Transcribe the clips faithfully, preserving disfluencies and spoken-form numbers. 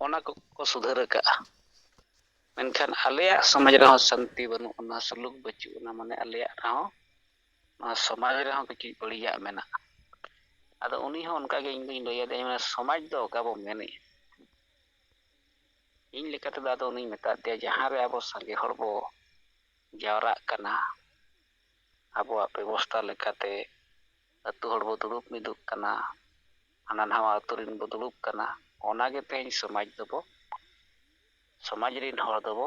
ᱚᱱᱟ ᱠᱚᱠᱚ ᱥᱩᱫᱷᱟᱹᱨ ᱟᱠᱟᱫᱼᱟ᱾ ᱢᱮᱱᱠᱷᱟᱱ ᱟᱞᱮᱭᱟᱜ ᱥᱚᱢᱟᱡᱽ ᱨᱮᱦᱚᱸ ᱥᱟᱱᱛᱤ ᱵᱟᱹᱱᱩᱜ ᱟᱱᱟ, ᱥᱩᱞᱩᱠ ᱵᱟᱹᱪᱩᱜ ᱟᱱᱟ, ᱢᱟᱱᱮ ᱟᱞᱮᱭᱟᱜ ᱨᱮᱦᱚᱸ, ᱱᱚᱣᱟ ᱥᱚᱢᱟᱡᱽ ᱨᱮᱦᱚᱸ ᱠᱟᱹᱴᱤᱡ ᱵᱟᱹᱲᱤᱡᱟᱜ ᱢᱮᱱᱟᱜᱼᱟ᱾ ᱟᱫᱚ ᱩᱱᱤ ᱦᱚᱸ ᱚᱱᱠᱟᱜᱮ ᱤᱧ ᱫᱚᱧ ᱞᱟᱹᱭ ᱟᱫᱮᱭᱟ, ᱢᱟᱱᱮ ᱥᱚᱢᱟᱡᱽ ᱫᱚ ᱚᱠᱟ ᱵᱚ ᱢᱮᱱᱮᱫᱼᱟ? ᱤᱧ ᱞᱮᱠᱟ ᱛᱮᱫᱚ ᱟᱫᱚ ᱩᱱᱤᱧ ᱢᱮᱛᱟᱫ ᱫᱮᱭᱟ, ᱡᱟᱦᱟᱸ ᱨᱮ ᱟᱵᱚ ᱥᱟᱸᱜᱮ ᱦᱚᱲ ᱵᱚ ᱡᱟᱣᱨᱟᱜ ᱠᱟᱱᱟ, ᱟᱵᱚᱣᱟᱜ ᱵᱮᱵᱚᱥᱛᱷᱟ ᱞᱮᱠᱟᱛᱮ ᱟᱹᱛᱩ ᱦᱚᱲ ᱵᱚ ᱫᱩᱲᱩᱵ ᱢᱤᱫᱚᱜ ᱠᱟᱱᱟ, ᱦᱟᱱᱟ ᱱᱟᱣᱟ ᱟᱹᱛᱩ ᱨᱮᱱ ᱵᱚ ᱫᱩᱲᱩᱵ ᱠᱟᱱᱟ, ᱚᱱᱟᱜᱮ ᱛᱮᱦᱮᱧ ᱥᱚᱢᱟᱡᱽ ᱫᱚᱵᱚ, ᱥᱚᱢᱟᱡᱽ ᱨᱮᱱ ᱦᱚᱲ ᱫᱚᱵᱚ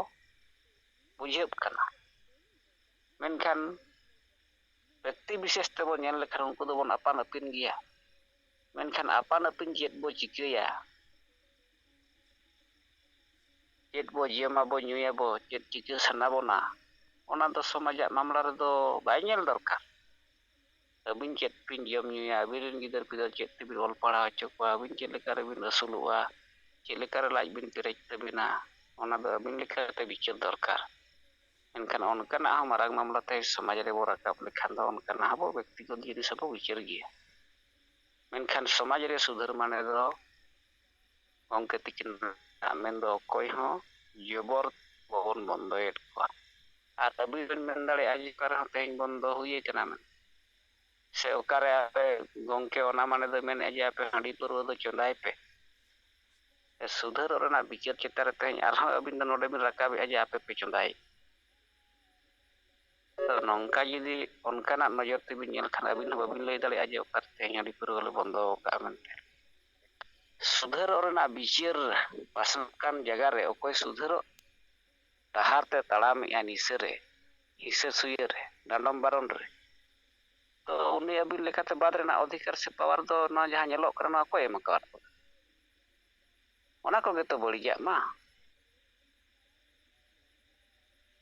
ᱵᱩᱡᱷᱟᱹᱜ ᱠᱟᱱᱟ᱾ ᱢᱮᱱᱠᱷᱟᱱ ᱵᱮᱠᱛᱤ ᱵᱤᱥᱮᱥ ᱛᱮᱵᱚ ᱧᱮᱞ ᱞᱮᱠᱷᱟᱱ ᱩᱱᱠᱩ ᱫᱚᱵᱚᱱ ᱟᱯᱟᱱ ᱟᱹᱯᱤᱱ ᱜᱮᱭᱟ᱾ ᱢᱮᱱᱠᱷᱟᱱ ᱟᱯᱟᱱ ᱟᱹᱯᱤᱱ ᱪᱮᱫ ᱵᱚ ᱪᱤᱠᱟᱹᱭᱟ, ᱪᱮᱫ ᱵᱚ ᱡᱚᱢᱟᱵᱚ ᱧᱩᱭᱟᱵᱚ, ᱪᱮᱫ ᱪᱤᱠᱟᱹ ᱥᱟᱱᱟ ᱵᱚᱱᱟ, ᱚᱱᱟ ᱫᱚ ᱥᱚᱢᱟᱡᱟᱜ ᱢᱟᱢᱞᱟ ᱨᱮᱫᱚ ᱵᱟᱭ ᱧᱮᱞ ᱫᱚᱨᱠᱟᱨ᱾ ᱟᱹᱵᱤᱱ ᱪᱮᱫ ᱵᱤᱱ ᱡᱚᱢ ᱧᱩᱭᱟ, ᱟᱹᱵᱤᱱ ᱨᱮᱱ ᱜᱤᱫᱟᱹᱨ ᱯᱤᱫᱟᱹᱨ ᱪᱮᱫ ᱛᱮᱵᱤᱱ ᱚᱞ ᱯᱟᱲᱦᱟᱣ ᱦᱚᱪᱚ ᱠᱚᱣᱟ, ᱟᱹᱵᱤᱱ ᱪᱮᱫ ᱞᱮᱠᱟ ᱨᱮᱵᱤᱱ ᱟᱹᱥᱩᱞᱚᱜᱼᱟ, ᱪᱮᱫ ᱞᱮᱠᱟ ᱨᱮ ᱞᱟᱡ ᱵᱤᱱ ᱯᱮᱨᱮᱡ ᱛᱟᱹᱵᱤᱱᱟ, ᱚᱱᱟ ᱫᱚ ᱟᱹᱵᱤᱱ ᱞᱮᱠᱟᱛᱮ ᱵᱤᱪᱟᱹᱨ ᱫᱚᱨᱠᱟᱨ᱾ ᱢᱮᱱᱠᱷᱟᱱ ᱚᱱᱠᱟᱱᱟᱜ ᱦᱚᱸ ᱢᱟᱨᱟᱝ ᱢᱟᱢᱞᱟ ᱛᱮ ᱥᱚᱢᱟᱡᱽ ᱨᱮᱵᱚ ᱨᱟᱠᱟᱵ ᱞᱮᱠᱷᱟᱱ ᱫᱚ ᱚᱱᱠᱟᱱᱟᱜ ᱦᱚᱸ ᱵᱚ ᱵᱮᱠᱛᱤᱜᱚᱛ ᱡᱤᱱᱤᱥ ᱦᱚᱸᱵᱚ ᱵᱤᱪᱟᱹᱨ ᱜᱮᱭᱟ᱾ ᱢᱮᱱᱠᱷᱟᱱ ᱥᱚᱢᱟᱡᱽ ᱨᱮ ᱥᱩᱫᱷᱟᱹᱨ ᱢᱟᱱᱮ ᱫᱚ ᱜᱚᱢᱠᱮ ᱛᱤᱠᱤᱱ ᱢᱮᱱᱫᱚ ᱚᱠᱚᱭ ᱦᱚᱸ ᱡᱚᱵᱚᱨ ᱵᱟᱵᱚᱱ ᱵᱚᱱᱫᱚᱭᱮᱫ ᱠᱚᱣᱟ᱾ ᱟᱨ ᱟᱹᱵᱤᱱ ᱵᱮᱱ ᱢᱮᱱ ᱫᱟᱲᱮᱭᱟᱜᱼᱟ ᱡᱮ ᱚᱠᱟ ᱨᱮᱦᱚᱸ ᱛᱮᱦᱮᱧ ᱵᱚᱱᱫᱚ ᱦᱩᱭ ᱟᱠᱟᱱᱟ ᱢᱮᱱᱛᱮ, ᱥᱮ ᱚᱠᱟᱨᱮ ᱟᱯᱮ ᱜᱚᱢᱠᱮ ᱚᱱᱟ ᱢᱟᱱᱮ ᱫᱚ ᱢᱮᱱᱮᱫᱼᱟ ᱡᱮ ᱟᱯᱮ ᱦᱟᱺᱰᱤ ᱯᱟᱹᱨᱣᱟᱹ ᱫᱚ ᱪᱚᱸᱫᱟᱭ ᱯᱮ, ᱥᱩᱫᱷᱟᱹᱨᱚᱜ ᱨᱮᱱᱟᱜ ᱵᱤᱪᱟᱹᱨ ᱪᱮᱛᱟᱱ ᱨᱮ ᱛᱮᱦᱮᱧ ᱟᱨᱦᱚᱸ ᱟᱹᱵᱤᱱ ᱫᱚ ᱱᱚᱰᱮ ᱵᱤᱱ ᱨᱟᱠᱟᱵᱮᱜᱼᱟ ᱡᱮ ᱟᱯᱮ ᱯᱮ ᱪᱚᱸᱫᱟᱭᱮᱫ᱾ ᱛᱚ ᱱᱚᱝᱠᱟ ᱡᱩᱫᱤ ᱚᱱᱠᱟᱱᱟᱜ ᱱᱚᱡᱚᱨ ᱛᱮᱵᱤᱱ ᱧᱮᱞ ᱠᱷᱟᱱ ᱟᱹᱵᱤᱱ ᱦᱚᱸ ᱵᱟᱹᱵᱤᱱ ᱞᱟᱹᱭ ᱫᱟᱲᱮᱭᱟᱜᱼᱟ ᱡᱮ ᱚᱠᱟᱨᱮ ᱛᱮᱦᱮᱧ ᱦᱟᱺᱰᱤ ᱯᱟᱹᱨᱣᱟᱹ ᱞᱮ ᱵᱚᱱᱫᱚ ᱟᱠᱟᱫᱼᱟ ᱢᱮᱱᱛᱮ᱾ ᱥᱩᱫᱷᱟᱹᱨᱚᱜ ᱨᱮᱱᱟᱜ ᱵᱤᱪᱟᱹᱨ ᱯᱟᱥᱱᱟᱣ ᱟᱠᱟᱱ ᱡᱟᱭᱜᱟ ᱨᱮ ᱚᱠᱚᱭ ᱥᱩᱫᱷᱟᱹᱨᱚᱜ ᱰᱟᱦᱟᱨ ᱛᱮ ᱛᱟᱲᱟᱢᱮᱜᱼᱟ ᱱᱤᱥᱟᱹ ᱨᱮ, ᱦᱤᱥᱟᱹ ᱥᱩᱭᱟᱹ ᱨᱮ, ᱰᱟᱸᱰᱚᱢ ᱵᱟᱨᱚᱱ ᱨᱮ, ᱛᱚ ᱩᱱᱤ ᱟᱹᱵᱤᱱ ᱞᱮᱠᱟᱛᱮ ᱵᱟᱫ ᱨᱮᱱᱟᱜ ᱚᱫᱷᱤᱠᱟᱨ ᱥᱮ ᱯᱟᱣᱟᱨ ᱫᱚ ᱱᱚᱣᱟ ᱡᱟᱦᱟᱸ ᱧᱮᱞᱚᱜ ᱠᱟᱱᱟ ᱱᱚᱣᱟ ᱚᱠᱚᱭ ᱮᱢ ᱟᱠᱟᱫ ᱵᱚᱱᱟ? ᱚᱱᱟ ᱠᱚᱜᱮ ᱛᱚ ᱵᱟᱹᱲᱤᱡᱟᱜ ᱢᱟ᱾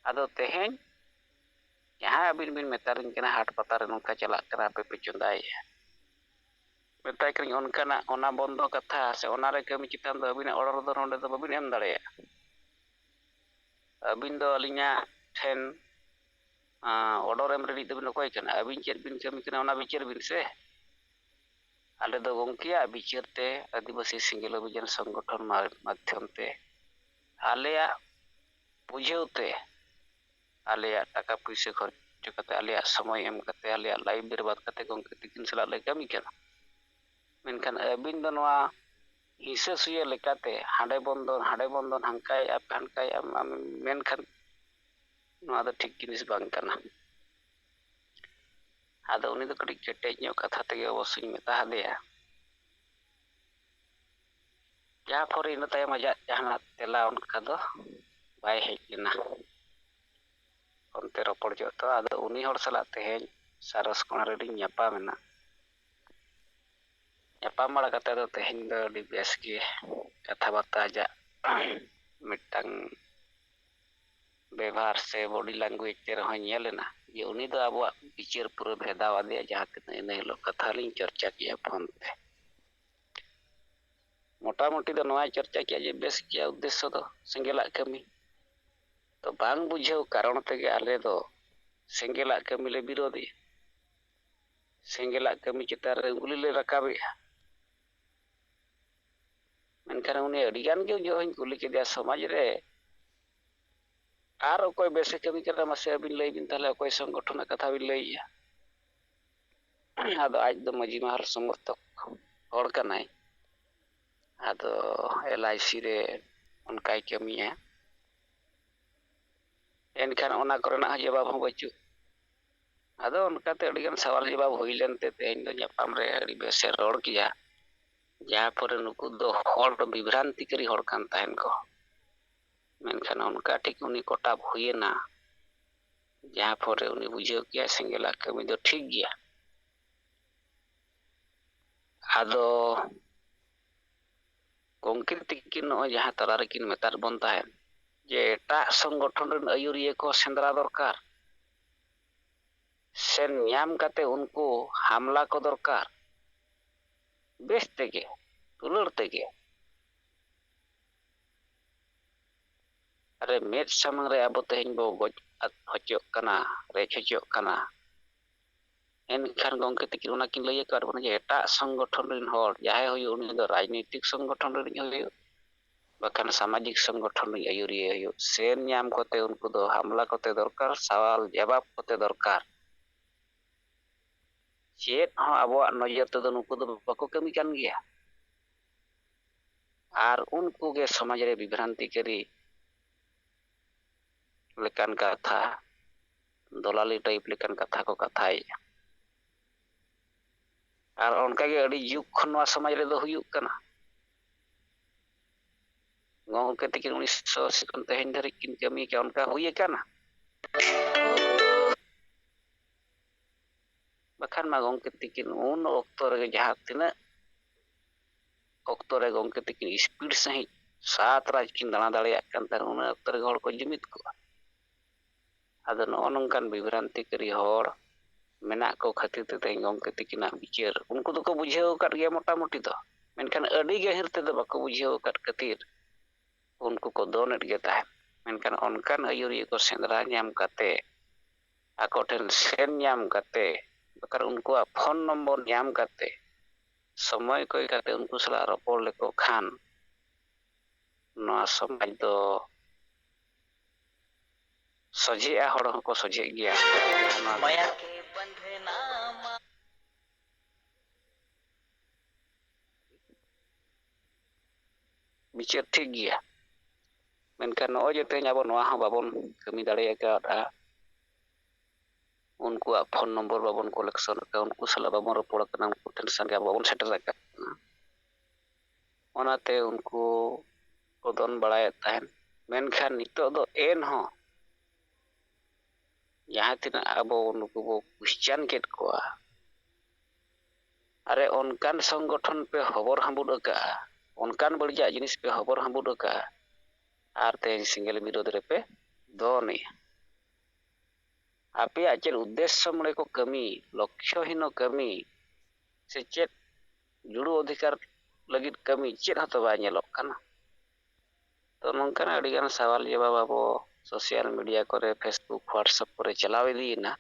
ᱟᱫᱚ ᱛᱮᱦᱮᱧ ᱡᱟᱦᱟᱸ ᱟᱹᱵᱤᱱ ᱵᱤᱱ ᱢᱮᱛᱟᱞᱤᱧ ᱠᱟᱱᱟ ᱦᱟᱴ ᱯᱟᱛᱟ ᱨᱮ ᱱᱚᱝᱠᱟ ᱪᱟᱞᱟᱜ ᱠᱟᱱᱟ, ᱟᱯᱮ ᱯᱮ ᱪᱚᱸᱫᱟᱭᱮᱜᱼᱟ, ᱢᱮᱛᱟᱭ ᱠᱟᱹᱱᱟᱹᱧ ᱚᱱᱠᱟᱱᱟᱜ ᱚᱱᱟ ᱵᱚᱱᱫᱚ ᱠᱟᱛᱷᱟ ᱥᱮ ᱚᱱᱟ ᱨᱮ ᱠᱟᱹᱢᱤ ᱪᱮᱛᱟᱱ ᱫᱚ ᱟᱹᱵᱤᱱᱟᱜ ᱚᱰᱟᱨ ᱫᱚ ᱱᱚᱰᱮ ᱫᱚ ᱵᱟᱹᱵᱤᱱ ᱮᱢ ᱫᱟᱲᱮᱭᱟᱜᱼᱟ᱾ ᱟᱹᱵᱤᱱ ᱫᱚ ᱟᱹᱞᱤᱧᱟᱜ ᱴᱷᱮᱱ ᱚᱰᱟᱨ ᱮᱢ ᱨᱤᱱᱤᱡ ᱫᱚᱵᱤᱱ ᱚᱠᱚᱭ ᱠᱟᱱᱟ? ᱟᱹᱵᱤᱱ ᱪᱮᱫ ᱵᱤᱱ ᱠᱟᱹᱢᱤ ᱠᱟᱱᱟ ᱚᱱᱟ ᱵᱤᱪᱟᱹᱨ ᱵᱤᱱ ᱥᱮ᱾ ᱟᱞᱮ ᱫᱚ ᱜᱚᱢᱠᱮᱭᱟᱜ ᱵᱤᱪᱟᱹᱨ ᱛᱮ ᱟᱹᱫᱤᱵᱟᱹᱥᱤ ᱥᱮᱸᱜᱮᱞ ᱚᱵᱷᱤᱡᱟᱱ ᱥᱚᱝᱜᱚᱴᱷᱚᱱ ᱢᱟ-, ᱢᱟᱫᱽᱫᱷᱚᱢ ᱛᱮ ᱟᱞᱮᱭᱟᱜ ᱵᱩᱡᱷᱟᱹᱣ ᱛᱮ ᱟᱞᱮᱭᱟᱜ ᱴᱟᱠᱟ ᱯᱩᱭᱥᱟᱹ ᱠᱷᱚᱨᱪᱟ ᱠᱟᱛᱮ, ᱟᱞᱮᱭᱟᱜ ᱥᱚᱢᱚᱭ ᱮᱢ ᱠᱟᱛᱮ, ᱟᱞᱮᱭᱟᱜ ᱞᱟᱭᱤᱯᱷ ᱵᱮᱨᱵᱟᱫ ᱠᱟᱛᱮ ᱜᱚᱢᱠᱮ ᱛᱤᱠᱤᱱ ᱥᱟᱞᱟᱜ ᱞᱮ ᱠᱟᱹᱢᱤ ᱠᱟᱱᱟ᱾ ᱢᱮᱱᱠᱷᱟᱱ ᱟᱹᱵᱤᱱ ᱫᱚ ᱱᱚᱣᱟ ᱦᱤᱥᱟᱹ ᱥᱩᱭᱟᱹ ᱞᱮᱠᱟᱛᱮ ᱦᱟᱸᱰᱮ ᱵᱚᱱᱫᱚᱱ, ᱦᱟᱸᱰᱮ ᱵᱚᱱᱫᱚᱱ, ᱦᱟᱱᱠᱟᱭᱮᱫᱼᱟ ᱯᱮ, ᱦᱟᱱᱠᱟᱭᱮᱫᱼᱟ ᱟᱢ, ᱢᱮᱱᱠᱷᱟᱱ ᱱᱚᱣᱟ ᱫᱚ ᱴᱷᱤᱠ ᱡᱤᱱᱤᱥ ᱵᱟᱝ ᱠᱟᱱᱟ᱾ ᱟᱫᱚ ᱩᱱᱤ ᱫᱚ ᱠᱟᱹᱴᱤᱡ ᱠᱮᱴᱮᱡ ᱧᱚᱜ ᱠᱟᱛᱷᱟ ᱛᱮᱜᱮ ᱚᱵᱚᱥᱥᱳᱧ ᱢᱮᱛᱟ ᱦᱟᱫᱮᱭᱟ, ᱡᱟᱦᱟᱸ ᱯᱚᱨᱮ ᱤᱱᱟᱹ ᱛᱟᱭᱚᱢ ᱟᱡᱟᱜ ᱡᱟᱦᱟᱱᱟᱜ ᱛᱮᱞᱟ ᱚᱱᱠᱟ ᱫᱚ ᱵᱟᱭ ᱦᱮᱡ ᱞᱮᱱᱟ᱾ ᱚᱱᱛᱮ ᱨᱚᱯᱚᱲ ᱡᱚᱜ ᱫᱚ, ᱟᱫᱚ ᱩᱱᱤ ᱦᱚᱲ ᱥᱟᱞᱟᱜ ᱛᱮᱦᱮᱧ ᱥᱟᱨᱚᱥ ᱠᱚᱬᱟ ᱨᱮᱞᱤᱧ ᱧᱟᱯᱟᱢ ᱮᱱᱟ᱾ ᱧᱟᱯᱟᱢ ᱵᱟᱲᱟ ᱠᱟᱛᱮ ᱫᱚ ᱛᱮᱦᱮᱧ ᱫᱚ ᱟᱹᱰᱤ ᱵᱮᱥ ᱜᱮ ᱠᱟᱛᱷᱟ ᱵᱟᱨᱛᱟ ᱟᱡᱟᱜ ᱢᱤᱫᱴᱟᱝ ᱵᱮᱵᱷᱟᱨ ᱥᱮ body language ᱛᱮ ᱨᱮᱦᱚᱸ ᱧᱮᱞ ᱮᱱᱟ ᱡᱮ ᱩᱱᱤ ᱫᱚ ᱟᱵᱚᱣᱟᱜ ᱵᱤᱪᱟᱹᱨ ᱯᱩᱨᱟᱹ ᱵᱷᱮᱫᱟᱣ ᱟᱫᱮᱭᱟ, ᱡᱟᱦᱟᱸ ᱛᱤᱱᱟᱹᱜ ᱤᱱᱟᱹ ᱦᱤᱞᱳᱜ ᱠᱟᱛᱷᱟ ᱞᱤᱧ ᱪᱚᱨᱪᱟ ᱠᱮᱜᱼᱟ ᱯᱷᱳᱱ ᱛᱮ᱾ ᱢᱚᱴᱟᱢᱩᱴᱤ ᱫᱚ ᱱᱚᱣᱟᱭ ᱪᱚᱨᱪᱟ ᱠᱮᱜᱼᱟ ᱡᱮ ᱵᱮᱥ ᱜᱮᱭᱟ ᱩᱫᱽᱫᱮᱥᱥᱚ ᱫᱚ ᱥᱮᱸᱜᱮᱞᱟᱜ ᱠᱟᱹᱢᱤ, ᱛᱚ ᱵᱟᱝ ᱵᱩᱡᱷᱟᱹᱣ ᱠᱟᱨᱚᱱ ᱛᱮᱜᱮ ᱟᱞᱮ ᱫᱚ ᱥᱮᱸᱜᱮᱞᱟᱜ ᱠᱟᱹᱢᱤ ᱞᱮ ᱵᱤᱨᱳᱫᱷᱮᱜᱼᱟ, ᱥᱮᱸᱜᱮᱞᱟᱜ ᱠᱟᱹᱢᱤ ᱪᱮᱛᱟᱱ ᱨᱮ ᱩᱸᱜᱽᱞᱤ ᱞᱮ ᱨᱟᱠᱟᱵᱮᱜᱼᱟ᱾ ᱢᱮᱱᱠᱷᱟᱱ ᱩᱱᱤ ᱟᱹᱰᱤ ᱜᱟᱱ ᱜᱮ ᱩᱱ ᱡᱚᱦᱚᱜ ᱤᱧ ᱠᱩᱞᱤ ᱠᱮᱫᱮᱭᱟ, ᱥᱚᱢᱟᱡᱽ ᱨᱮ ᱟᱨ ᱚᱠᱚᱭ ᱵᱮᱥᱮ ᱠᱟᱹᱢᱤ ᱠᱟᱱᱟ, ᱢᱟᱥᱮ ᱟᱹᱵᱤᱱ ᱞᱟᱹᱭ ᱵᱤᱱ, ᱛᱟᱦᱞᱮ ᱚᱠᱚᱭ ᱥᱚᱝᱜᱚᱴᱷᱚᱱᱟᱜ ᱠᱟᱛᱷᱟ ᱵᱤᱱ ᱞᱟᱹᱭᱮᱜᱼᱟ? ᱟᱫᱚ ᱟᱡ ᱫᱚ ᱢᱟᱹᱡᱷᱤ ᱢᱟᱦᱟᱞ ᱥᱚᱢᱚᱨᱛᱷᱚᱠ ᱦᱚᱲ ᱠᱟᱱᱟᱭ, ᱟᱫᱚ ᱮᱞ ᱟᱭ ᱥᱤ ᱨᱮ ᱚᱱᱠᱟᱭ ᱠᱟᱹᱢᱤᱭᱟ᱾ ᱮᱱᱠᱷᱟᱱ ᱚᱱᱟ ᱠᱚᱨᱮᱱᱟᱜ ᱦᱚᱸ ᱡᱚᱵᱟᱵ ᱦᱚᱸ ᱵᱟᱹᱪᱩᱜ᱾ ᱟᱫᱚ ᱚᱱᱠᱟᱛᱮ ᱟᱹᱰᱤᱜᱟᱱ ᱥᱟᱣᱟᱞ ᱡᱚᱵᱟᱵ ᱦᱩᱭ ᱞᱮᱱᱛᱮ ᱛᱮᱦᱮᱧ ᱫᱚ ᱧᱟᱯᱟᱢ ᱨᱮ ᱟᱹᱰᱤ ᱵᱮᱥᱮ ᱨᱚᱲ ᱠᱮᱭᱟ, ᱡᱟᱦᱟᱸ ᱯᱚᱨᱮ ᱱᱩᱠᱩ ᱫᱚ ᱦᱚᱲ ᱵᱤᱵᱷᱨᱟᱱᱛᱤᱠᱟᱨᱤ ᱦᱚᱲ ᱠᱟᱱ ᱛᱟᱦᱮᱱ ᱠᱚ᱾ ᱢᱮᱱᱠᱷᱟᱱ ᱚᱱᱠᱟ ᱴᱷᱤᱠ ᱩᱱᱤ ᱠᱚᱴᱟᱵ ᱦᱩᱭᱮᱱᱟ, ᱡᱟᱦᱟᱸ ᱯᱚᱨᱮ ᱩᱱᱤ ᱵᱩᱡᱷᱟᱹᱣ ᱠᱮᱜᱼᱟᱭ ᱥᱮᱸᱜᱮᱞᱟᱜ ᱠᱟᱹᱢᱤ ᱫᱚ ᱴᱷᱤᱠ ᱜᱮᱭᱟ᱾ ᱟᱫᱚ ᱜᱚᱢᱠᱮ ᱛᱤᱠᱤᱱ ᱱᱚᱜᱼᱚᱭ ᱡᱟᱦᱟᱸ ᱛᱟᱞᱟ ᱨᱮᱠᱤᱱ ᱢᱮᱛᱟᱫ ᱵᱚᱱ ᱛᱟᱦᱮᱸᱫ ᱡᱮ ᱮᱴᱟᱜ ᱥᱚᱝᱜᱚᱴᱷᱚᱱ ᱨᱮᱱ ᱟᱹᱭᱩᱨᱤᱭᱟᱹ ᱠᱚ ᱥᱮᱸᱫᱽᱨᱟ ᱫᱚᱨᱠᱟᱨ, ᱥᱮ ᱧᱟᱢ ᱠᱟᱛᱮ ᱩᱱᱠᱩ ᱦᱟᱢᱞᱟ ᱠᱚ ᱫᱚᱨᱠᱟᱨ, ᱵᱮᱥ ᱛᱮᱜᱮ, ᱫᱩᱞᱟᱹᱲ ᱛᱮᱜᱮ᱾ ᱟᱨᱮ ᱢᱮᱫ ᱥᱟᱢᱟᱝ ᱨᱮ ᱟᱵᱚ ᱛᱮᱦᱮᱧ ᱵᱚ ᱜᱚᱡ ᱦᱚᱪᱚᱜ ᱠᱟᱱᱟ, ᱨᱮᱡ ᱦᱚᱪᱚᱜ ᱠᱟᱱᱟ᱾ ᱢᱮᱱᱠᱷᱟᱱ ᱜᱚᱢᱠᱮ ᱛᱤᱠᱤᱱ ᱚᱱᱟ ᱠᱤᱱ ᱞᱟᱹᱭ ᱟᱠᱟᱫ ᱵᱚᱱᱟ ᱡᱮ ᱮᱴᱟᱜ ᱥᱚᱝᱜᱚᱴᱷᱚᱱ ᱨᱮᱱ ᱦᱚᱲ ᱡᱟᱦᱟᱸᱭ ᱦᱩᱭᱩᱜ, ᱩᱱᱤ ᱫᱚ ᱨᱟᱡᱽᱱᱤᱛᱤᱠ ᱥᱚᱝᱜᱚᱴᱷᱚᱱ ᱨᱤᱱᱤᱡ ᱦᱩᱭᱩᱜ, ᱵᱟᱠᱷᱟᱱ ᱥᱟᱢᱟᱡᱤᱠ ᱥᱚᱝᱜᱚᱴᱷᱚᱱ ᱨᱤᱱᱤᱡ ᱟᱹᱭᱩᱨᱤᱭᱟᱹ ᱦᱩᱭᱩᱜ, ᱥᱮᱱ ᱧᱟᱢ ᱠᱚᱛᱮ ᱩᱱᱠᱩ ᱫᱚ ᱦᱟᱢᱞᱟ ᱠᱚᱛᱮ ᱫᱚᱨᱠᱟᱨ, ᱥᱟᱣᱟᱞ ᱡᱟᱵᱟᱵ ᱠᱚᱛᱮ ᱫᱚᱨᱠᱟᱨ᱾ ᱪᱮᱫ ᱦᱚᱸ ᱟᱵᱚᱣᱟᱜ ᱱᱚᱡᱚᱨ ᱛᱮᱫᱚ ᱱᱩᱠᱩ ᱫᱚ ᱵᱟᱠᱚ ᱠᱟᱹᱢᱤ ᱠᱟᱱ ᱜᱮᱭᱟ᱾ ᱟᱨ ᱩᱱᱠᱩ ᱜᱮ ᱥᱚᱢᱟᱡᱽ ᱨᱮ ᱵᱤᱵᱷᱨᱟᱱᱛᱤᱠᱟᱨᱤ ᱞᱮᱠᱟᱱ ᱠᱟᱛᱷᱟ, ᱫᱚᱞᱟᱞᱤ type ᱞᱮᱠᱟᱱ ᱠᱟᱛᱷᱟ ᱠᱚ ᱠᱟᱛᱷᱟᱭᱮᱫᱼᱟ᱾ ᱟᱨ ᱚᱱᱠᱟᱜᱮ ᱟᱹᱰᱤ ᱡᱩᱜᱽ ᱠᱷᱚᱱ ᱱᱚᱣᱟ ᱥᱚᱢᱟᱡᱽ ᱨᱮᱫᱚ ᱦᱩᱭᱩᱜ ᱠᱟᱱᱟ᱾ ᱜᱚᱢᱠᱮ ᱛᱤᱠᱤᱱ ᱩᱱᱤᱥᱥᱚ ᱟᱥᱤ ᱠᱷᱚᱱ ᱛᱮᱦᱮᱧ ᱫᱷᱟᱹᱨᱤᱡ ᱠᱤᱱ ᱠᱟᱹᱢᱤ ᱠᱟᱜᱼᱟ, ᱚᱱᱠᱟ ᱦᱩᱭ ᱟᱠᱟᱱᱟ᱾ ᱵᱟᱠᱷᱟᱱ ᱢᱟ ᱜᱚᱢᱠᱮ ᱛᱤᱠᱤᱱ ᱩᱱ ᱚᱠᱛᱚ ᱨᱮᱜᱮ ᱡᱟᱦᱟᱸ ᱛᱤᱱᱟᱹᱜ ᱚᱠᱛᱚ ᱨᱮ ᱜᱚᱢᱠᱮ ᱛᱤᱠᱤᱱ speed ᱥᱟᱺᱦᱤᱡ ᱥᱟᱛ ᱨᱟᱡᱽ ᱠᱤᱱ ᱫᱟᱬᱟ ᱫᱟᱲᱮᱭᱟᱜ ᱠᱟᱱ ᱛᱟᱦᱮᱸᱫ, ᱩᱱᱟᱹᱜ ᱚᱠᱛᱚ ᱨᱮᱜᱮ ᱦᱚᱲ ᱠᱚ ᱡᱩᱢᱤᱫ ᱠᱚᱜᱼᱟ᱾ ᱟᱫᱚ ᱱᱚᱜᱼᱚ ᱱᱚᱝᱠᱟᱱ ᱵᱤᱵᱷᱨᱟᱱᱛᱤᱠᱟᱨᱤ ᱦᱚᱲ ᱢᱮᱱᱟᱜ ᱠᱚ ᱠᱷᱟᱹᱛᱤᱨ ᱛᱮ ᱛᱮᱦᱮᱧ ᱜᱚᱢᱠᱮ ᱛᱤᱠᱤᱱᱟᱜ ᱵᱤᱪᱟᱹᱨ ᱩᱱᱠᱩ ᱫᱚᱠᱚ ᱵᱩᱡᱷᱟᱹᱣ ᱟᱠᱟᱫ ᱜᱮᱭᱟ ᱢᱚᱴᱟᱢᱩᱴᱤ ᱫᱚ, ᱢᱮᱱᱠᱷᱟᱱ ᱟᱹᱰᱤ ᱜᱟᱹᱦᱤᱨ ᱛᱮᱫᱚ ᱵᱟᱠᱚ ᱵᱩᱡᱷᱟᱹᱣ ᱟᱠᱟᱫ ᱠᱷᱟᱹᱛᱤᱨ ᱩᱱᱠᱩ ᱠᱚ ᱫᱚᱱᱮᱫ ᱜᱮ ᱛᱟᱦᱮᱸᱫ᱾ ᱢᱮᱱᱠᱷᱟᱱ ᱚᱱᱠᱟᱱ ᱟᱹᱭᱩᱨᱤᱭᱟᱹ ᱠᱚ ᱥᱮᱸᱫᱽᱨᱟ ᱧᱟᱢ ᱠᱟᱛᱮ, ᱟᱠᱚ ᱴᱷᱮᱱ ᱥᱮᱱ ᱧᱟᱢ ᱠᱟᱛᱮ, ᱵᱟᱠᱷᱟᱱ ᱩᱱᱠᱩᱣᱟᱜ ᱯᱷᱳᱱ ᱱᱚᱢᱵᱚᱨ ᱧᱟᱢ ᱠᱟᱛᱮ, ᱥᱚᱢᱚᱭ ᱠᱚᱭ ᱠᱟᱛᱮ ᱩᱱᱠᱩ ᱥᱟᱞᱟᱜ ᱨᱚᱯᱚᱲ ᱞᱮᱠᱚ ᱠᱷᱟᱱ ᱱᱚᱣᱟ ᱥᱚᱢᱟᱡᱽ ᱫᱚ ᱥᱚᱡᱷᱮᱜᱼᱟ, ᱦᱚᱲ ᱦᱚᱸᱠᱚ ᱥᱚᱡᱷᱮᱜ ᱜᱮᱭᱟ᱾ ᱱᱚᱣᱟ ᱢᱟᱭᱟ ᱠᱮ ᱵᱟᱸᱫᱷᱮ ᱱᱟᱢᱟ᱾ ᱵᱤᱪᱟᱹᱨ ᱴᱷᱤᱠ ᱜᱮᱭᱟ, ᱢᱮᱱᱠᱷᱟᱱ ᱱᱚᱜᱼᱚᱭ ᱡᱮ ᱛᱮᱦᱮᱧ ᱟᱵᱚ ᱱᱚᱣᱟ ᱦᱚᱸ ᱵᱟᱵᱚᱱ ᱠᱟᱹᱢᱤ ᱫᱟᱲᱮ ᱟᱠᱟᱫᱼᱟ, ᱩᱱᱠᱩᱣᱟᱜ ᱯᱷᱳᱱ ᱱᱚᱢᱵᱚᱨ ᱵᱟᱵᱚᱱ ᱠᱚᱞᱮᱠᱥᱚᱱ ᱟᱠᱟᱫᱼᱟ, ᱩᱱᱠᱩ ᱥᱟᱞᱟᱜ ᱵᱟᱵᱚᱱ ᱨᱚᱯᱚᱲ ᱟᱠᱟᱱᱟ, ᱩᱱᱠᱩ ᱴᱷᱮᱱ ᱥᱟᱸᱜᱮ ᱟᱵᱚ ᱵᱟᱵᱚᱱ ᱥᱮᱴᱮᱨ ᱟᱠᱟᱫ ᱠᱟᱱᱟ, ᱚᱱᱟᱛᱮ ᱩᱱᱠᱩ ᱠᱚ ᱫᱚᱱ ᱵᱟᱲᱟᱭᱮᱫ ᱛᱟᱦᱮᱸᱫ᱾ ᱢᱮᱱᱠᱷᱟᱱ ᱱᱤᱛᱚᱜ ᱫᱚ ᱮᱱᱦᱚᱸ ᱡᱟᱦᱟᱸ ᱛᱤᱱᱟᱹᱜ ᱟᱵᱚ ᱱᱩᱠᱩ ᱵᱚ question ᱠᱮᱫ ᱠᱚᱣᱟ, ᱟᱨᱮ ᱚᱱᱠᱟᱱ ᱥᱚᱝᱜᱚᱴᱷᱚᱱ ᱯᱮ ᱦᱚᱵᱚᱨ ᱦᱟᱹᱵᱩᱫ ᱟᱠᱟᱫᱼᱟ, ᱚᱱᱠᱟᱱ ᱵᱟᱹᱲᱤᱡᱟᱜ ᱡᱤᱱᱤᱥ ᱯᱮ ᱦᱚᱵᱚᱨ ᱦᱟᱹᱵᱩᱫ ᱟᱠᱟᱫᱼᱟ, ᱟᱨ ᱛᱮᱦᱮᱧ ᱥᱮᱸᱜᱮᱞ ᱵᱤᱨᱳᱫᱷ ᱨᱮᱯᱮ ᱫᱚᱱᱮᱜᱼᱟ᱾ ᱟᱯᱮᱭᱟᱜ ᱪᱮᱫ ᱩᱫᱽᱫᱮᱥᱥᱚ ᱢᱚᱱᱮ ᱠᱚ ᱠᱟᱹᱢᱤ, ᱞᱚᱠᱠᱷᱚᱦᱤᱱᱚ ᱠᱟᱹᱢᱤ, ᱥᱮ ᱪᱮᱫ ᱡᱩᱲᱩ ᱚᱫᱷᱤᱠᱟᱨ ᱞᱟᱹᱜᱤᱫ ᱠᱟᱹᱢᱤ ᱪᱮᱫ ᱦᱚᱸᱛᱚ ᱵᱟᱭ ᱧᱮᱞᱚᱜ ᱠᱟᱱᱟ᱾ ᱛᱚ ᱱᱚᱝᱠᱟᱱᱟᱜ ᱟᱹᱰᱤᱜᱟᱱ ᱥᱟᱣᱟᱞ ᱡᱚᱵᱟᱵ ᱟᱵᱚ social media ᱠᱚᱨᱮ, Facebook, WhatsApp ᱠᱚᱨᱮ ᱪᱟᱞᱟᱣ ᱤᱫᱤᱭᱮᱱᱟ᱾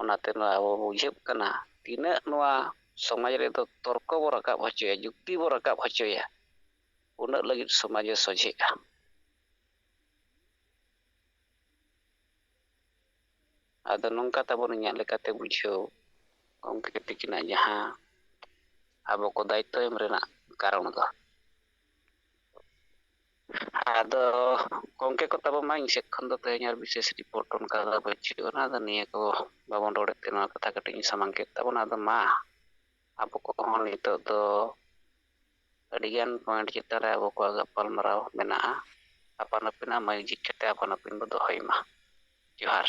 ᱚᱱᱟᱛᱮ ᱱᱚᱣᱟ ᱟᱵᱚ ᱵᱩᱡᱷᱟᱹᱜ ᱠᱟᱱᱟ, ᱛᱤᱱᱟᱹᱜ ᱱᱚᱣᱟ ᱥᱚᱢᱟᱡᱽ ᱨᱮᱫᱚ ᱛᱚᱨᱠᱚ ᱵᱚ ᱨᱟᱠᱟᱵ ᱦᱚᱪᱚᱭᱟ, ᱡᱩᱠᱛᱤ ᱵᱚ ᱨᱟᱠᱟᱵ ᱦᱚᱪᱚᱭᱟ, ᱩᱱᱟᱹᱜ ᱞᱟᱹᱜᱤᱫ ᱥᱚᱢᱟᱡᱽ ᱮ ᱥᱚᱡᱷᱮᱜᱼᱟ᱾ ᱟᱫᱚ ᱱᱚᱝᱠᱟ ᱛᱟᱵᱚᱱ ᱤᱧᱟᱹᱜ ᱞᱮᱠᱟᱛᱮ ᱵᱩᱡᱷᱟᱹᱣ, ᱜᱚᱢᱠᱮ ᱛᱤᱠᱤᱱᱟᱜ ᱡᱟᱦᱟᱸ ᱟᱵᱚ ᱠᱚ ᱫᱟᱭᱤᱛᱛᱚ ᱮᱢ ᱨᱮᱱᱟᱜ ᱠᱟᱨᱚᱱ ᱫᱚ᱾ ᱟᱫᱚ ᱜᱚᱢᱠᱮ ᱠᱚ ᱛᱟᱵᱚ ᱢᱟ, ᱤᱧ ᱥᱮᱫ ᱠᱷᱚᱱ ᱫᱚ ᱛᱮᱦᱮᱧ ᱟᱨ ᱵᱤᱥᱮᱥ ᱨᱤᱯᱳᱨᱴ ᱚᱱᱠᱟ ᱫᱚ ᱵᱟᱹᱪᱩᱜ ᱟᱱᱟ᱾ ᱟᱫᱚ ᱱᱤᱭᱟᱹ ᱠᱚ ᱵᱟᱵᱚᱱ ᱨᱚᱲᱮᱫ ᱛᱮ ᱱᱚᱣᱟ ᱠᱟᱛᱷᱟ ᱠᱟᱹᱴᱤᱡ ᱤᱧ ᱥᱟᱢᱟᱝ ᱠᱮᱫ ᱛᱟᱵᱚᱱᱟ᱾ ᱟᱫᱚ ᱢᱟ, ᱟᱵᱚ ᱠᱚᱦᱚᱸ ᱱᱤᱛᱚᱜ ᱫᱚ ᱟᱹᱰᱤᱜᱟᱱ ᱯᱚᱭᱮᱱᱴ ᱪᱮᱛᱟᱱ ᱨᱮ ᱟᱵᱚ ᱠᱚᱣᱟᱜ ᱜᱟᱯᱟᱞᱢᱟᱨᱟᱣ ᱢᱮᱱᱟᱜᱼᱟ᱾ ᱟᱯᱟᱱ ᱟᱹᱯᱤᱱᱟᱜ ᱢᱟᱹᱭᱤᱠ ᱡᱷᱤᱡ ᱠᱟᱛᱮ ᱟᱯᱟᱱ ᱟᱹᱯᱤᱱ ᱵᱚ ᱫᱚᱦᱚᱭ ᱢᱟ᱾ ᱡᱚᱦᱟᱨ᱾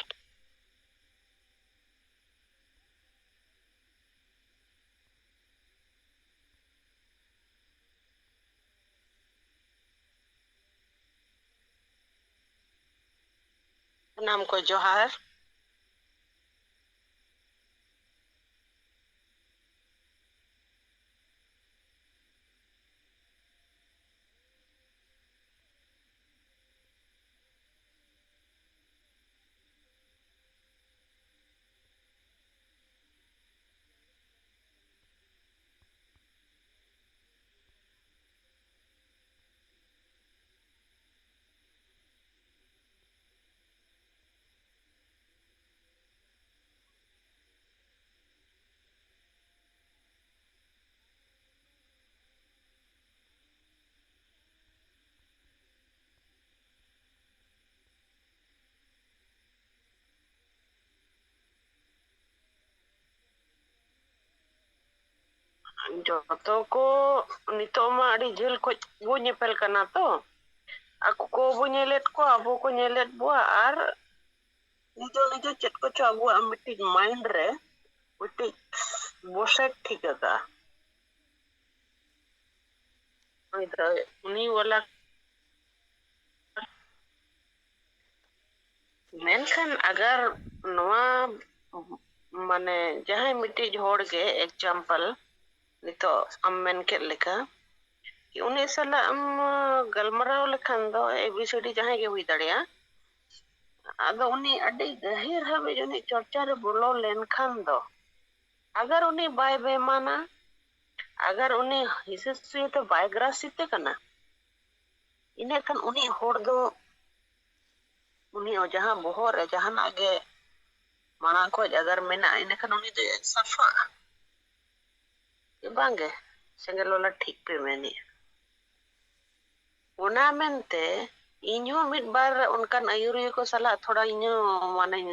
ᱥᱟᱱᱟᱢ ᱠᱚ ᱡᱚᱦᱟᱨ᱾ ᱡᱚᱛᱚ ᱠᱚ ᱱᱤᱛᱚᱜ ᱢᱟ ᱟᱹᱰᱤ ᱡᱷᱟᱹᱞ ᱠᱷᱚᱡ ᱵᱚ ᱧᱮᱯᱮᱞ ᱠᱟᱱᱟ ᱛᱚ, ᱟᱠᱚ ᱠᱚ ᱵᱚ ᱧᱮᱞᱮᱫ ᱠᱚᱣᱟ, ᱟᱵᱚ ᱠᱚ ᱧᱮᱞᱮᱫ ᱵᱚᱣᱟ, ᱟᱨ ᱱᱤᱡᱚ ᱱᱤᱡᱚ ᱪᱮᱫ ᱠᱚᱪᱚ ᱟᱵᱚᱣᱟᱜ ᱢᱤᱫᱴᱤᱡ ᱢᱟᱭᱤᱱᱰ ᱨᱮ ᱢᱤᱫᱴᱤᱡ ᱵᱚᱥᱮ ᱴᱷᱤᱠ ᱟᱠᱟᱫᱼᱟ᱾ ᱩᱱᱤ ᱫᱚ, ᱩᱱᱤ ᱣᱟᱞᱟ ᱢᱮᱱᱠᱷᱟᱱ ᱟᱜᱟᱨ ᱱᱚᱣᱟ, ᱢᱟᱱᱮ, ᱡᱟᱦᱟᱸᱭ ᱢᱤᱫᱴᱤᱡ ᱦᱚᱲ ᱜᱮ, ᱮᱠᱡᱟᱢᱯᱚᱞ, ᱱᱤᱛᱚᱜ ᱟᱢ ᱢᱮᱱ ᱠᱮᱫ ᱞᱮᱠᱟ, ᱩᱱᱤ ᱥᱟᱞᱟᱜ ᱮᱢ ᱜᱟᱞᱢᱟᱨᱟᱣ ᱞᱮᱠᱷᱟᱱ ᱫᱚ, ᱮ ᱵᱤ ᱥᱤ ᱰᱤ ᱡᱟᱦᱟᱸᱭ ᱜᱮ ᱦᱩᱭ ᱫᱟᱲᱮᱭᱟᱜᱼᱟ, ᱟᱫᱚ ᱩᱱᱤ ᱟᱹᱰᱤ ᱜᱟᱹᱦᱤᱨ ᱦᱟᱹᱵᱤᱡ ᱩᱱᱤ ᱪᱚᱨᱪᱟ ᱨᱮ ᱵᱚᱞᱚ ᱞᱮᱱᱠᱷᱟᱱ ᱫᱚ, ᱟᱜᱟᱨ ᱩᱱᱤ ᱵᱟᱭ ᱵᱮᱢᱟᱱᱟ, ᱟᱜᱟᱨ ᱩᱱᱤ ᱦᱤᱥᱟᱹ ᱥᱩᱭᱟᱹ ᱛᱮ ᱵᱟᱭ ᱜᱨᱟᱥᱤᱛᱮ ᱠᱟᱱᱟ, ᱤᱱᱟᱹ ᱠᱷᱟᱱ ᱩᱱᱤ ᱦᱚᱲ ᱫᱚ, ᱩᱱᱤ ᱡᱟᱦᱟᱸ ᱵᱚᱦᱚᱜ ᱨᱮ ᱡᱟᱦᱟᱱᱟᱜ ᱜᱮ ᱢᱟᱲᱟᱝ ᱠᱷᱚᱡ ᱟᱜᱟᱨ ᱢᱮᱱᱟᱜᱼᱟ, ᱤᱱᱟᱹ ᱠᱷᱟᱱ ᱩᱱᱤ ᱫᱚ ᱥᱟᱯᱷᱟᱜᱼᱟ᱾ ᱵᱟᱝᱜᱮ, ᱥᱮᱸᱜᱮᱞ ᱵᱟᱞᱟ ᱴᱷᱤᱠ ᱯᱮ ᱢᱮᱱᱮᱜᱼᱟ᱾ ᱚᱱᱟ ᱢᱮᱱᱛᱮ ᱤᱧᱦᱚᱸ ᱢᱤᱫ ᱵᱟᱨ ᱚᱱᱠᱟᱱ ᱟᱹᱭᱩᱨᱤᱭᱟᱹ ᱠᱚ ᱥᱟᱞᱟᱜ ᱛᱷᱚᱲᱟ ᱤᱧᱦᱚᱸ ᱢᱟᱱᱮᱧ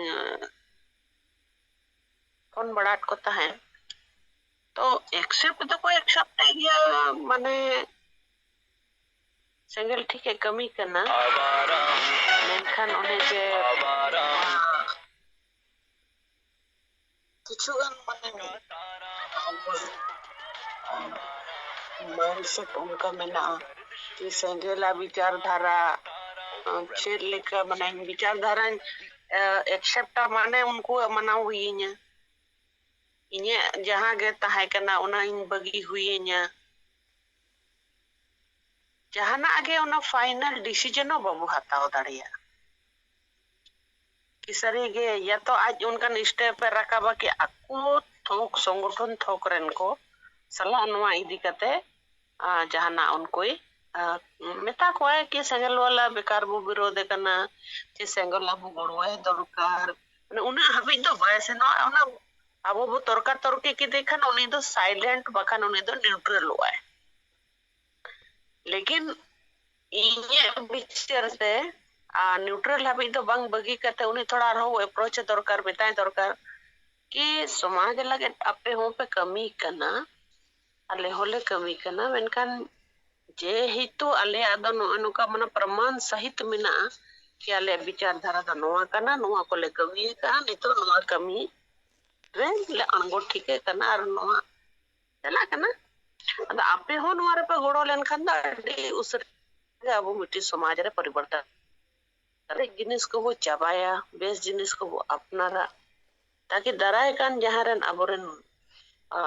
ᱯᱷᱳᱱ ᱵᱟᱲᱟᱫ ᱠᱚ ᱛᱟᱦᱮᱸᱫ᱾ ᱛᱚ accept ᱫᱚᱠᱚ accept ᱮᱫ ᱜᱮᱭᱟ, ᱢᱟᱱᱮ ᱥᱮᱸᱜᱮᱞ ᱴᱷᱤᱠ ᱮ ᱠᱟᱹᱢᱤ ᱠᱟᱱᱟ, ᱢᱮᱱᱠᱷᱟᱱ ᱚᱱᱮ ᱡᱮ ᱠᱤᱪᱷᱩ ᱜᱟᱱ ᱢᱟᱱᱮ mindset ᱚᱱᱠᱟ ᱢᱮᱱᱟᱜᱼᱟ ᱠᱤ ᱥᱮᱸᱜᱮᱞᱟᱜ ᱵᱤᱪᱟᱨ ᱫᱷᱟᱨᱟ ᱪᱮᱫ ᱞᱮᱠᱟ, ᱢᱟᱱᱮ ᱵᱤᱪᱟᱨ ᱫᱷᱟᱨᱟᱧ accept ᱟ, ᱢᱟᱱᱮ ᱩᱱᱠᱩᱣᱟᱜ ᱢᱟᱱᱟᱣ ᱦᱩᱭᱤᱧᱟ, ᱤᱧᱟᱹᱜ ᱡᱟᱦᱟᱸ ᱜᱮ ᱛᱟᱦᱮᱸ ᱠᱟᱱᱟ ᱚᱱᱟ ᱤᱧ ᱵᱟᱹᱜᱤ ᱦᱩᱭᱤᱧᱟ᱾ ᱡᱟᱦᱟᱱᱟᱜ ᱜᱮ ᱚᱱᱟ final decision ᱦᱚᱸ ᱵᱟᱵᱚ ᱦᱟᱛᱟᱣ ᱫᱟᱲᱮᱭᱟᱜᱼᱟ᱾ ᱠᱤ ᱥᱟᱹᱨᱤ ᱜᱮ ᱭᱟ ᱛᱚ ᱟᱡ ᱚᱱᱠᱟᱱ step ᱮ ᱨᱟᱠᱟᱵᱟ ᱠᱤ ᱟᱠᱚ ᱛᱷᱚᱠ, ᱥᱚᱝᱜᱚᱴᱷᱚᱱ ᱛᱷᱚᱠ ᱨᱮᱱ ᱠᱚ ᱥᱟᱞᱟᱜ ᱱᱚᱣᱟ ᱤᱫᱤ ᱠᱟᱛᱮ, ᱟ, ᱡᱟᱦᱟᱱᱟᱜ ᱩᱱᱠᱩᱭ, ᱟ, ᱢᱮᱛᱟ ᱠᱚᱣᱟᱭ ᱠᱤ ᱥᱮᱸᱜᱮᱞ ᱵᱟᱞᱟ ᱵᱮᱠᱟᱨ ᱵᱚ ᱵᱤᱨᱳᱫᱷ ᱮ ᱠᱟᱱᱟ, ᱪᱮ ᱥᱮᱸᱜᱮᱞ ᱵᱟᱞᱟ ᱵᱚ ᱜᱚᱲᱚᱣᱟᱭ ᱫᱚᱨᱠᱟᱨ᱾ ᱢᱟᱱᱮ ᱩᱱᱟᱹᱜ ᱦᱟᱹᱵᱤᱡ ᱫᱚ ᱵᱟᱭ ᱥᱮᱱᱚᱜᱼᱟ᱾ ᱚᱱᱟ ᱟᱵᱚ ᱵᱚ ᱛᱚᱨᱠᱟ ᱛᱚᱨᱠᱤ ᱠᱮᱫᱮ ᱠᱷᱟᱱ ᱩᱱᱤ ᱫᱚ silent, ᱵᱟᱠᱷᱟᱱ ᱩᱱᱤ ᱫᱚ neutralᱚᱜᱼᱟᱭ᱾ ᱞᱮᱠᱤᱱ ᱤᱧᱟᱹᱜ ᱵᱤᱪᱟᱹᱨ ᱛᱮ, ᱟᱨ neutral ᱦᱟᱹᱵᱤᱡ ᱫᱚ ᱵᱟᱝ ᱵᱟᱹᱜᱤ ᱠᱟᱛᱮ ᱩᱱᱤ ᱛᱷᱚᱲᱟ ᱟᱨᱦᱚᱸ approach ᱮ ᱫᱚᱨᱠᱟᱨ, ᱢᱮᱛᱟᱭ ᱫᱚᱨᱠᱟᱨ ᱠᱤ ᱥᱚᱢᱟᱡᱽ ᱞᱟᱹᱜᱤᱫ ᱟᱯᱮ ᱦᱚᱸᱯᱮ ᱠᱟᱹᱢᱤ ᱠᱟᱱᱟ, ᱟᱞᱮ ᱦᱚᱸᱞᱮ ᱠᱟᱹᱢᱤ ᱠᱟᱱᱟ, ᱢᱮᱱᱠᱷᱟᱱ ᱡᱮᱦᱮᱛᱩ ᱟᱞᱮᱭᱟᱜ ᱫᱚ ᱱᱚᱜᱼᱚ ᱱᱚᱝᱠᱟ ᱢᱟᱱᱮ ᱯᱨᱚᱢᱟᱱ ᱥᱟᱹᱦᱤᱛ ᱢᱮᱱᱟᱜᱼᱟ ᱠᱤ ᱟᱞᱮᱭᱟᱜ ᱵᱤᱪᱟᱨ ᱫᱷᱟᱨᱟ ᱫᱚ ᱱᱚᱣᱟ ᱠᱟᱱᱟ, ᱱᱚᱣᱟ ᱠᱚᱞᱮ ᱠᱟᱹᱢᱤ ᱟᱠᱟᱫᱼᱟ, ᱱᱤᱛᱚᱜ ᱱᱚᱣᱟ ᱠᱟᱹᱢᱤ ᱨᱮ ᱞᱮ ᱟᱬᱜᱚ ᱴᱷᱤᱠᱟᱹ ᱠᱟᱱᱟ ᱟᱨ ᱱᱚᱣᱟ ᱪᱟᱞᱟᱜ ᱠᱟᱱᱟ᱾ ᱟᱫᱚ ᱟᱯᱮ ᱦᱚᱸ ᱱᱚᱣᱟ ᱨᱮᱯᱮ ᱜᱚᱲᱚ ᱞᱮᱱᱠᱷᱟᱱ ᱫᱚ ᱟᱹᱰᱤ ᱩᱥᱟᱹᱨᱟ ᱜᱮ ᱟᱵᱚ ᱢᱤᱫᱴᱤᱡ ᱥᱚᱢᱟᱡᱽ ᱨᱮ ᱯᱚᱨᱤᱵᱚᱨᱛᱚᱱ, ᱵᱟᱹᱲᱤᱡ ᱡᱤᱱᱤᱥ ᱠᱚᱵᱚ ᱪᱟᱵᱟᱭᱟ, ᱵᱮᱥ ᱡᱤᱱᱤᱥ ᱠᱚᱵᱚ ᱟᱯᱱᱟᱨᱟ, ᱛᱟᱠᱤ ᱫᱟᱨᱟᱭ ᱠᱟᱱ ᱡᱟᱦᱟᱸ ᱨᱮᱱ ᱟᱵᱚᱨᱮᱱ, ᱟ,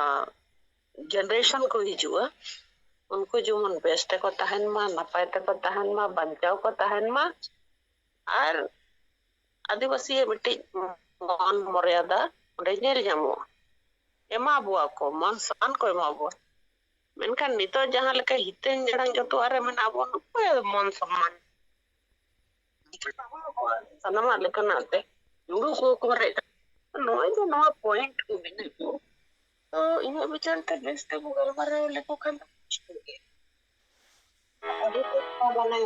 generation ᱠᱚ ᱦᱤᱡᱩᱜᱼᱟ, ᱩᱱᱠᱩ ᱡᱮᱢᱚᱱ ᱵᱮᱥ ᱛᱮᱠᱚ ᱛᱟᱦᱮᱱ ᱢᱟ, ᱱᱟᱯᱟᱭ ᱛᱮᱠᱚ ᱛᱟᱦᱮᱱ ᱢᱟ, ᱵᱟᱧᱪᱟᱣ ᱠᱚ ᱛᱟᱦᱮᱱ ᱢᱟ᱾ ᱟᱨ ᱟᱹᱫᱤᱵᱟᱹᱥᱤᱭᱟᱜ ᱢᱤᱫᱴᱤᱡ ᱢᱟᱱ ᱢᱚᱨᱭᱟᱫᱟ ᱚᱸᱰᱮ ᱧᱮᱞ ᱧᱟᱢᱚᱜᱼᱟ᱾ ᱮᱢᱟ ᱵᱚᱣᱟ ᱠᱚ, ᱢᱟᱱ ᱥᱚᱱᱢᱟᱱ ᱠᱚ ᱮᱢᱟ ᱵᱚᱣᱟ᱾ ᱢᱮᱱᱠᱷᱟᱱ ᱱᱤᱛᱚᱜ ᱡᱟᱦᱟᱸ ᱞᱮᱠᱟ ᱦᱤᱛᱟᱹᱧ ᱡᱟᱲᱟᱝ ᱡᱚᱛᱚᱣᱟᱜ ᱨᱮ ᱢᱮᱱᱟᱜ ᱵᱚᱱ, ᱚᱠᱚᱭ ᱢᱟᱱ ᱥᱚᱱᱢᱟᱱ? ᱥᱟᱱᱟᱢᱟᱜ ᱞᱮᱠᱟᱱᱟᱜ ᱛᱮ ᱫᱩᱲᱩᱵ ᱠᱚ ᱠᱚᱨᱮ, ᱱᱚᱜᱼᱚᱭ ᱡᱮ ᱱᱚᱣᱟ ᱯᱚᱭᱮᱱᱴ ᱠᱚ ᱢᱮᱱᱟᱜ ᱠᱚ, ᱛᱚ ᱤᱧᱟᱹᱜ ᱵᱤᱪᱟᱹᱨ ᱛᱮ ᱵᱮᱥ ᱛᱮᱠᱚ ᱜᱟᱞᱢᱟᱨᱟᱣ ᱞᱮᱠᱚ ᱠᱷᱟᱱ ᱫᱚ ᱢᱩᱥᱠᱤᱞ ᱜᱮ᱾ ᱟᱵᱚ ᱫᱚ ᱢᱟᱱᱮ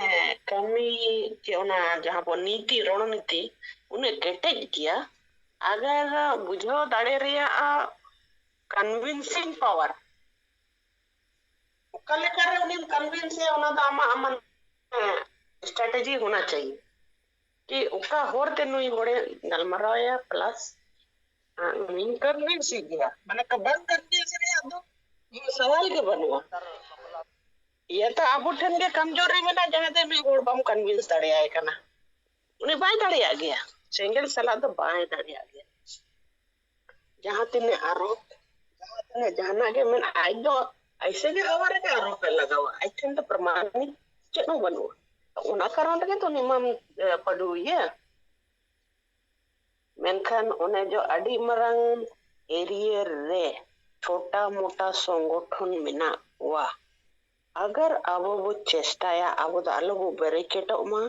ᱠᱟᱹᱢᱤ ᱪᱮ ᱚᱱᱟ ᱡᱟᱦᱟᱸ ᱵᱚᱱ ᱱᱤᱛᱤ ᱨᱚᱬᱱᱤᱛᱤ ᱩᱱᱟᱹᱜ ᱠᱮᱴᱮᱡ ᱜᱮᱭᱟ, ᱟᱜᱟᱨ ᱵᱩᱡᱷᱟᱹᱣ ᱫᱟᱲᱮ ᱨᱮᱭᱟᱜ ᱠᱚᱱᱵᱷᱤᱱᱥᱤᱝ ᱯᱟᱣᱟᱨ ᱚᱠᱟ ᱞᱮᱠᱟᱨᱮ ᱩᱱᱤᱢ ᱠᱚᱱᱵᱷᱤᱱᱥ ᱮᱭᱟ, ᱚᱱᱟ ᱫᱚ ᱟᱢᱟᱜ ᱟᱢᱟᱜ ᱥᱴᱨᱟᱴᱮᱡᱤ ᱦᱳᱱᱟ ᱪᱟᱦᱤᱭᱮ ᱠᱤ ᱚᱠᱟ ᱦᱚᱨ ᱛᱮ ᱱᱩᱭ ᱦᱚᱲᱮ ᱜᱟᱞᱢᱟᱨᱟᱣ ᱮᱭᱟ, ᱯᱞᱟᱥ ᱩᱱᱤᱧ ᱠᱚᱱᱵᱷᱤᱱᱥ ᱮ ᱜᱮᱭᱟ, ᱢᱟᱱᱮ ᱵᱟᱝ ᱠᱚᱱᱵᱷᱤᱱᱥ ᱨᱮᱭᱟᱜ ᱫᱚ ᱥᱟᱣᱟᱞ ᱜᱮ ᱵᱟᱹᱱᱩᱜᱼᱟ᱾ ᱤᱭᱟᱹ ᱛᱚ ᱟᱵᱚ ᱴᱷᱮᱱ ᱜᱮ ᱠᱟᱢᱡᱳᱨᱤ ᱢᱮᱱᱟᱜᱼᱟ, ᱡᱟᱦᱟᱸ ᱛᱮ ᱢᱤᱫ ᱦᱚᱲ ᱵᱟᱢ ᱠᱚᱱᱵᱷᱤᱱᱥ ᱫᱟᱲᱮᱭᱟᱭ ᱠᱟᱱᱟ, ᱩᱱᱤ ᱵᱟᱭ ᱫᱟᱲᱮᱭᱟᱜ ᱜᱮᱭᱟ, ᱥᱮᱸᱜᱮᱞ ᱥᱟᱞᱟᱜ ᱫᱚ ᱵᱟᱭ ᱫᱟᱲᱮᱭᱟᱜ ᱜᱮᱭᱟ᱾ ᱡᱟᱦᱟᱸ ᱛᱤᱱᱟᱹᱜ ᱟᱨᱚ ᱡᱟᱦᱟᱸ ᱛᱤᱱᱟᱹᱜ ᱡᱟᱦᱟᱱᱟᱜ ᱜᱮ ᱢᱮᱱ, ᱟᱡ ᱫᱚ ᱟᱭᱥᱮ ᱜᱮ ᱟᱣᱟᱨ ᱨᱮᱜᱮ ᱟᱨᱚᱯ ᱮ ᱞᱟᱜᱟᱣᱟ, ᱟᱡ ᱴᱷᱮᱱ ᱫᱚ ᱯᱨᱚᱢᱟᱱᱤᱠ ᱪᱮᱫ ᱦᱚᱸ ᱵᱟᱹᱱᱩᱜᱼᱟ᱾ ᱚᱱᱟ ᱠᱟᱨᱚᱱ ᱨᱮᱜᱮ ᱛᱚ ᱩᱱᱤ ᱢᱟᱢ ᱯᱟᱹᱰᱩᱭᱮᱭᱟ᱾ ᱢᱮᱱᱠᱷᱟᱱ ᱚᱱᱮ ᱡᱚ ᱟᱹᱰᱤ ᱢᱟᱨᱟᱝ ᱮᱨᱤᱭᱟ ᱨᱮ ᱪᱷᱳᱴᱟ ᱢᱳᱴᱟ ᱥᱚᱝᱜᱚᱴᱷᱚᱱ ᱢᱮᱱᱟᱜ ᱠᱚᱣᱟ᱾ ᱟᱜᱟᱨ ᱟᱵᱚ ᱵᱚ ᱪᱮᱥᱴᱟᱭᱟ, ᱟᱵᱚ ᱫᱚ ᱟᱞᱚ ᱵᱚ ᱵᱮᱨᱤᱠᱮᱴᱚᱜ ᱢᱟ,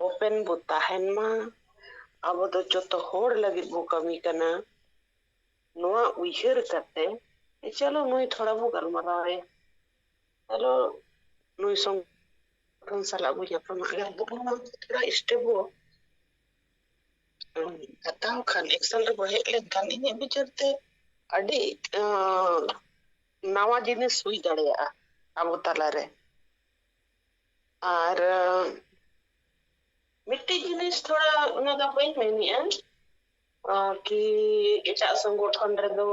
ᱳᱯᱮᱱ ᱵᱚ ᱛᱟᱦᱮᱱ ᱢᱟ, ᱟᱵᱚ ᱫᱚ ᱡᱚᱛᱚ ᱦᱚᱲ ᱞᱟᱹᱜᱤᱫ ᱵᱚ ᱠᱟᱹᱢᱤ ᱠᱟᱱᱟ, ᱱᱚᱣᱟ ᱩᱭᱦᱟᱹᱨ ᱠᱟᱛᱮ ᱪᱚᱞᱚ ᱱᱩᱭ ᱛᱷᱚᱲᱟ ᱵᱚ ᱜᱟᱞᱢᱟᱨᱟᱣ ᱟᱭᱟ, ᱪᱚᱞᱚ ᱱᱩᱭ ᱥᱚᱝᱜᱚᱴᱷᱚᱱ ᱥᱟᱞᱟᱜ ᱵᱚ ᱧᱟᱯᱟᱢᱟ᱾ ᱟᱜᱟᱨ ᱵᱚ ᱱᱚᱣᱟ ᱛᱷᱚᱲᱟ ᱥᱴᱮᱯ ᱵᱚ ᱦᱟᱛᱟᱣ ᱠᱷᱟᱱ, ᱮᱠᱥᱚᱱ ᱨᱮᱵᱚ ᱦᱮᱡ ᱞᱮᱱᱠᱷᱟᱱ, ᱤᱧᱟᱹᱜ ᱵᱤᱪᱟᱹᱨ ᱛᱮ ᱟᱹᱰᱤ ᱱᱟᱣᱟ ᱡᱤᱱᱤᱥ ᱦᱩᱭ ᱫᱟᱲᱮᱭᱟᱜᱼᱟ ᱟᱵᱚ ᱛᱟᱞᱟᱨᱮ᱾ ᱟᱨ ᱢᱤᱫᱴᱤᱡ ᱡᱤᱱᱤᱥ ᱛᱷᱚᱲᱟ ᱚᱱᱟ ᱫᱚ ᱵᱟᱹᱧ ᱢᱮᱱᱮᱜᱼᱟ, ᱠᱤ ᱮᱴᱟᱜ ᱥᱚᱝᱜᱚᱴᱷᱚᱱ ᱨᱮᱫᱚ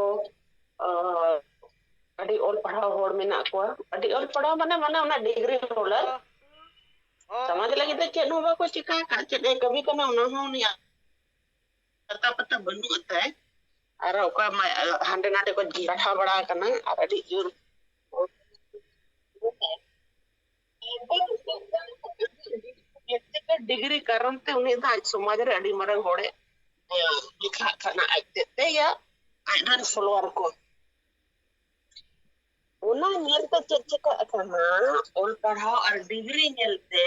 ᱟᱹᱰᱤ ᱚᱞ ᱯᱟᱲᱦᱟᱣ ᱦᱚᱲ ᱢᱮᱱᱟᱜ ᱠᱚᱣᱟ, ᱟᱹᱰᱤ ᱚᱞ ᱯᱟᱲᱦᱟᱣ ᱢᱟᱱᱮ ᱢᱟᱱᱮ ᱚᱱᱟ ᱰᱤᱜᱽᱨᱤ ᱦᱳᱞᱰᱟᱨ, ᱥᱚᱢᱟᱡᱽ ᱞᱟᱹᱜᱤᱫ ᱫᱚ ᱪᱮᱫ ᱦᱚᱸ ᱵᱟᱠᱚ ᱪᱤᱠᱟ ᱟᱠᱟᱫ, ᱪᱮᱫ ᱮ ᱠᱟᱹᱢᱤ ᱠᱟᱱᱟ ᱚᱱᱟ ᱦᱚᱸ ᱩᱱᱤᱭᱟᱜ ᱟᱛᱟ ᱯᱟᱛᱟ ᱵᱟᱹᱱᱩᱜ ᱛᱟᱭ᱾ ᱟᱨ ᱚᱠᱟ ᱢᱟ ᱦᱟᱸᱰᱮ ᱱᱟᱰᱮ ᱠᱚ ᱞᱟᱴᱷᱟ ᱵᱟᱲᱟ ᱟᱠᱟᱱᱟ ᱟᱨ ᱟᱹᱰᱤ ᱡᱳᱨ ᱰᱤᱜᱽᱨᱤ ᱠᱟᱨᱚᱱ ᱛᱮ ᱩᱱᱤ ᱫᱚ ᱟᱡ ᱥᱚᱢᱟᱡᱽ ᱨᱮ ᱟᱹᱰᱤ ᱢᱟᱨᱟᱝ ᱦᱚᱲᱮ ᱞᱮᱠᱷᱟᱜ ᱠᱟᱱᱟ, ᱟᱡ ᱛᱮᱫ ᱛᱮ ᱭᱟ ᱟᱡ ᱨᱮᱱ ᱯᱷᱚᱞᱳᱣᱟᱨ ᱠᱚ᱾ ᱚᱱᱟ ᱧᱮᱞᱛᱮ ᱪᱮᱫ ᱪᱤᱠᱟᱹᱜ ᱠᱟᱱᱟ, ᱚᱞ ᱯᱟᱲᱦᱟᱣ ᱟᱨ ᱰᱤᱜᱽᱨᱤ ᱧᱮᱞᱛᱮ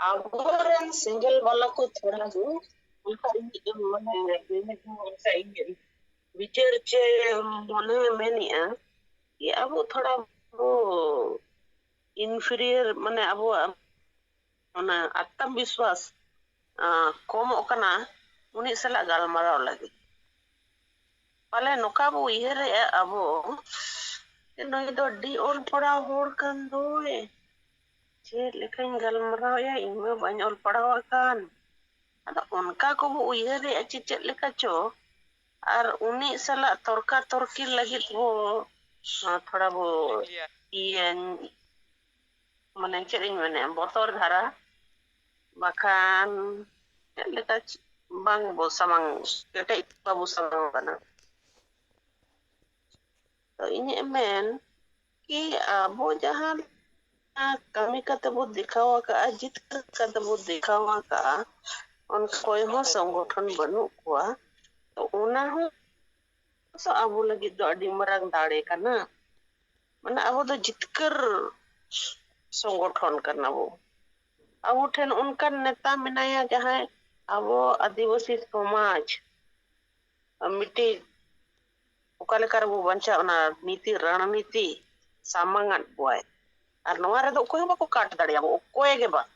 ᱟᱵᱚᱨᱮᱱ ᱥᱮᱸᱜᱮᱞ ᱵᱟᱞᱟ ᱠᱚ ᱛᱷᱚᱲᱟ ᱠᱚ ᱚᱱᱠᱟ ᱤᱧ ᱢᱟᱱᱮ ᱚᱱᱠᱟ ᱤᱧ ᱵᱤᱪᱟᱹᱨ ᱪᱮ ᱢᱚᱱᱮ ᱢᱮᱱᱮᱜᱼᱟ ᱠᱤ ᱟᱵᱚ ᱛᱷᱚᱲᱟ ᱵᱚ ᱤᱱᱯᱷᱤᱨᱤᱭᱟᱨ, ᱢᱟᱱᱮ ᱟᱵᱚᱣᱟᱜ ᱚᱱᱟ ᱟᱛᱢᱚ ᱵᱤᱥᱣᱟᱥ ᱠᱚᱢᱚᱜ ᱠᱟᱱᱟ ᱩᱱᱤ ᱥᱟᱞᱟᱜ ᱜᱟᱞᱢᱟᱨᱟᱣ ᱞᱟᱹᱜᱤᱫ᱾ ᱯᱟᱞᱮ ᱱᱚᱝᱠᱟ ᱵᱚ ᱩᱭᱦᱟᱹᱨᱮᱜᱼᱟ ᱟᱵᱚ, ᱱᱩᱭ ᱫᱚ ᱟᱹᱰᱤ ᱚᱞ ᱯᱟᱲᱦᱟᱣ ᱦᱚᱲ ᱠᱟᱱ ᱫᱚᱭ, ᱪᱮᱫ ᱞᱮᱠᱟᱧ ᱜᱟᱞᱢᱟᱨᱟᱣ ᱟᱭᱟ, ᱤᱧ ᱢᱟ ᱵᱟᱹᱧ ᱚᱞ ᱯᱟᱲᱦᱟᱣ ᱟᱠᱟᱱ᱾ ᱟᱫᱚ ᱚᱱᱠᱟ ᱠᱚᱵᱚ ᱩᱭᱦᱟᱹᱨᱮᱜᱼᱟ ᱪᱮ ᱪᱮᱫ ᱞᱮᱠᱟ ᱪᱚ, ᱟᱨ ᱩᱱᱤ ᱥᱟᱞᱟᱜ ᱛᱚᱨᱠᱟ ᱛᱚᱨᱠᱤ ᱞᱟᱹᱜᱤᱫ ᱵᱚ ᱛᱷᱚᱲᱟ ᱵᱚ ᱤᱭᱟᱹ, ᱢᱟᱱᱮ ᱪᱮᱫ ᱤᱧ ᱢᱮᱱᱮᱫᱼᱟ, ᱵᱚᱛᱚᱨ ᱫᱷᱟᱨᱟ, ᱵᱟᱠᱷᱟᱱ ᱪᱮᱫ ᱞᱮᱠᱟ ᱵᱟᱝ ᱵᱚ ᱥᱟᱢᱟᱝ, ᱠᱮᱴᱮᱡ ᱵᱟᱵᱚ ᱥᱟᱢᱟᱝ ᱠᱟᱱᱟ᱾ ᱛᱚ ᱤᱧᱟᱹᱜ ᱢᱮᱱ ᱠᱤ ᱟᱵᱚ ᱡᱟᱦᱟᱸ ᱠᱟᱹᱢᱤ ᱠᱟᱛᱮ ᱵᱚ ᱫᱮᱠᱷᱟᱣ ᱟᱠᱟᱫᱼᱟ, ᱡᱤᱛᱠᱟᱹᱨ ᱠᱟᱛᱮ ᱵᱚ ᱫᱮᱠᱷᱟᱣ ᱟᱠᱟᱫᱼᱟ, ᱚᱱᱠᱟ ᱚᱠᱚᱭ ᱦᱚᱸ ᱥᱚᱝᱜᱚᱴᱷᱚᱱ ᱵᱟᱹᱱᱩᱜ ᱠᱚᱣᱟ᱾ ᱛᱚ ᱚᱱᱟ ᱦᱚᱸ ᱟᱵᱚ ᱞᱟᱹᱜᱤᱫ ᱫᱚ ᱟᱹᱰᱤ ᱢᱟᱨᱟᱝ ᱫᱟᱲᱮ ᱠᱟᱱᱟ᱾ ᱢᱟᱱᱮ ᱟᱵᱚ ᱫᱚ ᱡᱤᱛᱠᱟᱹᱨ ᱥᱚᱝᱜᱚᱴᱷᱚᱱ ᱠᱟᱱᱟ ᱵᱚ᱾ ᱟᱵᱚ ᱴᱷᱮᱱ ᱚᱱᱠᱟᱱ ᱱᱮᱛᱟ ᱢᱮᱱᱟᱭᱟ ᱡᱟᱦᱟᱸᱭ ᱟᱵᱚ ᱟᱹᱫᱤᱵᱟᱹᱥᱤ ᱥᱚᱢᱟᱡᱽ ᱢᱤᱫᱴᱤᱡ ᱚᱠᱟ ᱞᱮᱠᱟ ᱨᱮᱵᱚ ᱵᱟᱧᱪᱟᱜ, ᱚᱱᱟ ᱱᱤᱛᱤ ᱨᱚᱬᱱᱤᱛᱤ ᱥᱟᱢᱟᱝ ᱟᱫ ᱵᱚᱣᱟᱭ᱾ ᱟᱨ ᱱᱚᱣᱟ ᱨᱮᱫᱚ ᱚᱠᱚᱭ ᱦᱚᱸ ᱵᱟᱠᱚ ᱠᱟᱴ ᱫᱟᱲᱮᱭᱟᱵᱚ, ᱚᱠᱚᱭ ᱜᱮ ᱵᱟᱝ᱾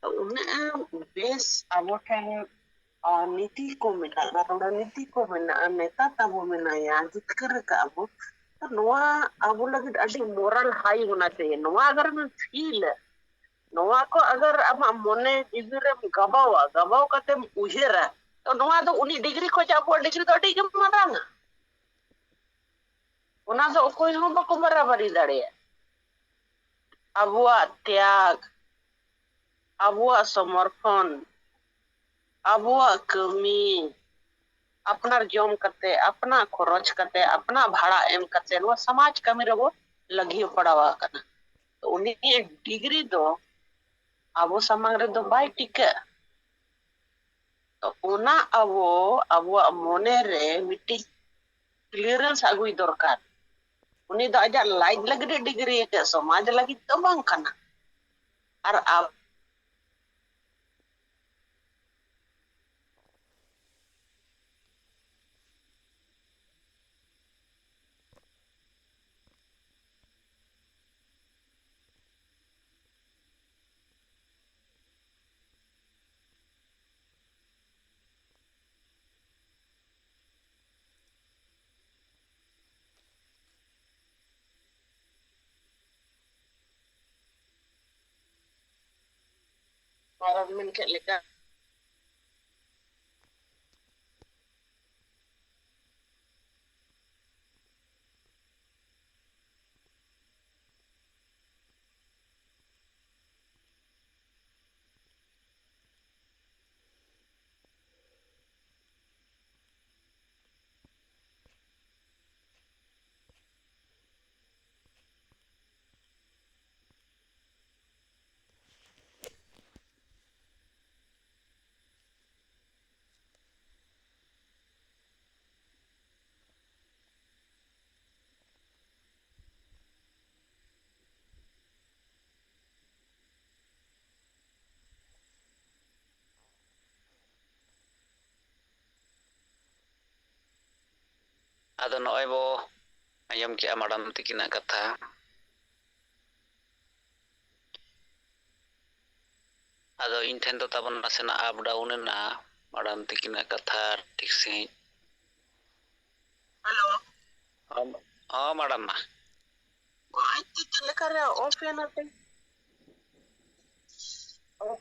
ᱛᱚ ᱩᱱᱟᱹᱜ ᱵᱮᱥ ᱟᱵᱚ ᱴᱷᱮᱱ ᱟᱨ ᱱᱤᱛᱤ ᱠᱚ ᱢᱮᱱᱟᱜᱼᱟ, ᱨᱚᱬᱱᱤᱛᱤ ᱠᱚ ᱢᱮᱱᱟᱜᱼᱟ, ᱱᱮᱛᱟ ᱛᱟᱵᱚ ᱢᱮᱱᱟᱭᱟ, ᱡᱤᱛᱠᱟᱹᱨ ᱟᱠᱟᱫ ᱵᱚ᱾ ᱛᱚ ᱱᱚᱣᱟ ᱟᱵᱚ ᱞᱟᱹᱜᱤᱫ ᱟᱹᱰᱤ ᱢᱚᱨᱟᱞ ᱦᱟᱭ ᱦᱳᱱᱟ ᱪᱟᱦᱤᱭᱮ᱾ ᱱᱚᱣᱟ ᱟᱜᱟᱨ ᱟᱢᱮᱢ ᱯᱷᱤᱞᱟ, ᱱᱚᱣᱟ ᱠᱚ ᱟᱜᱟᱨ ᱟᱢᱟᱜ ᱢᱚᱱᱮ ᱡᱤᱣᱤ ᱨᱮᱢ ᱜᱟᱵᱟᱣᱟ, ᱜᱟᱵᱟᱣ ᱠᱟᱛᱮᱢ ᱩᱭᱦᱟᱹᱨᱟ, ᱛᱚ ᱱᱚᱣᱟ ᱫᱚ ᱩᱱᱤ ᱰᱤᱜᱽᱨᱤ ᱠᱷᱚᱱ ᱟᱵᱚᱣᱟᱜ ᱰᱤᱜᱽᱨᱤ ᱫᱚ ᱟᱹᱰᱤ ᱜᱮ ᱢᱟᱨᱟᱝᱟ᱾ ᱚᱱᱟ ᱫᱚ ᱚᱠᱚᱭ ᱦᱚᱸ ᱵᱟᱠᱚ ᱵᱟᱨᱟᱵᱟᱨᱤ ᱫᱟᱲᱮᱭᱟᱜᱼᱟ᱾ ᱟᱵᱚᱣᱟᱜ ᱛᱮᱭᱟᱜᱽ, ᱟᱵᱚᱣᱟᱜ ᱥᱚᱢᱚᱨᱯᱷᱚᱱ, ᱟᱵᱚᱣᱟᱜ ᱠᱟᱹᱢᱤ, ᱟᱯᱱᱟᱨ ᱡᱚᱢ ᱠᱟᱛᱮ, ᱟᱯᱱᱟᱨ ᱠᱷᱚᱨᱚᱪ ᱠᱟᱛᱮ, ᱟᱯᱱᱟᱨ ᱵᱷᱟᱲᱟ ᱮᱢ ᱠᱟᱛᱮ ᱱᱚᱣᱟ ᱥᱚᱢᱟᱡᱽ ᱠᱟᱹᱢᱤ ᱨᱮᱵᱚ ᱞᱟᱹᱜᱤᱭᱟᱹ ᱯᱟᱲᱟᱣ ᱟᱠᱟᱱᱟ᱾ ᱛᱚ ᱩᱱᱤᱭᱟᱜ ᱰᱤᱜᱽᱨᱤ ᱫᱚ ᱟᱵᱚ ᱥᱟᱢᱟᱝ ᱨᱮᱫᱚ ᱵᱟᱭ ᱴᱤᱠᱟᱹᱜᱼᱟ᱾ ᱛᱚ ᱚᱱᱟ ᱟᱵᱚ ᱟᱵᱚᱣᱟᱜ ᱢᱚᱱᱮ ᱨᱮ ᱢᱤᱫᱴᱤᱡ ᱠᱞᱤᱭᱟᱨᱮᱱᱥ ᱟᱹᱜᱩᱭ ᱫᱚᱨᱠᱟᱨ᱾ ᱩᱱᱤ ᱫᱚ ᱟᱡᱟᱜ ᱞᱟᱡ ᱞᱟᱹᱜᱤᱫ ᱮ ᱰᱤᱜᱽᱨᱤ ᱟᱠᱟᱫ, ᱥᱚᱢᱟᱡᱽ ᱞᱟᱹᱜᱤᱫ ᱫᱚ ᱵᱟᱝ ᱠᱟᱱᱟ᱾ ᱟᱨ ᱟᱵ- ᱟᱨ ᱢᱮᱱ ᱠᱮᱫ ᱞᱮᱠᱟ᱾ ᱟᱫᱚ ᱱᱚᱜᱼᱚᱭ ᱵᱚ ᱟᱸᱡᱚᱢ ᱠᱮᱜᱼᱟ ᱢᱟᱰᱟᱢ ᱛᱤᱠᱤᱱᱟᱜ ᱠᱟᱛᱷᱟ᱾ ᱟᱫᱚ ᱤᱧ ᱴᱷᱮᱱ ᱫᱚ ᱛᱟᱵᱚᱱ ᱱᱟᱥᱮᱱᱟᱜ ᱟᱯ ᱰᱟᱣᱩᱱ ᱮᱱᱟ ᱢᱟᱰᱟᱢ ᱛᱤᱠᱤᱱᱟᱜ ᱠᱟᱛᱷᱟ ᱴᱷᱤᱠ ᱥᱟᱺᱦᱤᱡ᱾ ᱦᱮᱞᱳ᱾ ᱦᱚᱸ, ᱦᱚᱸ ᱢᱟᱰᱟᱢ ᱢᱟ᱾ ᱟᱡ ᱛᱮ ᱪᱮᱫ ᱞᱮᱠᱟᱨᱮ ᱚᱯᱷ ᱮᱱᱟ ᱛᱮ?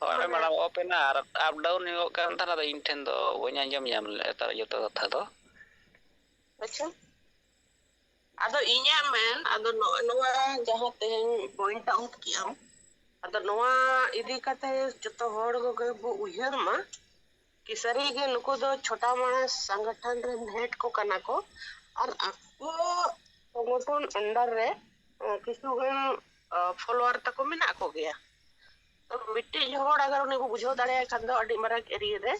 ᱦᱳᱭ ᱢᱟᱰᱟᱢ, ᱚᱯᱷ ᱮᱱᱟ ᱟᱨ ᱟᱯ ᱰᱟᱣᱩᱱ ᱧᱚᱜᱚᱜ ᱠᱟᱱ ᱛᱟᱦᱮᱱᱟ, ᱟᱫᱚ ᱤᱧ ᱴᱷᱮᱱ ᱫᱚ ᱵᱟᱹᱧ ᱟᱸᱡᱚᱢ ᱧᱟᱢ ᱞᱮᱫᱼᱟ ᱛᱟᱦᱚᱞᱮ ᱡᱚᱛᱚ ᱠᱟᱛᱷᱟ ᱫᱚ᱾ ᱟᱪᱪᱷᱟ, ᱟᱫᱚ ᱤᱧᱟᱹᱜ ᱢᱮᱱ, ᱟᱫᱚ ᱱᱚᱜᱼᱚ ᱱᱚᱣᱟ ᱡᱟᱦᱟᱸ ᱛᱮᱦᱮᱧ ᱯᱚᱭᱮᱱᱴ ᱟᱣᱩᱴ ᱠᱮᱜ ᱟᱢ, ᱟᱫᱚ ᱱᱚᱣᱟ ᱤᱫᱤ ᱠᱟᱛᱮ ᱡᱚᱛᱚ ᱦᱚᱲ ᱠᱚᱜᱮ ᱵᱚ ᱩᱭᱦᱟᱹᱨ ᱢᱟ, ᱠᱤ ᱥᱟᱹᱨᱤ ᱜᱮ ᱱᱩᱠᱩ ᱫᱚ ᱪᱷᱳᱴᱟ ᱢᱟᱲᱟᱝ ᱥᱚᱝᱜᱚᱴᱷᱚᱱ ᱨᱮᱱ ᱦᱮᱰ ᱠᱚ ᱠᱟᱱᱟ ᱠᱚ ᱟᱨ ᱟᱠᱚ ᱥᱚᱝᱜᱚᱴᱷᱚᱱ ᱟᱱᱰᱟᱨ ᱨᱮ, ᱟᱸ, ᱠᱤᱪᱷᱩ ᱜᱟᱱ, ᱟᱸ, ᱯᱷᱚᱞᱳᱣᱟᱨ ᱛᱟᱠᱚ ᱢᱮᱱᱟᱜ ᱠᱚᱜᱮᱭᱟ᱾ ᱛᱚ ᱢᱤᱫᱴᱤᱡ ᱦᱚᱲ ᱟᱜᱟᱨ ᱩᱱᱤ ᱵᱚ ᱵᱩᱡᱷᱟᱹᱣ ᱫᱟᱲᱮᱭᱟᱭ ᱠᱷᱟᱱ ᱫᱚ ᱟᱹᱰᱤ ᱢᱟᱨᱟᱝ ᱮᱨᱤᱭᱟ ᱨᱮ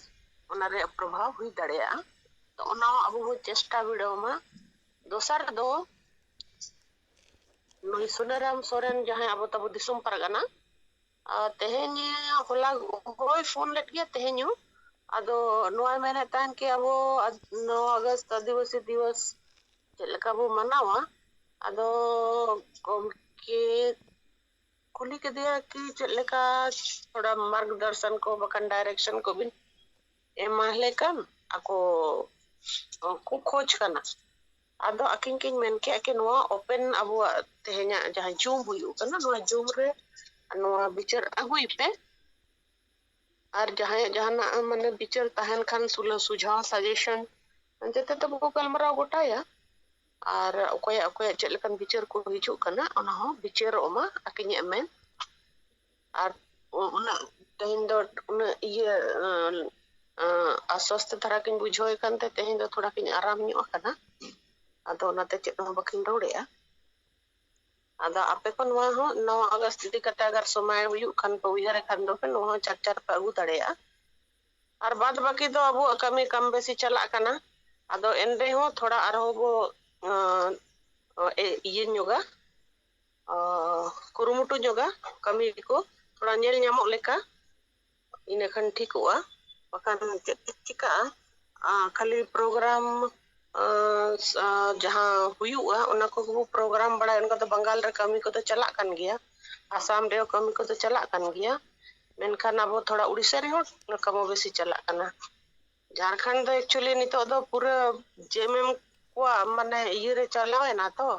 ᱚᱱᱟ ᱨᱮᱭᱟᱜ ᱯᱨᱚᱵᱷᱟᱵᱽ ᱦᱩᱭ ᱫᱟᱲᱮᱭᱟᱜᱼᱟ᱾ ᱛᱚ ᱚᱱᱟ ᱦᱚᱸ ᱟᱵᱚ ᱵᱚ ᱪᱮᱥᱴᱟ ᱵᱤᱰᱟᱹᱣ ᱢᱟ᱾ ᱫᱚᱥᱟᱨ ᱫᱚ ᱱᱩᱭ ᱥᱩᱱᱟᱹᱨᱟᱢ ᱥᱚᱨᱮᱱ, ᱡᱟᱦᱟᱸᱭ ᱟᱵᱚ ᱛᱟᱵᱚ ᱫᱤᱥᱚᱢ ᱯᱟᱨᱜᱟᱱᱟ, ᱟᱨ ᱛᱮᱦᱮᱧ ᱦᱚᱞᱟ ᱦᱚᱭ ᱯᱷᱳᱱ ᱞᱮᱫ ᱜᱮᱭᱟ ᱛᱮᱦᱮᱧ ᱦᱚᱸ᱾ ᱟᱫᱚ ᱱᱚᱣᱟᱭ ᱢᱮᱱᱮᱫ ᱛᱟᱦᱮᱱ ᱠᱤ ᱟᱵᱚ ᱟᱫ-, ᱱᱚᱣᱟ ᱟᱜᱚᱥᱴ ᱟᱹᱫᱤᱵᱟᱹᱥᱤ ᱫᱤᱵᱚᱥ ᱪᱮᱫ ᱞᱮᱠᱟ ᱵᱚ ᱢᱟᱱᱟᱣᱟ? ᱟᱫᱚ ᱜᱚᱢᱠᱮ ᱠᱩᱞᱤ ᱠᱮᱫᱮᱭᱟ ᱠᱤ ᱪᱮᱫ ᱞᱮᱠᱟ ᱛᱷᱚᱲᱟ ᱢᱟᱨᱜᱽᱫᱚᱨᱥᱚᱱ ᱠᱚ ᱵᱟᱠᱷᱟᱱ ᱰᱟᱭᱨᱮᱠᱥᱚᱱ ᱠᱚ ᱵᱤᱱ ᱮᱢᱟ ᱞᱮ ᱠᱟᱱ, ᱟᱠᱚ ᱠᱚ ᱠᱷᱚᱡᱽ ᱠᱟᱱᱟ᱾ ᱟᱫᱚ ᱟᱹᱠᱤᱱ ᱠᱤᱱ ᱢᱮᱱ ᱠᱮᱜᱼᱟ ᱠᱤ ᱱᱚᱣᱟ ᱳᱯᱮᱱ ᱟᱵᱚᱣᱟᱜ ᱛᱮᱦᱮᱧᱟᱜ ᱡᱟᱦᱟᱸ ᱡᱩᱢ ᱦᱩᱭᱩᱜ ᱠᱟᱱᱟ, ᱱᱚᱣᱟ ᱡᱩᱢ ᱨᱮ ᱱᱚᱣᱟ ᱵᱤᱪᱟᱹᱨ ᱟᱹᱜᱩᱭ ᱯᱮ᱾ ᱟᱨ ᱡᱟᱦᱟᱸᱭᱟᱜ ᱡᱟᱦᱟᱱᱟᱜ ᱢᱟᱱᱮ ᱵᱤᱪᱟᱹᱨ ᱛᱟᱦᱮᱱ ᱠᱷᱟᱱ, ᱥᱩᱞᱟᱹ ᱥᱩᱡᱷᱟᱣ, ᱥᱟᱡᱮᱥᱚᱱ, ᱡᱚᱛᱚ ᱛᱮᱵᱚ ᱜᱟᱞᱢᱟᱨᱟᱣ ᱜᱚᱴᱟᱭᱟ᱾ ᱟᱨ ᱚᱠᱚᱭᱟᱜ ᱚᱠᱚᱭᱟᱜ ᱪᱮᱫ ᱞᱮᱠᱟᱱ ᱵᱤᱪᱟᱹᱨ ᱠᱚ ᱦᱤᱡᱩᱜ ᱠᱟᱱᱟ, ᱚᱱᱟ ᱦᱚᱸ ᱵᱤᱪᱟᱹᱨᱚᱜ ᱢᱟ, ᱟᱹᱠᱤᱧᱟᱜ ᱢᱮᱱ᱾ ᱟᱨ ᱩ-, ᱩᱱᱟᱹᱜ ᱛᱮᱦᱮᱧ ᱫᱚ ᱩᱱᱟᱹᱜ ᱤᱭᱟᱹ, ᱟᱸ, ᱟᱸ, ᱟᱥᱣᱟᱥᱛᱷ ᱫᱷᱟᱨᱟ ᱜᱤᱧ ᱵᱩᱡᱷᱟᱹᱣ ᱠᱟᱱ ᱛᱮ ᱛᱮᱦᱮᱧ ᱫᱚ ᱛᱷᱚᱲᱟ ᱜᱤᱧ ᱟᱨᱟᱢ ᱧᱚᱜ ᱟᱠᱟᱱᱟ᱾ ᱟᱫᱚ ᱚᱱᱟᱛᱮ ᱪᱮᱫ ᱦᱚᱸ ᱵᱟᱹᱠᱤᱱ ᱨᱚᱲᱮᱜᱼᱟ᱾ ᱟᱫᱚ ᱟᱯᱮ ᱠᱚ ᱱᱚᱣᱟ ᱦᱚᱸ, ᱱᱚᱣᱟ ᱟᱜᱚᱥᱴ ᱤᱫᱤ ᱠᱟᱛᱮ ᱟᱜᱟᱨ ᱥᱚᱢᱚᱭ ᱦᱩᱭᱩᱜ ᱠᱷᱟᱱ ᱯᱮ, ᱩᱭᱦᱟᱹᱨ ᱠᱷᱟᱱ ᱫᱚ ᱯᱮ, ᱱᱚᱣᱟ ᱦᱚᱸ ᱪᱟᱨᱪᱟ ᱨᱮᱯᱮ ᱟᱹᱜᱩ ᱫᱟᱲᱮᱭᱟᱜᱼᱟ᱾ ᱟᱨ ᱵᱟᱫ ᱵᱟᱹᱠᱤ ᱫᱚ ᱟᱵᱚᱣᱟᱜ ᱠᱟᱹᱢᱤ ᱠᱚᱢ ᱵᱮᱥᱤ ᱪᱟᱞᱟᱜ ᱠᱟᱱᱟ᱾ ᱟᱫᱚ ᱮᱱ ᱨᱮᱦᱚᱸ ᱛᱷᱚᱲᱟ ᱟᱨᱦᱚᱸ ᱵᱚ, ᱟᱸ, ᱮ-, ᱤᱭᱟᱹ ᱧᱚᱜᱟ, ᱟᱸ, ᱠᱩᱨᱩᱢᱩᱴᱩ ᱧᱚᱜᱟ, ᱠᱟᱹᱢᱤ ᱠᱚ ᱛᱷᱚᱲᱟ ᱧᱮᱞ ᱧᱟᱢᱚᱜ ᱞᱮᱠᱟ, ᱤᱱᱟᱹ ᱠᱷᱟᱱ ᱴᱷᱤᱠᱚᱜᱼᱟ᱾ ᱵᱟᱠᱷᱟᱱ ᱪᱮᱫ ᱪᱤᱠᱟᱹᱜᱼᱟ, ᱟᱸ, ᱠᱷᱟᱹᱞᱤ ᱯᱨᱳᱜᱨᱟᱢ, ᱟᱸ, ᱥ-, ᱟᱸ, ᱡᱟᱦᱟᱸ ᱦᱩᱭᱩᱜᱼᱟ, ᱚᱱᱟ ᱠᱚᱜᱮ ᱵᱚ ᱯᱨᱳᱜᱨᱟᱢ ᱵᱟᱲᱟᱭᱟ᱾ ᱚᱱᱠᱟ ᱫᱚ ᱵᱟᱝᱜᱟᱞ ᱨᱮ ᱠᱟᱹᱢᱤ ᱠᱚᱫᱚ ᱪᱟᱞᱟᱜ ᱠᱟᱱ ᱜᱮᱭᱟ, ᱟᱥᱟᱢ ᱨᱮᱦᱚᱸ ᱠᱟᱹᱢᱤ ᱠᱚᱫᱚ ᱪᱟᱞᱟᱜ ᱠᱟᱱ ᱜᱮᱭᱟ, ᱢᱮᱱᱠᱷᱟᱱ ᱟᱵᱚ ᱛᱷᱚᱲᱟ ᱩᱲᱤᱥᱥᱟ ᱨᱮᱦᱚᱸ ᱠᱚᱢᱚ ᱵᱮᱥᱤ ᱪᱟᱞᱟᱜ ᱠᱟᱱᱟ᱾ ᱡᱷᱟᱲᱠᱷᱚᱸᱰ ᱫᱚ actually ᱱᱤᱛᱚᱜ ᱫᱚ ᱯᱩᱨᱟᱹ ᱡᱮᱢᱮᱢ ᱠᱚᱣᱟᱜ ᱢᱟᱱᱮ ᱤᱭᱟᱹ ᱨᱮ ᱪᱟᱞᱟᱣ ᱮᱱᱟ ᱛᱚ,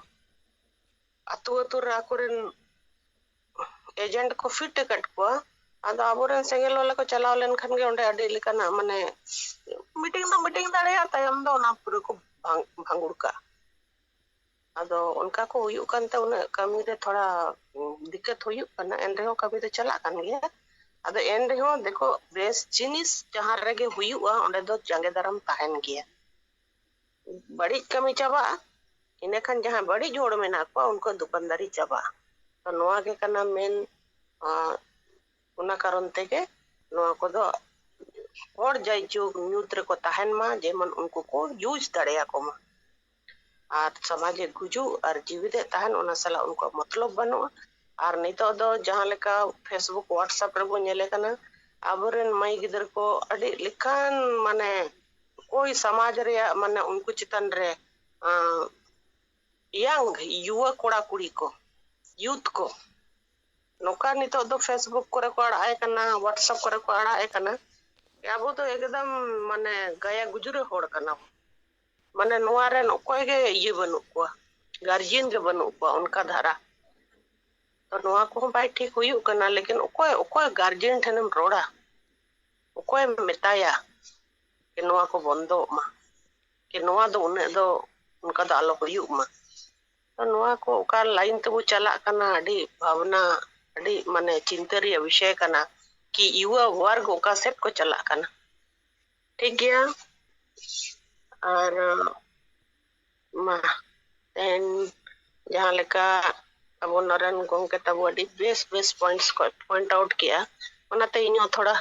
ᱟᱹᱛᱩ ᱟᱹᱛᱩ ᱨᱮ ᱟᱠᱚᱨᱮᱱ ᱮᱡᱮᱱᱴ ᱠᱚ ᱯᱷᱤᱴ ᱟᱠᱟᱫ ᱠᱚᱣᱟ᱾ ᱟᱫᱚ ᱟᱵᱚᱨᱮᱱ ᱥᱮᱸᱜᱮᱞ ᱵᱟᱞᱟ ᱠᱚ ᱪᱟᱞᱟᱣ ᱞᱮᱱᱠᱷᱟᱱ ᱜᱮ ᱚᱸᱰᱮ ᱟᱹᱰᱤ ᱞᱮᱠᱟᱱᱟᱜ ᱢᱟᱱᱮ ᱢᱤᱴᱤᱝ ᱫᱚ ᱢᱤᱴᱤᱝ ᱫᱟᱲᱮᱭᱟᱜᱼᱟ, ᱛᱟᱭᱚᱢ ᱫᱚ ᱚᱱᱟ ᱯᱩᱨᱟᱹ ᱠᱚ ᱵᱷᱟᱝ-, ᱵᱷᱟᱸᱜᱩᱲ ᱠᱟᱜᱼᱟ᱾ ᱟᱫᱚ ᱚᱱᱠᱟ ᱠᱚ ᱦᱩᱭᱩᱜ ᱠᱟᱱᱛᱮ ᱩᱱᱟᱹᱜ ᱠᱟᱹᱢᱤ ᱨᱮ ᱛᱷᱚᱲᱟ ᱫᱤᱠᱠᱟᱛ ᱦᱩᱭᱩᱜ ᱠᱟᱱᱟ, ᱮᱱ ᱨᱮᱦᱚᱸ ᱠᱟᱹᱢᱤ ᱫᱚ ᱪᱟᱞᱟᱜ ᱠᱟᱱ ᱜᱮᱭᱟ᱾ ᱟᱫᱚ ᱮᱱ ᱨᱮᱦᱚᱸ ᱫᱮᱠᱷᱚ, ᱵᱮᱥ ᱡᱤᱱᱤᱥ ᱡᱟᱦᱟᱸ ᱨᱮᱜᱮ ᱦᱩᱭᱩᱜᱼᱟ, ᱚᱸᱰᱮ ᱫᱚ ᱡᱟᱸᱜᱮ ᱫᱟᱨᱟᱢ ᱛᱟᱦᱮᱱ ᱜᱮᱭᱟ᱾ ᱵᱟᱹᱲᱤᱡ ᱠᱟᱹᱢᱤ ᱪᱟᱵᱟᱜᱼᱟ, ᱤᱱᱟᱹᱠᱷᱟᱱ ᱡᱟᱦᱟᱸ ᱵᱟᱹᱲᱤᱡ ᱦᱚᱲ ᱢᱮᱱᱟᱜ ᱠᱚᱣᱟ, ᱩᱱᱠᱩᱣᱟᱜ ᱫᱚᱠᱟᱱᱫᱟᱨᱤ ᱪᱟᱵᱟᱜᱼᱟ᱾ ᱛᱚ ᱱᱚᱣᱟ ᱜᱮ ᱠᱟᱱᱟ ᱢᱮᱱ, ᱟᱸ, ᱚᱱᱟ ᱠᱟᱨᱚᱱ ᱛᱮᱜᱮ ᱱᱚᱣᱟ ᱠᱚᱫᱚ ᱦᱚᱲ ᱡᱟᱭᱡᱩᱜᱽ ᱧᱩᱛ ᱨᱮᱠᱚ ᱛᱟᱦᱮᱱ ᱢᱟ, ᱡᱮᱢᱚᱱ ᱩᱱᱠᱩ ᱠᱚ use ᱫᱟᱲᱮᱭᱟᱠᱚ ᱢᱟ᱾ ᱟᱨ ᱥᱚᱢᱟᱡᱽ ᱮ ᱜᱩᱡᱩᱜ ᱟᱨ ᱡᱤᱣᱤᱫ ᱮ ᱛᱟᱦᱮᱱ, ᱚᱱᱟ ᱥᱟᱞᱟᱜ ᱩᱱᱠᱩᱣᱟᱜ ᱢᱚᱛᱞᱚᱵ ᱵᱟᱹᱱᱩᱜᱼᱟ᱾ ᱟᱨ ᱱᱤᱛᱚᱜ ᱫᱚ ᱡᱟᱦᱟᱸ ᱞᱮᱠᱟ Facebook, WhatsApp ᱨᱮᱵᱚᱱ ᱧᱮᱞᱮ ᱠᱟᱱᱟ, ᱟᱵᱚᱨᱮᱱ ᱢᱟᱹᱭ ᱜᱤᱫᱽᱨᱟᱹ ᱠᱚ ᱟᱹᱰᱤ ᱞᱮᱠᱟᱱ, ᱢᱟᱱᱮ, ᱚᱠᱚᱭ ᱥᱚᱢᱟᱡᱽ ᱨᱮᱭᱟᱜ, ᱢᱟᱱᱮ, ᱩᱱᱠᱩ ᱪᱮᱛᱟᱱ ᱨᱮ, ᱟᱸ, young ᱭᱩᱣᱟ ᱠᱚᱲᱟ ᱠᱩᱲᱤ ᱠᱚ, youth ᱠᱚ, ᱱᱚᱝᱠᱟ ᱱᱤᱛᱚᱜ ᱫᱚ Facebook ᱠᱚᱨᱮ ᱠᱚ ᱟᱲᱟᱜ ᱮ ᱠᱟᱱᱟ, WhatsApp ᱠᱚᱨᱮ ᱠᱚ ᱟᱲᱟᱜ ᱮ ᱠᱟᱱᱟ᱾ ᱟᱵᱚ ᱫᱚ ᱮᱠᱫᱚᱢ, ᱢᱟᱱᱮ, ᱜᱟᱭᱟ ᱜᱩᱡᱩᱨᱟᱹ ᱦᱚᱲ ᱠᱟᱱᱟ ᱵᱚᱱ᱾ ᱢᱟᱱᱮ, ᱱᱚᱣᱟ ᱨᱮᱱ ᱚᱠᱚᱭ ᱜᱮ ᱤᱭᱟᱹ ᱵᱟᱹᱱᱩᱜ ᱠᱚᱣᱟ, guardian ᱜᱮ ᱵᱟᱹᱱᱩᱜ ᱠᱚᱣᱟ ᱚᱱᱠᱟ ᱫᱷᱟᱨᱟ᱾ ᱛᱚ, ᱱᱚᱣᱟ ᱠᱚᱦᱚᱸ ᱵᱟᱭ ᱴᱷᱤᱠ ᱦᱩᱭᱩᱜ ᱠᱟᱱᱟ᱾ ᱞᱮᱠᱤᱱ ᱚᱠᱚᱭ, ᱚᱠᱚᱭ guardian ᱴᱷᱮᱱᱮᱢ ᱨᱚᱲᱟ? ᱚᱠᱚᱭᱮᱢ ᱢᱮᱛᱟᱭᱟ ᱡᱮ ᱱᱚᱣᱟ ᱠᱚ ᱵᱚᱱᱫᱚᱜ ᱢᱟ, ᱡᱮ ᱱᱚᱣᱟ ᱫᱚ ᱩᱱᱟᱹᱜ ᱫᱚ, ᱚᱱᱠᱟ ᱫᱚ ᱟᱞᱚ ᱦᱩᱭᱩᱜ ᱢᱟ? ᱛᱚ, ᱱᱚᱣᱟ ᱠᱚ ᱚᱠᱟ line ᱛᱮᱵᱚ ᱪᱟᱞᱟᱜ ᱠᱟᱱᱟ, ᱟᱹᱰᱤ ᱵᱷᱟᱵᱽᱱᱟ, ᱟᱹᱰᱤ, ᱢᱟᱱᱮ, ᱪᱤᱱᱛᱟᱹ ᱨᱮᱭᱟᱜ ᱵᱤᱥᱚᱭ ᱠᱟᱱᱟ ᱠᱤ ᱭᱩᱣᱟ ᱣᱟᱨᱜ ᱚᱠᱟ ᱥᱮᱫ ᱠᱚ ᱪᱟᱞᱟᱜ ᱠᱟᱱᱟ᱾ ᱴᱷᱤᱠ ᱜᱮᱭᱟ᱾ ᱟᱨ, ᱢᱟ, ᱛᱮᱦᱮᱧ ᱡᱟᱦᱟᱸ ᱞᱮᱠᱟ ᱟᱵᱚ ᱱᱚᱨᱮᱱ ᱜᱚᱢᱠᱮ ᱛᱟᱵᱚ ᱟᱹᱰᱤ ᱵᱮᱥ ᱵᱮᱥ points ᱠᱚ point out ᱠᱮᱜᱼᱟ, ᱚᱱᱟᱛᱮ ᱤᱧᱦᱚᱸ ᱛᱷᱚᱲᱟ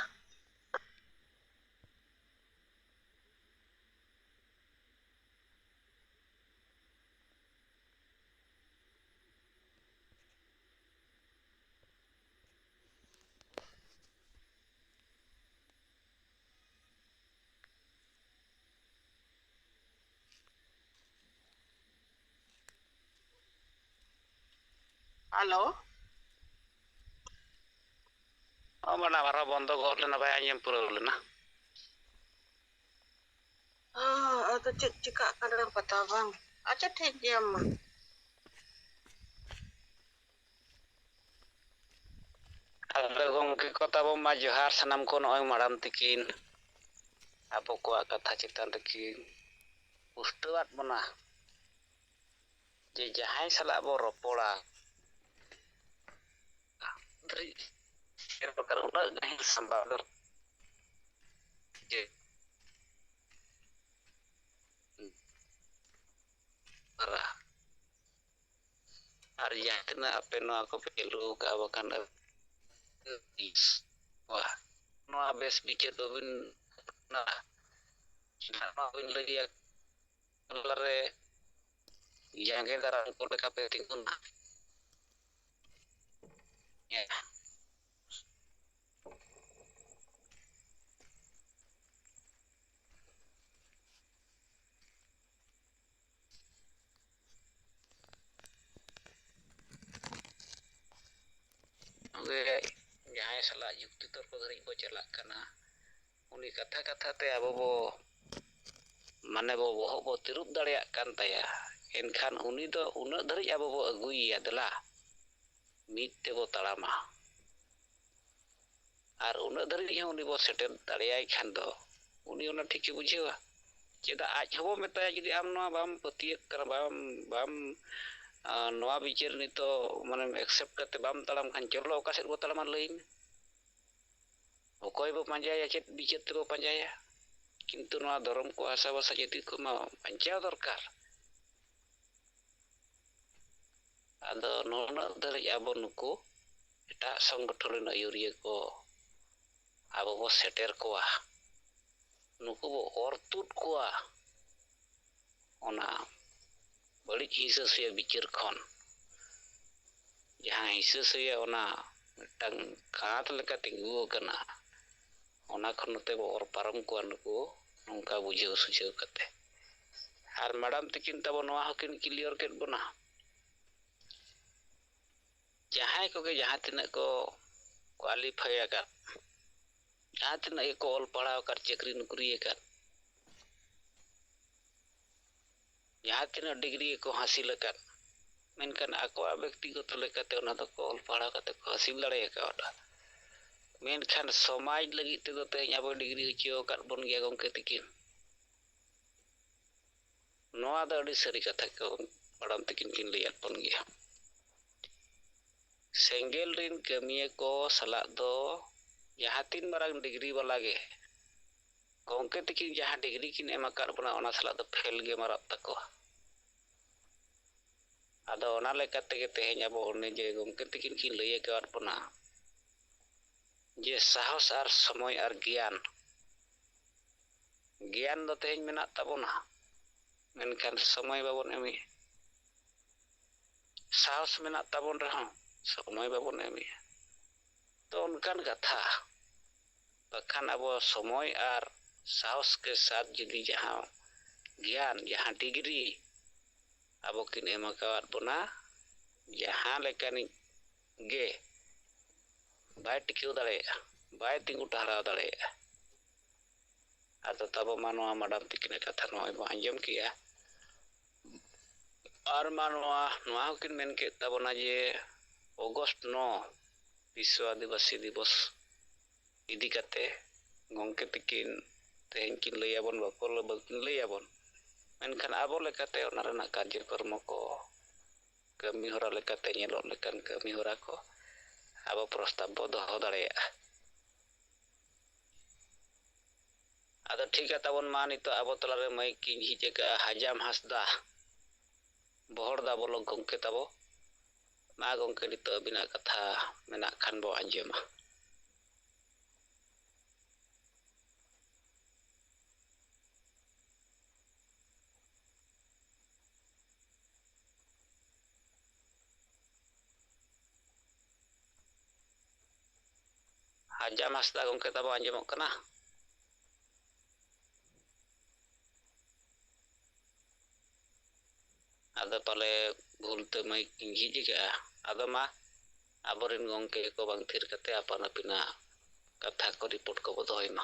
ᱦᱮᱞᱳ᱾ ᱚ, ᱢᱟᱰᱟᱢ, ᱟᱨᱦᱚᱸ ᱵᱚᱱᱫᱚ ᱜᱚᱫ ᱞᱮᱱᱟ, ᱵᱟᱭ ᱟᱸᱡᱚᱢ ᱯᱩᱨᱟᱹᱣ ᱞᱮᱱᱟ᱾ ᱦᱮᱸ, ᱟᱫᱚ ᱪᱮᱫ ᱪᱤᱠᱟᱹᱜ ᱠᱟᱱᱟ ᱯᱟᱛᱟ ᱵᱟᱝ᱾ ᱟᱪᱪᱷᱟ, ᱴᱷᱤᱠ ᱜᱮᱭᱟ ᱢᱟ᱾ ᱟᱫᱚ ᱜᱚᱢᱠᱮ ᱠᱚ ᱛᱟᱵᱚ ᱢᱟ ᱡᱚᱦᱟᱨ ᱥᱟᱱᱟᱢ ᱠᱚ, ᱱᱚᱜᱼᱚᱭ ᱢᱟᱲᱟᱢ ᱛᱤᱠᱤᱱ ᱟᱵᱚ ᱠᱚᱣᱟᱜ ᱠᱟᱛᱷᱟ ᱪᱮᱛᱟᱱ ᱨᱮᱠᱤᱱ ᱯᱩᱥᱴᱟᱹᱣᱟᱫ ᱵᱚᱱᱟ ᱡᱮ ᱡᱟᱦᱟᱸᱭ ᱥᱟᱞᱟᱜ ᱵᱚ ᱨᱚᱯᱚᱲᱟ, ᱩᱱᱟᱹᱜ ᱜᱟᱹᱦᱤᱨ ᱥᱟᱢᱵᱟᱣ ᱫᱚ ᱡᱮ ᱟᱨ ᱡᱟᱦᱟᱸ ᱛᱤᱱᱟᱹᱜ ᱟᱯᱮ ᱱᱚᱣᱟ ᱠᱚᱯᱮ ᱪᱟᱹᱞᱩ ᱟᱠᱟᱫᱼᱟ, ᱵᱟᱠᱷᱟᱱ ᱛᱤᱥ ᱱᱚᱣᱟ ᱵᱮᱥ ᱵᱤᱪᱟᱹᱨ ᱵᱟᱹᱵᱤᱱ ᱱᱚᱣᱟ ᱵᱤᱱ ᱞᱟᱹᱭᱟ ᱛᱟᱞᱟᱨᱮ ᱡᱟᱸᱜᱮ ᱫᱟᱨᱟᱢ ᱠᱚ ᱞᱮᱠᱟ ᱯᱮ ᱛᱤᱸᱜᱩᱱᱟ᱾ ᱦᱮᱸ᱾ ᱛᱚᱵᱮ ᱡᱟᱦᱟᱸᱭ ᱥᱟᱞᱟᱜ ᱡᱩᱠᱛᱤ ᱛᱚᱨᱠᱚ ᱫᱷᱟᱹᱨᱤᱡ ᱵᱚ ᱪᱟᱞᱟᱜ ᱠᱟᱱᱟ, ᱩᱱᱤ ᱠᱟᱛᱷᱟ ᱠᱟᱛᱷᱟ ᱛᱮ ᱟᱵᱚ ᱵᱚ, ᱢᱟᱱᱮ ᱵᱚ ᱵᱚᱦᱚᱜ ᱵᱚ ᱛᱤᱨᱩᱵ ᱫᱟᱲᱮᱭᱟᱜ ᱠᱟᱱ ᱛᱟᱭᱟ, ᱮᱱᱠᱷᱟᱱ ᱩᱱᱤ ᱫᱚ ᱩᱱᱟᱹᱜ ᱫᱷᱟᱹᱨᱤᱡ ᱟᱵᱚ ᱵᱚ ᱟᱹᱜᱩᱭᱮᱭᱟ, ᱫᱮᱞᱟ ᱢᱤᱫ ᱛᱮᱵᱚ ᱛᱟᱲᱟᱢᱟ᱾ ᱟᱨ ᱩᱱᱟᱹᱜ ᱫᱷᱟᱹᱨᱤᱡ ᱦᱚᱸ ᱩᱱᱤ ᱵᱚ ᱥᱮᱴᱮᱨ ᱫᱟᱲᱮᱭᱟᱭ ᱠᱷᱟᱱ ᱫᱚ ᱩᱱᱤ ᱚᱱᱟ ᱴᱷᱤᱠᱮ ᱵᱩᱡᱷᱟᱹᱣᱟ᱾ ᱪᱮᱫᱟᱜ ᱟᱡ ᱦᱚᱸᱵᱚ ᱢᱮᱛᱟᱭᱟ, ᱡᱩᱫᱤ ᱟᱢ ᱱᱚᱣᱟ ᱵᱟᱢ ᱯᱟᱹᱛᱭᱟᱹᱜ ᱠᱟᱱᱟ, ᱵᱟᱢ, ᱵᱟᱢ, ᱟᱸ, ᱱᱚᱣᱟ ᱵᱤᱪᱟᱹᱨ ᱱᱤᱛᱚᱜ ᱢᱟᱱᱮᱢ accept ᱠᱟᱛᱮ ᱵᱟᱢ ᱛᱟᱲᱟᱢ ᱠᱷᱟᱱ, ᱪᱚᱞᱚ ᱚᱠᱟ ᱥᱮᱫ ᱵᱚ ᱛᱟᱲᱟᱢᱟ ᱞᱟᱹᱭ ᱢᱮ? ᱚᱠᱚᱭ ᱵᱚ ᱯᱟᱸᱡᱟᱭᱟ, ᱪᱮᱫ ᱵᱤᱪᱟᱹᱨ ᱛᱮᱵᱚ ᱯᱟᱸᱡᱟᱭᱟ? ᱠᱤᱱᱛᱩ ᱱᱚᱣᱟ ᱫᱷᱚᱨᱚᱢ ᱠᱚ, ᱦᱟᱥᱟ ᱵᱷᱟᱥᱟ ᱡᱟᱹᱛᱤ ᱠᱚᱢᱟ ᱵᱟᱧᱪᱟᱣ ᱫᱚᱨᱠᱟᱨ᱾ ᱟᱫᱚ ᱱᱩᱱᱟᱹᱜ ᱫᱷᱟᱹᱨᱤᱡ ᱟᱵᱚ ᱱᱩᱠᱩ ᱮᱴᱟᱜ ᱥᱚᱝᱜᱚᱴᱷᱚᱱ ᱨᱮᱱ ᱟᱹᱭᱩᱨᱤᱭᱟᱹ ᱠᱚ ᱟᱵᱚ ᱵᱚ ᱥᱮᱴᱮᱨ ᱠᱚᱣᱟ, ᱱᱩᱠᱩ ᱵᱚ ᱚᱨ ᱛᱩᱫ ᱠᱚᱣᱟ ᱚᱱᱟ ᱵᱟᱹᱲᱤᱡ ᱦᱤᱥᱟᱹ ᱥᱩᱭᱟᱹ ᱵᱤᱪᱟᱹᱨ ᱠᱷᱚᱱ᱾ ᱡᱟᱦᱟᱸ ᱦᱤᱥᱟᱹ ᱥᱩᱭᱟᱹ ᱚᱱᱟ ᱢᱤᱫᱴᱟᱝ ᱠᱟᱸᱛ ᱞᱮᱠᱟ ᱛᱤᱸᱜᱩ ᱟᱠᱟᱱᱟ, ᱚᱱᱟ ᱠᱷᱚᱱ ᱱᱚᱛᱮ ᱵᱚ ᱚᱨ ᱯᱟᱨᱚᱢ ᱠᱚᱣᱟ ᱱᱩᱠᱩ, ᱱᱚᱝᱠᱟ ᱵᱩᱡᱷᱟᱹᱣ ᱥᱩᱡᱷᱟᱹᱣ ᱠᱟᱛᱮ᱾ ᱟᱨ ᱢᱮᱰᱟᱢ ᱛᱤᱠᱤᱱ ᱛᱟᱵᱚ ᱱᱚᱣᱟ ᱦᱚᱸᱠᱤᱱ clear ᱠᱮᱫ ᱵᱚᱱᱟ, ᱡᱟᱦᱟᱸᱭ ᱠᱚᱜᱮ ᱡᱟᱦᱟᱸ ᱛᱤᱱᱟᱹᱜ ᱠᱚ qualify ᱟᱠᱟᱫ, ᱡᱟᱦᱟᱸ ᱛᱤᱱᱟᱹᱜ ᱜᱮᱠᱚ ᱚᱞ ᱯᱟᱲᱦᱟᱣ ᱟᱠᱟᱫ, ᱪᱟᱹᱠᱨᱤ ᱱᱚᱠᱨᱤ ᱟᱠᱟᱫ, ᱡᱟᱦᱟᱸ ᱛᱤᱱᱟᱹᱜ degree ᱜᱮᱠᱚ ᱦᱟᱹᱥᱤᱞ ᱟᱠᱟᱫ, ᱢᱮᱱᱠᱷᱟᱱ ᱟᱠᱚᱣᱟᱜ ᱵᱮᱠᱛᱤᱜᱚᱛᱚ ᱞᱮᱠᱟᱛᱮ ᱚᱱᱟ ᱫᱚᱠᱚ ᱚᱞ ᱯᱟᱲᱦᱟᱣ ᱠᱟᱛᱮ ᱠᱚ ᱦᱟᱹᱥᱤᱞ ᱫᱟᱲᱮ ᱟᱠᱟᱫᱟ᱾ ᱢᱮᱱᱠᱷᱟᱱ ᱥᱚᱢᱟᱡᱽ ᱞᱟᱹᱜᱤᱫ ᱛᱮᱫᱚ ᱛᱮᱦᱮᱧ ᱟᱵᱚ degree ᱦᱚᱪᱚ ᱟᱠᱟᱫ ᱵᱚᱱ ᱜᱮᱭᱟ ᱜᱚᱢᱠᱮ ᱛᱤᱠᱤᱱ᱾ ᱱᱚᱣᱟ ᱫᱚ ᱟᱹᱰᱤ ᱥᱟᱹᱨᱤ ᱠᱟᱛᱷᱟ ᱠᱚ ᱢᱮᱰᱟᱢ ᱛᱤᱠᱤᱱ ᱠᱤᱱ ᱞᱟᱹᱭᱟᱫ ᱵᱚᱱ ᱜᱮᱭᱟ᱾ ᱥᱮᱸᱜᱮᱞ ᱨᱤᱱ ᱠᱟᱹᱢᱤᱭᱟᱹ ᱠᱚ ᱥᱟᱞᱟᱜ ᱫᱚ ᱡᱟᱦᱟᱸ ᱛᱤᱱ ᱢᱟᱨᱟᱝ degree ᱵᱟᱞᱟ ᱜᱮ, ᱜᱚᱢᱠᱮ ᱛᱤᱠᱤᱱ ᱡᱟᱦᱟᱸ degree ᱠᱤᱱ ᱮᱢ ᱟᱠᱟᱫ ᱵᱚᱱᱟ, ᱚᱱᱟ ᱥᱟᱞᱟᱜ ᱫᱚ fail ᱜᱮ ᱢᱟᱨᱟᱜ ᱛᱟᱠᱚᱣᱟ᱾ ᱟᱫᱚ ᱚᱱᱟ ᱞᱮᱠᱟ ᱛᱮᱜᱮ ᱛᱮᱦᱮᱧ ᱟᱵᱚ ᱚᱱᱮ ᱡᱮ ᱜᱚᱢᱠᱮ ᱛᱤᱠᱤᱱ ᱠᱤᱱ ᱞᱟᱹᱭ ᱟᱠᱟᱫ ᱵᱚᱱᱟ, ᱡᱮ ᱥᱟᱦᱚᱥ ᱟᱨ ᱥᱚᱢᱚᱭ ᱟᱨ ᱜᱮᱭᱟᱱ, ᱜᱮᱭᱟᱱ ᱫᱚ ᱛᱮᱦᱮᱧ ᱢᱮᱱᱟᱜ ᱛᱟᱵᱚᱱᱟ, ᱢᱮᱱᱠᱷᱟᱱ ᱥᱚᱢᱚᱭ ᱵᱟᱵᱚᱱ ᱮᱢᱮᱜᱼᱟ᱾ ᱥᱟᱦᱚᱥ ᱢᱮᱱᱟᱜ ᱛᱟᱵᱚᱱ ᱨᱮᱦᱚᱸ ᱥᱚᱢᱚᱭ ᱵᱟᱵᱚᱱ ᱮᱢᱮᱜᱼᱟ᱾ ᱛᱚ ᱚᱱᱠᱟᱱ ᱠᱟᱛᱷᱟ, ᱵᱟᱠᱷᱟᱱ ᱟᱵᱚ ᱥᱚᱢᱚᱭ ᱟᱨ ᱥᱟᱦᱚᱥ ᱠᱮ ᱥᱟᱛ ᱡᱩᱫᱤ ᱡᱟᱦᱟᱸ ᱜᱮᱭᱟᱱ, ᱡᱟᱦᱟᱸ ᱰᱤᱜᱽᱨᱤ ᱟᱵᱚ ᱠᱤᱱ ᱮᱢ ᱟᱠᱟᱣᱟᱫ ᱵᱚᱱᱟ, ᱡᱟᱦᱟᱸ ᱞᱮᱠᱟᱱᱤᱡ ᱜᱮ ᱵᱟᱭ ᱴᱤᱠᱟᱹᱣ ᱫᱟᱲᱮᱭᱟᱜᱼᱟ, ᱵᱟᱭ ᱛᱤᱸᱜᱩ ᱴᱟᱨᱦᱟᱣ ᱫᱟᱲᱮᱭᱟᱜᱼᱟ᱾ ᱟᱫᱚ ᱛᱟᱵᱚ ᱢᱟ ᱱᱚᱣᱟ ᱢᱟᱰᱟᱢ ᱛᱤᱠᱤᱱᱟᱜ ᱠᱟᱛᱷᱟ ᱱᱚᱜᱼᱚᱭ ᱵᱚᱱ ᱟᱸᱡᱚᱢ ᱠᱮᱜᱼᱟ᱾ ᱟᱨ ᱢᱟ ᱱᱚᱣᱟ, ᱱᱚᱣᱟ ᱦᱚᱸᱠᱤᱱ ᱢᱮᱱ ᱠᱮᱫ ᱛᱟᱵᱚᱱᱟ ᱡᱮ ᱚᱜᱚᱥᱴ ᱱᱚ ᱵᱤᱥᱥᱚ ᱟᱹᱫᱤᱵᱟᱹᱥᱤ ᱫᱤᱵᱚᱥ ᱤᱫᱤ ᱠᱟᱛᱮ ᱜᱚᱢᱠᱮ ᱛᱤᱠᱤᱱ ᱛᱮᱦᱮᱧ ᱠᱤᱱ ᱞᱟᱹᱭ ᱟᱵᱚᱱ, ᱵᱟᱠᱚ, ᱵᱟᱹᱠᱤᱱ ᱞᱟᱹᱭ ᱟᱵᱚᱱ, ᱢᱮᱱᱠᱷᱟᱱ ᱟᱵᱚ ᱞᱮᱠᱟᱛᱮ ᱚᱱᱟ ᱨᱮᱱᱟᱜ ᱠᱟᱨᱡᱚᱠᱨᱚᱢ ᱠᱚ, ᱠᱟᱹᱢᱤ ᱦᱚᱨᱟ ᱞᱮᱠᱟᱛᱮ ᱧᱮᱞᱚᱜ ᱞᱮᱠᱟᱱ ᱠᱟᱹᱢᱤ ᱦᱚᱨᱟ ᱠᱚ ᱟᱵᱚ ᱯᱨᱚᱥᱛᱟᱵ ᱵᱚ ᱫᱚᱦᱚ ᱫᱟᱲᱮᱭᱟᱜᱼᱟ᱾ ᱟᱫᱚ ᱴᱷᱤᱠ ᱜᱮᱭᱟ ᱛᱟᱵᱚᱱ, ᱢᱟ ᱱᱤᱛᱚᱜ ᱟᱵᱚ ᱛᱟᱞᱟᱨᱮ ᱢᱟᱹᱭᱤᱠ ᱤᱧ ᱡᱷᱤᱡ ᱟᱠᱟᱫᱼᱟ ᱦᱟᱡᱟᱢ ᱦᱟᱸᱥᱫᱟ, ᱵᱚᱦᱚᱲᱫᱟ ᱵᱚᱞᱚᱠ ᱜᱚᱢᱠᱮ ᱛᱟᱵᱚ᱾ ᱢᱟ ᱜᱚᱢᱠᱮ, ᱱᱤᱛᱚᱜ ᱟᱹᱵᱤᱱᱟᱜ ᱠᱟᱛᱷᱟ ᱢᱮᱱᱟᱜ ᱠᱷᱟᱱ ᱵᱚ ᱟᱸᱡᱚᱢᱟ᱾ ᱦᱟᱡᱟᱢ ᱦᱟᱸᱥᱫᱟ ᱜᱚᱢᱠᱮ ᱛᱟᱵᱚ ᱟᱸᱡᱚᱢᱚᱜ ᱠᱟᱱᱟ? ᱟᱫᱚ ᱯᱟᱞᱮ ᱵᱷᱩᱞ ᱛᱮ ᱢᱟᱹᱭᱤᱠ ᱤᱧ ᱡᱷᱤᱡ ᱟᱠᱟᱫᱼᱟ᱾ ᱟᱫᱚ ᱢᱟ ᱟᱵᱚᱨᱮᱱ ᱜᱚᱢᱠᱮ ᱠᱚ ᱵᱟᱝ ᱛᱷᱤᱨ ᱠᱟᱛᱮ ᱟᱯᱟᱱ ᱟᱹᱯᱤᱱᱟᱜ ᱠᱟᱛᱷᱟ ᱠᱚ, ᱨᱤᱯᱳᱨᱴ ᱠᱚᱵᱚ ᱫᱚᱦᱚᱭ ᱢᱟ᱾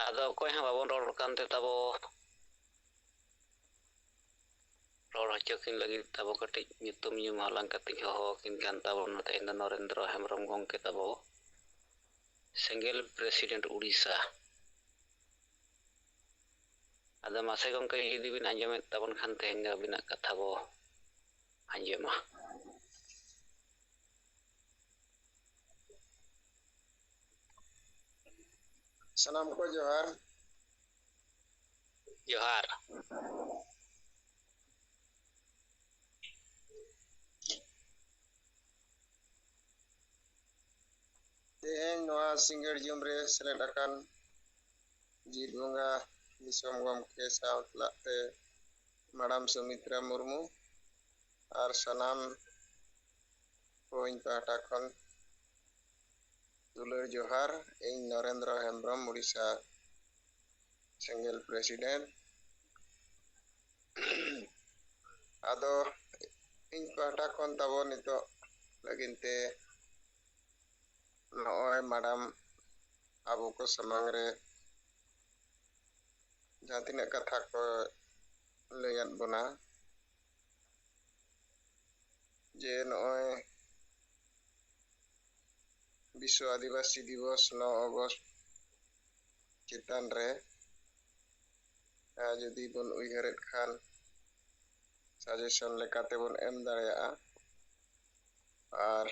ᱟᱫᱚ ᱚᱠᱚᱭ ᱦᱚᱸ ᱵᱟᱵᱚᱱ ᱨᱚᱲ ᱠᱟᱱ ᱛᱮ ᱛᱟᱵᱚ ᱨᱚᱲ ᱦᱚᱪᱚ ᱠᱤᱱ ᱞᱟᱹᱜᱤᱫ ᱛᱟᱵᱚ ᱠᱟᱹᱴᱤᱡ ᱧᱩᱛᱩᱢ ᱧᱩᱢ ᱦᱟᱞᱟᱝ ᱠᱟᱛᱮᱧ ᱦᱚᱦᱚ ᱟᱹᱠᱤᱱ ᱠᱟᱱ ᱛᱟᱵᱚᱱᱟ᱾ ᱛᱮᱦᱮᱧ ᱫᱚ ᱱᱚᱨᱮᱱᱫᱨᱚ ᱦᱮᱢᱵᱨᱚᱢ ᱜᱚᱢᱠᱮ ᱛᱟᱵᱚ, ᱥᱮᱸᱜᱮᱞ president ᱩᱲᱤᱥᱥᱟ᱾ ᱟᱫᱚ ᱢᱟᱥᱮ ᱜᱚᱢᱠᱮ, ᱡᱩᱫᱤ ᱵᱤᱱ ᱟᱸᱡᱚᱢᱮᱫ ᱛᱟᱵᱚᱱ ᱠᱷᱟᱱ, ᱛᱮᱦᱮᱧ ᱫᱚ ᱟᱹᱵᱤᱱᱟᱜ ᱠᱟᱛᱷᱟ ᱵᱚ ᱟᱸᱡᱚᱢᱟ᱾ ᱥᱟᱱᱟᱢ ᱠᱚ ᱡᱚᱦᱟᱨ᱾ ᱡᱚᱦᱟᱨ᱾ ᱛᱮᱦᱮᱧ ᱱᱚᱣᱟ ᱥᱤᱸᱜᱟᱹᱲ ᱡᱚᱢ ᱨᱮ ᱥᱮᱞᱮᱫ ᱟᱠᱟᱱ ᱡᱤᱛ ᱵᱚᱸᱜᱟ ᱫᱤᱥᱚᱢ ᱜᱚᱢᱠᱮ ᱥᱟᱶ ᱥᱟᱞᱟᱜ ᱛᱮ ᱢᱟᱰᱟᱢ ᱥᱩᱢᱤᱛᱨᱟ ᱢᱩᱨᱢᱩ ᱟᱨ ᱥᱟᱱᱟᱢ ᱠᱚ ᱤᱧ ᱯᱟᱦᱴᱟ ᱠᱷᱚᱱ ᱫᱩᱞᱟᱹᱲ ᱡᱚᱦᱟᱨ᱾ ᱤᱧ ᱱᱚᱨᱮᱱᱫᱨᱚ ᱦᱮᱢᱵᱨᱚᱢ, ᱩᱲᱤᱥᱥᱟ ᱥᱮᱸᱜᱮᱞ president᱾ ᱟᱫᱚ ᱤᱧ ᱯᱟᱦᱴᱟ ᱠᱷᱚᱱ ᱛᱟᱵᱚ ᱱᱤᱛᱚᱜ ᱞᱟᱹᱜᱤᱫ ᱛᱮ ᱱᱚᱜᱼᱚᱭ ᱢᱟᱰᱟᱢ ᱟᱵᱚ ᱠᱚ ᱥᱟᱢᱟᱝ ᱨᱮ ᱡᱟᱦᱟᱸ ᱛᱤᱱᱟᱹᱜ ᱠᱟᱛᱷᱟ ᱠᱚ ᱞᱟᱹᱭᱟᱫ ᱵᱚᱱᱟ, ᱡᱮ ᱱᱚᱜᱼᱚᱭ ᱵᱤᱥᱥᱚ ᱟᱹᱫᱤᱵᱟᱹᱥᱤ ᱫᱤᱵᱚᱥ ᱱᱚ ᱚᱜᱚᱥᱴ ᱪᱮᱛᱟᱱ ᱨᱮ, ᱟᱨ ᱡᱩᱫᱤ ᱵᱚᱱ ᱩᱭᱦᱟᱹᱨᱮᱫ ᱠᱷᱟᱱ, suggestion ᱞᱮᱠᱟᱛᱮ ᱵᱚᱱ ᱮᱢ ᱫᱟᱲᱮᱭᱟᱜᱼᱟ᱾ ᱟᱨ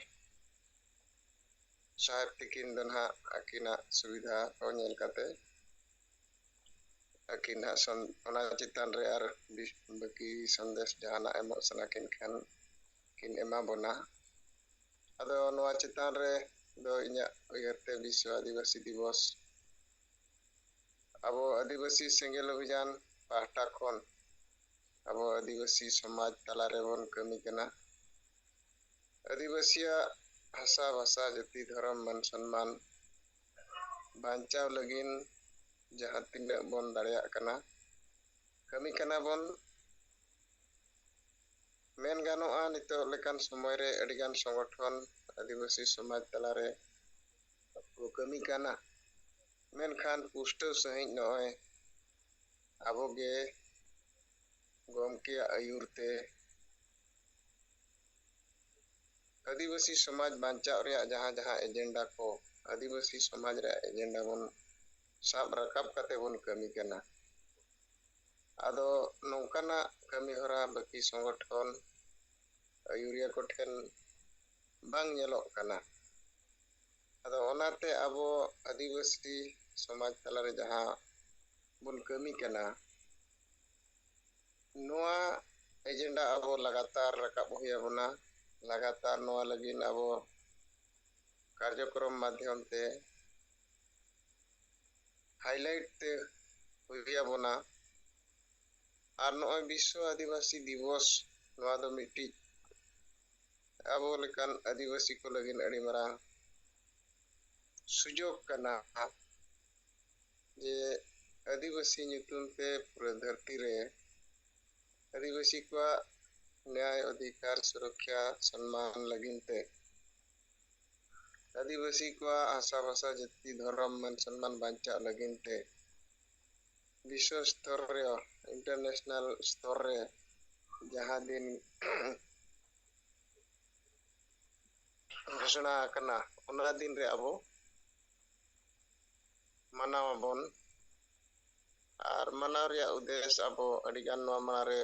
ᱥᱟᱦᱮᱵᱽ ᱛᱤᱠᱤᱱ ᱫᱚ ᱱᱟᱦᱟᱜ ᱟᱹᱠᱤᱱᱟᱜ ᱥᱩᱵᱤᱫᱷᱟ ᱠᱚ ᱧᱮᱞ ᱠᱟᱛᱮ ᱟᱹᱠᱤᱱ ᱦᱟᱸᱜ ᱥᱚᱱ-, ᱚᱱᱟ ᱪᱮᱛᱟᱱ ᱨᱮ ᱟᱨ ᱵᱤ-, ᱵᱟᱹᱠᱤ ᱥᱟᱸᱫᱮᱥ ᱡᱟᱦᱟᱱᱟᱜ ᱮᱢᱚᱜ ᱥᱟᱱᱟ ᱠᱤᱱ ᱠᱷᱟᱱ ᱠᱤᱱ ᱮᱢᱟ ᱵᱚᱱᱟ᱾ ᱟᱫᱚ ᱱᱚᱣᱟ ᱪᱮᱛᱟᱱ ᱨᱮ ᱫᱚ ᱤᱧᱟᱹᱜ ᱩᱭᱦᱟᱹᱨ ᱛᱮ ᱵᱤᱥᱥᱚ ᱟᱹᱫᱤᱵᱟᱹᱥᱤ ᱫᱤᱵᱚᱥ ᱟᱵᱚ ᱟᱹᱫᱤᱵᱟᱹᱥᱤ ᱥᱮᱸᱜᱮᱞ ᱚᱵᱷᱤᱡᱟᱱ ᱯᱟᱦᱴᱟ ᱠᱷᱚᱱ ᱟᱵᱚ ᱟᱹᱫᱤᱵᱟᱹᱥᱤ ᱥᱚᱢᱟᱡᱽ ᱛᱟᱞᱟ ᱨᱮᱵᱚᱱ ᱠᱟᱹᱢᱤ ᱠᱟᱱᱟ᱾ ᱟᱹᱫᱤᱵᱟᱹᱥᱤᱭᱟᱜ ᱦᱟᱥᱟ, ᱵᱷᱟᱥᱟ, ᱡᱟᱹᱛᱤ, ᱫᱷᱚᱨᱚᱢ, ᱢᱟᱹᱱ, ᱥᱚᱱᱢᱟᱱ ᱵᱟᱧᱪᱟᱣ ᱞᱟᱹᱜᱤᱫ ᱡᱟᱦᱟᱸ ᱛᱤᱱᱟᱹᱜ ᱵᱚᱱ ᱫᱟᱲᱮᱭᱟᱜ ᱠᱟᱱᱟ, ᱠᱟᱹᱢᱤ ᱠᱟᱱᱟ ᱵᱚᱱ᱾ ᱢᱮᱱ ᱜᱟᱱᱚᱜᱼᱟ, ᱱᱤᱛᱚᱜ ᱞᱮᱠᱟᱱ ᱥᱚᱢᱚᱭ ᱨᱮ ᱟᱹᱰᱤᱜᱟᱱ ᱥᱚᱝᱜᱚᱴᱷᱚᱱ ᱟᱹᱫᱤᱵᱟᱹᱥᱤ ᱥᱚᱢᱟᱡᱽ ᱛᱟᱞᱟᱨᱮ ᱠᱚ ᱠᱟᱹᱢᱤ ᱠᱟᱱᱟ᱾ ᱢᱮᱱᱠᱷᱟᱱ ᱯᱩᱥᱴᱟᱹᱣ ᱥᱟᱺᱦᱤᱡ ᱱᱚᱜᱼᱚᱭ ᱟᱵᱚᱜᱮ ᱜᱚᱢᱠᱮᱭᱟᱜ ᱟᱹᱭᱩᱨ ᱛᱮ ᱟᱹᱫᱤᱵᱟᱹᱥᱤ ᱥᱚᱢᱟᱡᱽ ᱵᱟᱧᱪᱟᱣ ᱨᱮᱭᱟᱜ ᱡᱟᱦᱟᱸ ᱡᱟᱦᱟᱸ ᱮᱡᱮᱱᱰᱟ ᱠᱚ, ᱟᱹᱫᱤᱵᱟᱹᱥᱤ ᱥᱚᱢᱟᱡᱽ ᱨᱮᱭᱟᱜ ᱮᱡᱮᱱᱰᱟ ᱵᱚᱱ ᱥᱟᱵ ᱨᱟᱠᱟᱵ ᱠᱟᱛᱮ ᱵᱚᱱ ᱠᱟᱹᱢᱤ ᱠᱟᱱᱟ᱾ ᱟᱫᱚ ᱱᱚᱝᱠᱟᱱᱟᱜ ᱠᱟᱹᱢᱤ ᱦᱚᱨᱟ ᱵᱟᱹᱠᱤ ᱥᱚᱝᱜᱚᱴᱷᱚᱱ ᱟᱹᱭᱩᱨᱤᱭᱟᱹ ᱠᱚᱴᱷᱮᱱ ᱵᱟᱝ ᱧᱮᱞᱚᱜ ᱠᱟᱱᱟ᱾ ᱟᱫᱚ ᱚᱱᱟᱛᱮ ᱟᱵᱚ ᱟᱹᱫᱤᱵᱟᱹᱥᱤ ᱥᱚᱢᱟᱡᱽ ᱛᱟᱞᱟᱨᱮ ᱡᱟᱦᱟᱸ ᱵᱚᱱ ᱠᱟᱹᱢᱤ ᱠᱟᱱᱟ, ᱱᱚᱣᱟ ᱮᱡᱮᱱᱰᱟ ᱟᱵᱚ ᱞᱟᱜᱟᱛᱟᱨ ᱨᱟᱠᱟᱵ ᱦᱩᱭ ᱟᱵᱚᱱᱟ᱾ ᱞᱟᱜᱟᱛᱟᱨ ᱱᱚᱣᱟ ᱞᱟᱹᱜᱤᱫ ᱟᱵᱚ ᱠᱟᱨᱡᱚᱠᱨᱚᱢ ᱢᱟᱫᱽᱫᱷᱚᱢ ᱛᱮ ᱦᱟᱭᱞᱟᱭᱤᱴ ᱛᱮ ᱦᱩᱭ ᱟᱵᱚᱱᱟ᱾ ᱟᱨ ᱱᱚᱜᱼᱚᱭ ᱵᱤᱥᱥᱚ ᱟᱹᱫᱤᱵᱟᱹᱥᱤ ᱫᱤᱵᱚᱥ, ᱱᱚᱣᱟ ᱫᱚ ᱢᱤᱫᱴᱤᱡ ᱟᱵᱚ ᱞᱮᱠᱟᱱ ᱟᱹᱫᱤᱵᱟᱹᱥᱤ ᱠᱚ ᱞᱟᱹᱜᱤᱫ ᱟᱹᱰᱤ ᱢᱟᱨᱟᱝ ᱥᱩᱡᱳᱜᱽ ᱠᱟᱱᱟ ᱡᱮ ᱟᱹᱫᱤᱵᱟᱹᱥᱤ ᱧᱩᱛᱩᱢ ᱛᱮ ᱯᱩᱨᱟᱹ ᱫᱷᱟᱹᱨᱛᱤ ᱨᱮ ᱟᱹᱫᱤᱵᱟᱹᱥᱤ ᱠᱚᱣᱟᱜ ᱱᱮᱭᱟᱭ, ᱚᱫᱷᱤᱠᱟᱨ, ᱥᱩᱨᱚᱠᱷᱟ, ᱥᱚᱱᱢᱟᱱ ᱞᱟᱹᱜᱤᱫ ᱛᱮ, ᱟᱹᱫᱤᱵᱟᱹᱥᱤ ᱠᱚᱣᱟᱜ ᱦᱟᱥᱟ ᱵᱷᱟᱥᱟ, ᱡᱟᱹᱛᱤ, ᱫᱷᱚᱨᱚᱢ, ᱢᱟᱹᱱ ᱥᱚᱱᱢᱟᱱ ᱵᱟᱧᱪᱟᱜ ᱞᱟᱹᱜᱤᱫ ᱛᱮ ᱵᱤᱥᱥᱚ ᱥᱛᱚᱨ ᱨᱮ, ᱤᱱᱴᱟᱨᱱᱮᱥᱱᱟᱞ ᱥᱛᱚᱨ ᱨᱮ ᱡᱟᱦᱟᱸ ᱫᱤᱱ ᱜᱷᱳᱥᱚᱱᱟ ᱟᱠᱟᱱᱟ, ᱚᱱᱟ ᱫᱤᱱ ᱨᱮ ᱟᱵᱚ ᱢᱟᱱᱟᱣ ᱟᱵᱚᱱ᱾ ᱟᱨ ᱢᱟᱱᱟᱣ ᱨᱮᱭᱟᱜ ᱩᱫᱽᱫᱮᱥ ᱟᱵᱚ ᱟᱹᱰᱤᱜᱟᱱ ᱱᱚᱣᱟ ᱢᱟᱲᱟᱝ ᱨᱮ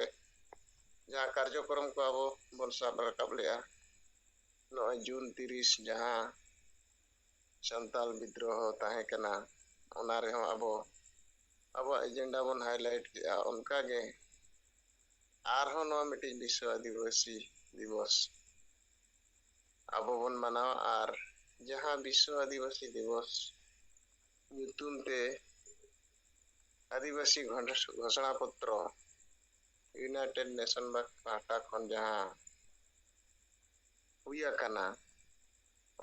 ᱡᱟᱦᱟᱸ ᱠᱟᱨᱡᱚᱠᱨᱚᱢ ᱠᱚ ᱟᱵᱚ ᱵᱚᱱ ᱥᱟᱵ ᱨᱟᱠᱟᱵ ᱞᱮᱜᱼᱟ, ᱱᱚᱜᱼᱚᱭ ᱡᱩᱱ ᱛᱤᱨᱤᱥ ᱡᱟᱦᱟᱸ ᱥᱟᱱᱛᱟᱞ ᱵᱤᱫᱽᱨᱳᱦᱚ ᱛᱟᱦᱮᱸ ᱠᱟᱱᱟ, ᱚᱱᱟ ᱨᱮᱦᱚᱸ ᱟᱵᱚ ᱟᱵᱚᱣᱟᱜ ᱮᱡᱮᱱᱰᱟ ᱵᱚᱱ ᱦᱟᱭᱞᱟᱭᱤᱴ ᱠᱮᱜᱼᱟ᱾ ᱚᱱᱠᱟᱜᱮ ᱟᱨᱦᱚᱸ ᱱᱚᱣᱟ ᱢᱤᱫᱴᱤᱡ ᱵᱤᱥᱥᱚ ᱟᱹᱫᱤᱵᱟᱹᱥᱤ ᱫᱤᱵᱚᱥ ᱟᱵᱚ ᱵᱚᱱ ᱢᱟᱱᱟᱣᱟ᱾ ᱟᱨ ᱡᱟᱦᱟᱸ ᱵᱤᱥᱥᱚ ᱟᱹᱫᱤᱵᱟᱹᱥᱤ ᱫᱤᱵᱚᱥ ᱧᱩᱛᱩᱢ ᱛᱮ ᱟᱹᱫᱤᱵᱟᱹᱥᱤ ᱜᱷᱚᱱ-, ᱜᱷᱳᱥᱚᱱᱟ ᱯᱚᱛᱨᱚ ᱤᱭᱩᱱᱟᱭᱴᱮᱰ ᱱᱮᱥᱚᱱ ᱯᱟᱦᱴᱟ ᱠᱷᱚᱱ ᱡᱟᱦᱟᱸ ᱦᱩᱭ ᱟᱠᱟᱱᱟ,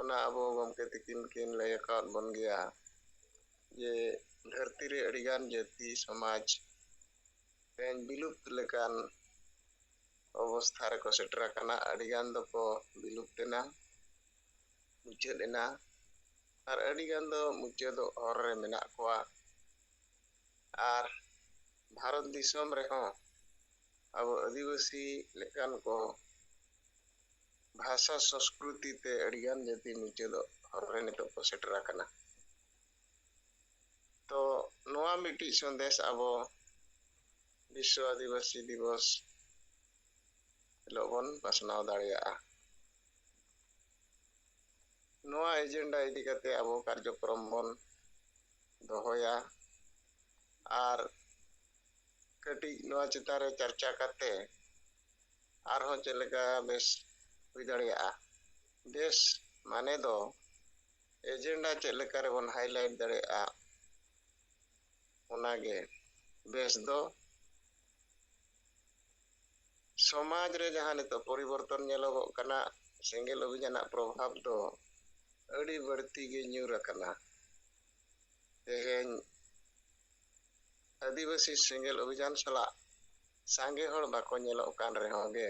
ᱚᱱᱟ ᱟᱵᱚ ᱜᱚᱢᱠᱮ ᱛᱤᱠᱤᱱ ᱠᱤᱱ ᱞᱟᱹᱭ ᱟᱠᱟᱫ ᱵᱚᱱ ᱜᱮᱭᱟ ᱡᱮ ᱫᱷᱟᱹᱨᱛᱤ ᱨᱮ ᱟᱹᱰᱤᱜᱟᱱ ᱡᱟᱹᱛᱤ ᱥᱚᱢᱟᱡᱽ ᱛᱮᱦᱮᱧ ᱵᱤᱞᱩᱯᱛ ᱞᱮᱠᱟᱱ ᱚᱵᱚᱥᱛᱷᱟ ᱨᱮᱠᱚ ᱥᱮᱴᱮᱨ ᱟᱠᱟᱱᱟ᱾ ᱟᱹᱰᱤᱜᱟᱱ ᱫᱚᱠᱚ ᱵᱤᱞᱩᱯᱛ ᱮᱱᱟ, ᱢᱩᱪᱟᱹᱫ ᱮᱱᱟ, ᱟᱨ ᱟᱹᱰᱤ ᱜᱟᱱ ᱫᱚ ᱢᱩᱪᱟᱹᱫᱚᱜ ᱦᱚᱨ ᱨᱮ ᱢᱮᱱᱟᱜ ᱠᱚᱣᱟ᱾ ᱟᱨ ᱵᱷᱟᱨᱚᱛ ᱫᱤᱥᱚᱢ ᱨᱮᱦᱚᱸ ᱟᱵᱚ ᱟᱹᱫᱤᱵᱟᱹᱥᱤ ᱞᱮᱠᱟᱱ ᱠᱚ ᱵᱷᱟᱥᱟ ᱥᱚᱸᱥᱠᱨᱤᱛᱤ ᱛᱮ ᱟᱹᱰᱤᱜᱟᱱ ᱡᱟᱹᱛᱤ ᱢᱩᱪᱟᱹᱫᱚᱜ ᱦᱚᱨ ᱨᱮ ᱱᱤᱛᱚᱜ ᱠᱚ ᱥᱮᱴᱮᱨ ᱟᱠᱟᱱᱟ᱾ ᱛᱚ ᱱᱚᱣᱟ ᱢᱤᱫᱴᱤᱡ ᱥᱚᱱᱫᱮᱥ ᱟᱵᱚ ᱵᱤᱥᱥᱚ ᱟᱹᱫᱤᱵᱟᱹᱥᱤ ᱫᱤᱵᱚᱥ ᱦᱤᱞᱳᱜ ᱵᱚᱱ ᱯᱟᱥᱱᱟᱣ ᱫᱟᱲᱮᱭᱟᱜᱼᱟ᱾ ᱱᱚᱣᱟ ᱮᱡᱮᱱᱰᱟ ᱤᱫᱤ ᱠᱟᱛᱮ ᱟᱵᱚ ᱠᱟᱨᱡᱚᱠᱨᱚᱢ ᱵᱚᱱ ᱫᱚᱦᱚᱭᱟ᱾ ᱟᱨ ᱠᱟᱹᱴᱤᱡ ᱱᱚᱣᱟ ᱪᱮᱛᱟᱱ ᱨᱮ ᱪᱟᱨᱪᱟ ᱠᱟᱛᱮ ᱟᱨᱦᱚᱸ ᱪᱮᱫ ᱞᱮᱠᱟ ᱵᱮᱥ ᱦᱩᱭ ᱫᱟᱲᱮᱭᱟᱜᱼᱟ᱾ ᱵᱮᱥ ᱢᱟᱱᱮ ᱫᱚ ᱮᱡᱮᱱᱰᱟ ᱪᱮᱫ ᱞᱮᱠᱟ ᱨᱮᱵᱚᱱ ᱦᱟᱭᱞᱟᱭᱤᱴ ᱫᱟᱲᱮᱭᱟᱜᱼᱟ, ᱚᱱᱟᱜᱮ ᱵᱮᱥ ᱫᱚ᱾ ᱥᱚᱢᱟᱡᱽ ᱨᱮ ᱡᱟᱦᱟᱸ ᱱᱤᱛᱚᱜ ᱯᱚᱨᱤᱵᱚᱨᱛᱚᱱ ᱧᱮᱞᱚᱜᱚᱜ ᱠᱟᱱᱟ, ᱥᱮᱸᱜᱮᱞ ᱚᱵᱷᱤᱡᱟᱱᱟᱜ ᱯᱨᱚᱵᱷᱟᱵᱽ ᱫᱚ ᱟᱹᱰᱤ ᱵᱟᱹᱲᱛᱤ ᱜᱮ ᱧᱩᱨ ᱟᱠᱟᱱᱟ᱾ ᱛᱮᱦᱮᱧ ᱟᱹᱫᱤᱵᱟᱹᱥᱤ ᱥᱮᱸᱜᱮᱞ ᱚᱵᱷᱤᱡᱟᱱ ᱥᱟᱞᱟᱜ ᱥᱟᱸᱜᱮ ᱦᱚᱲ ᱵᱟᱠᱚ ᱧᱮᱞᱚᱜ ᱠᱟᱱ ᱨᱮᱦᱚᱸ ᱜᱮ,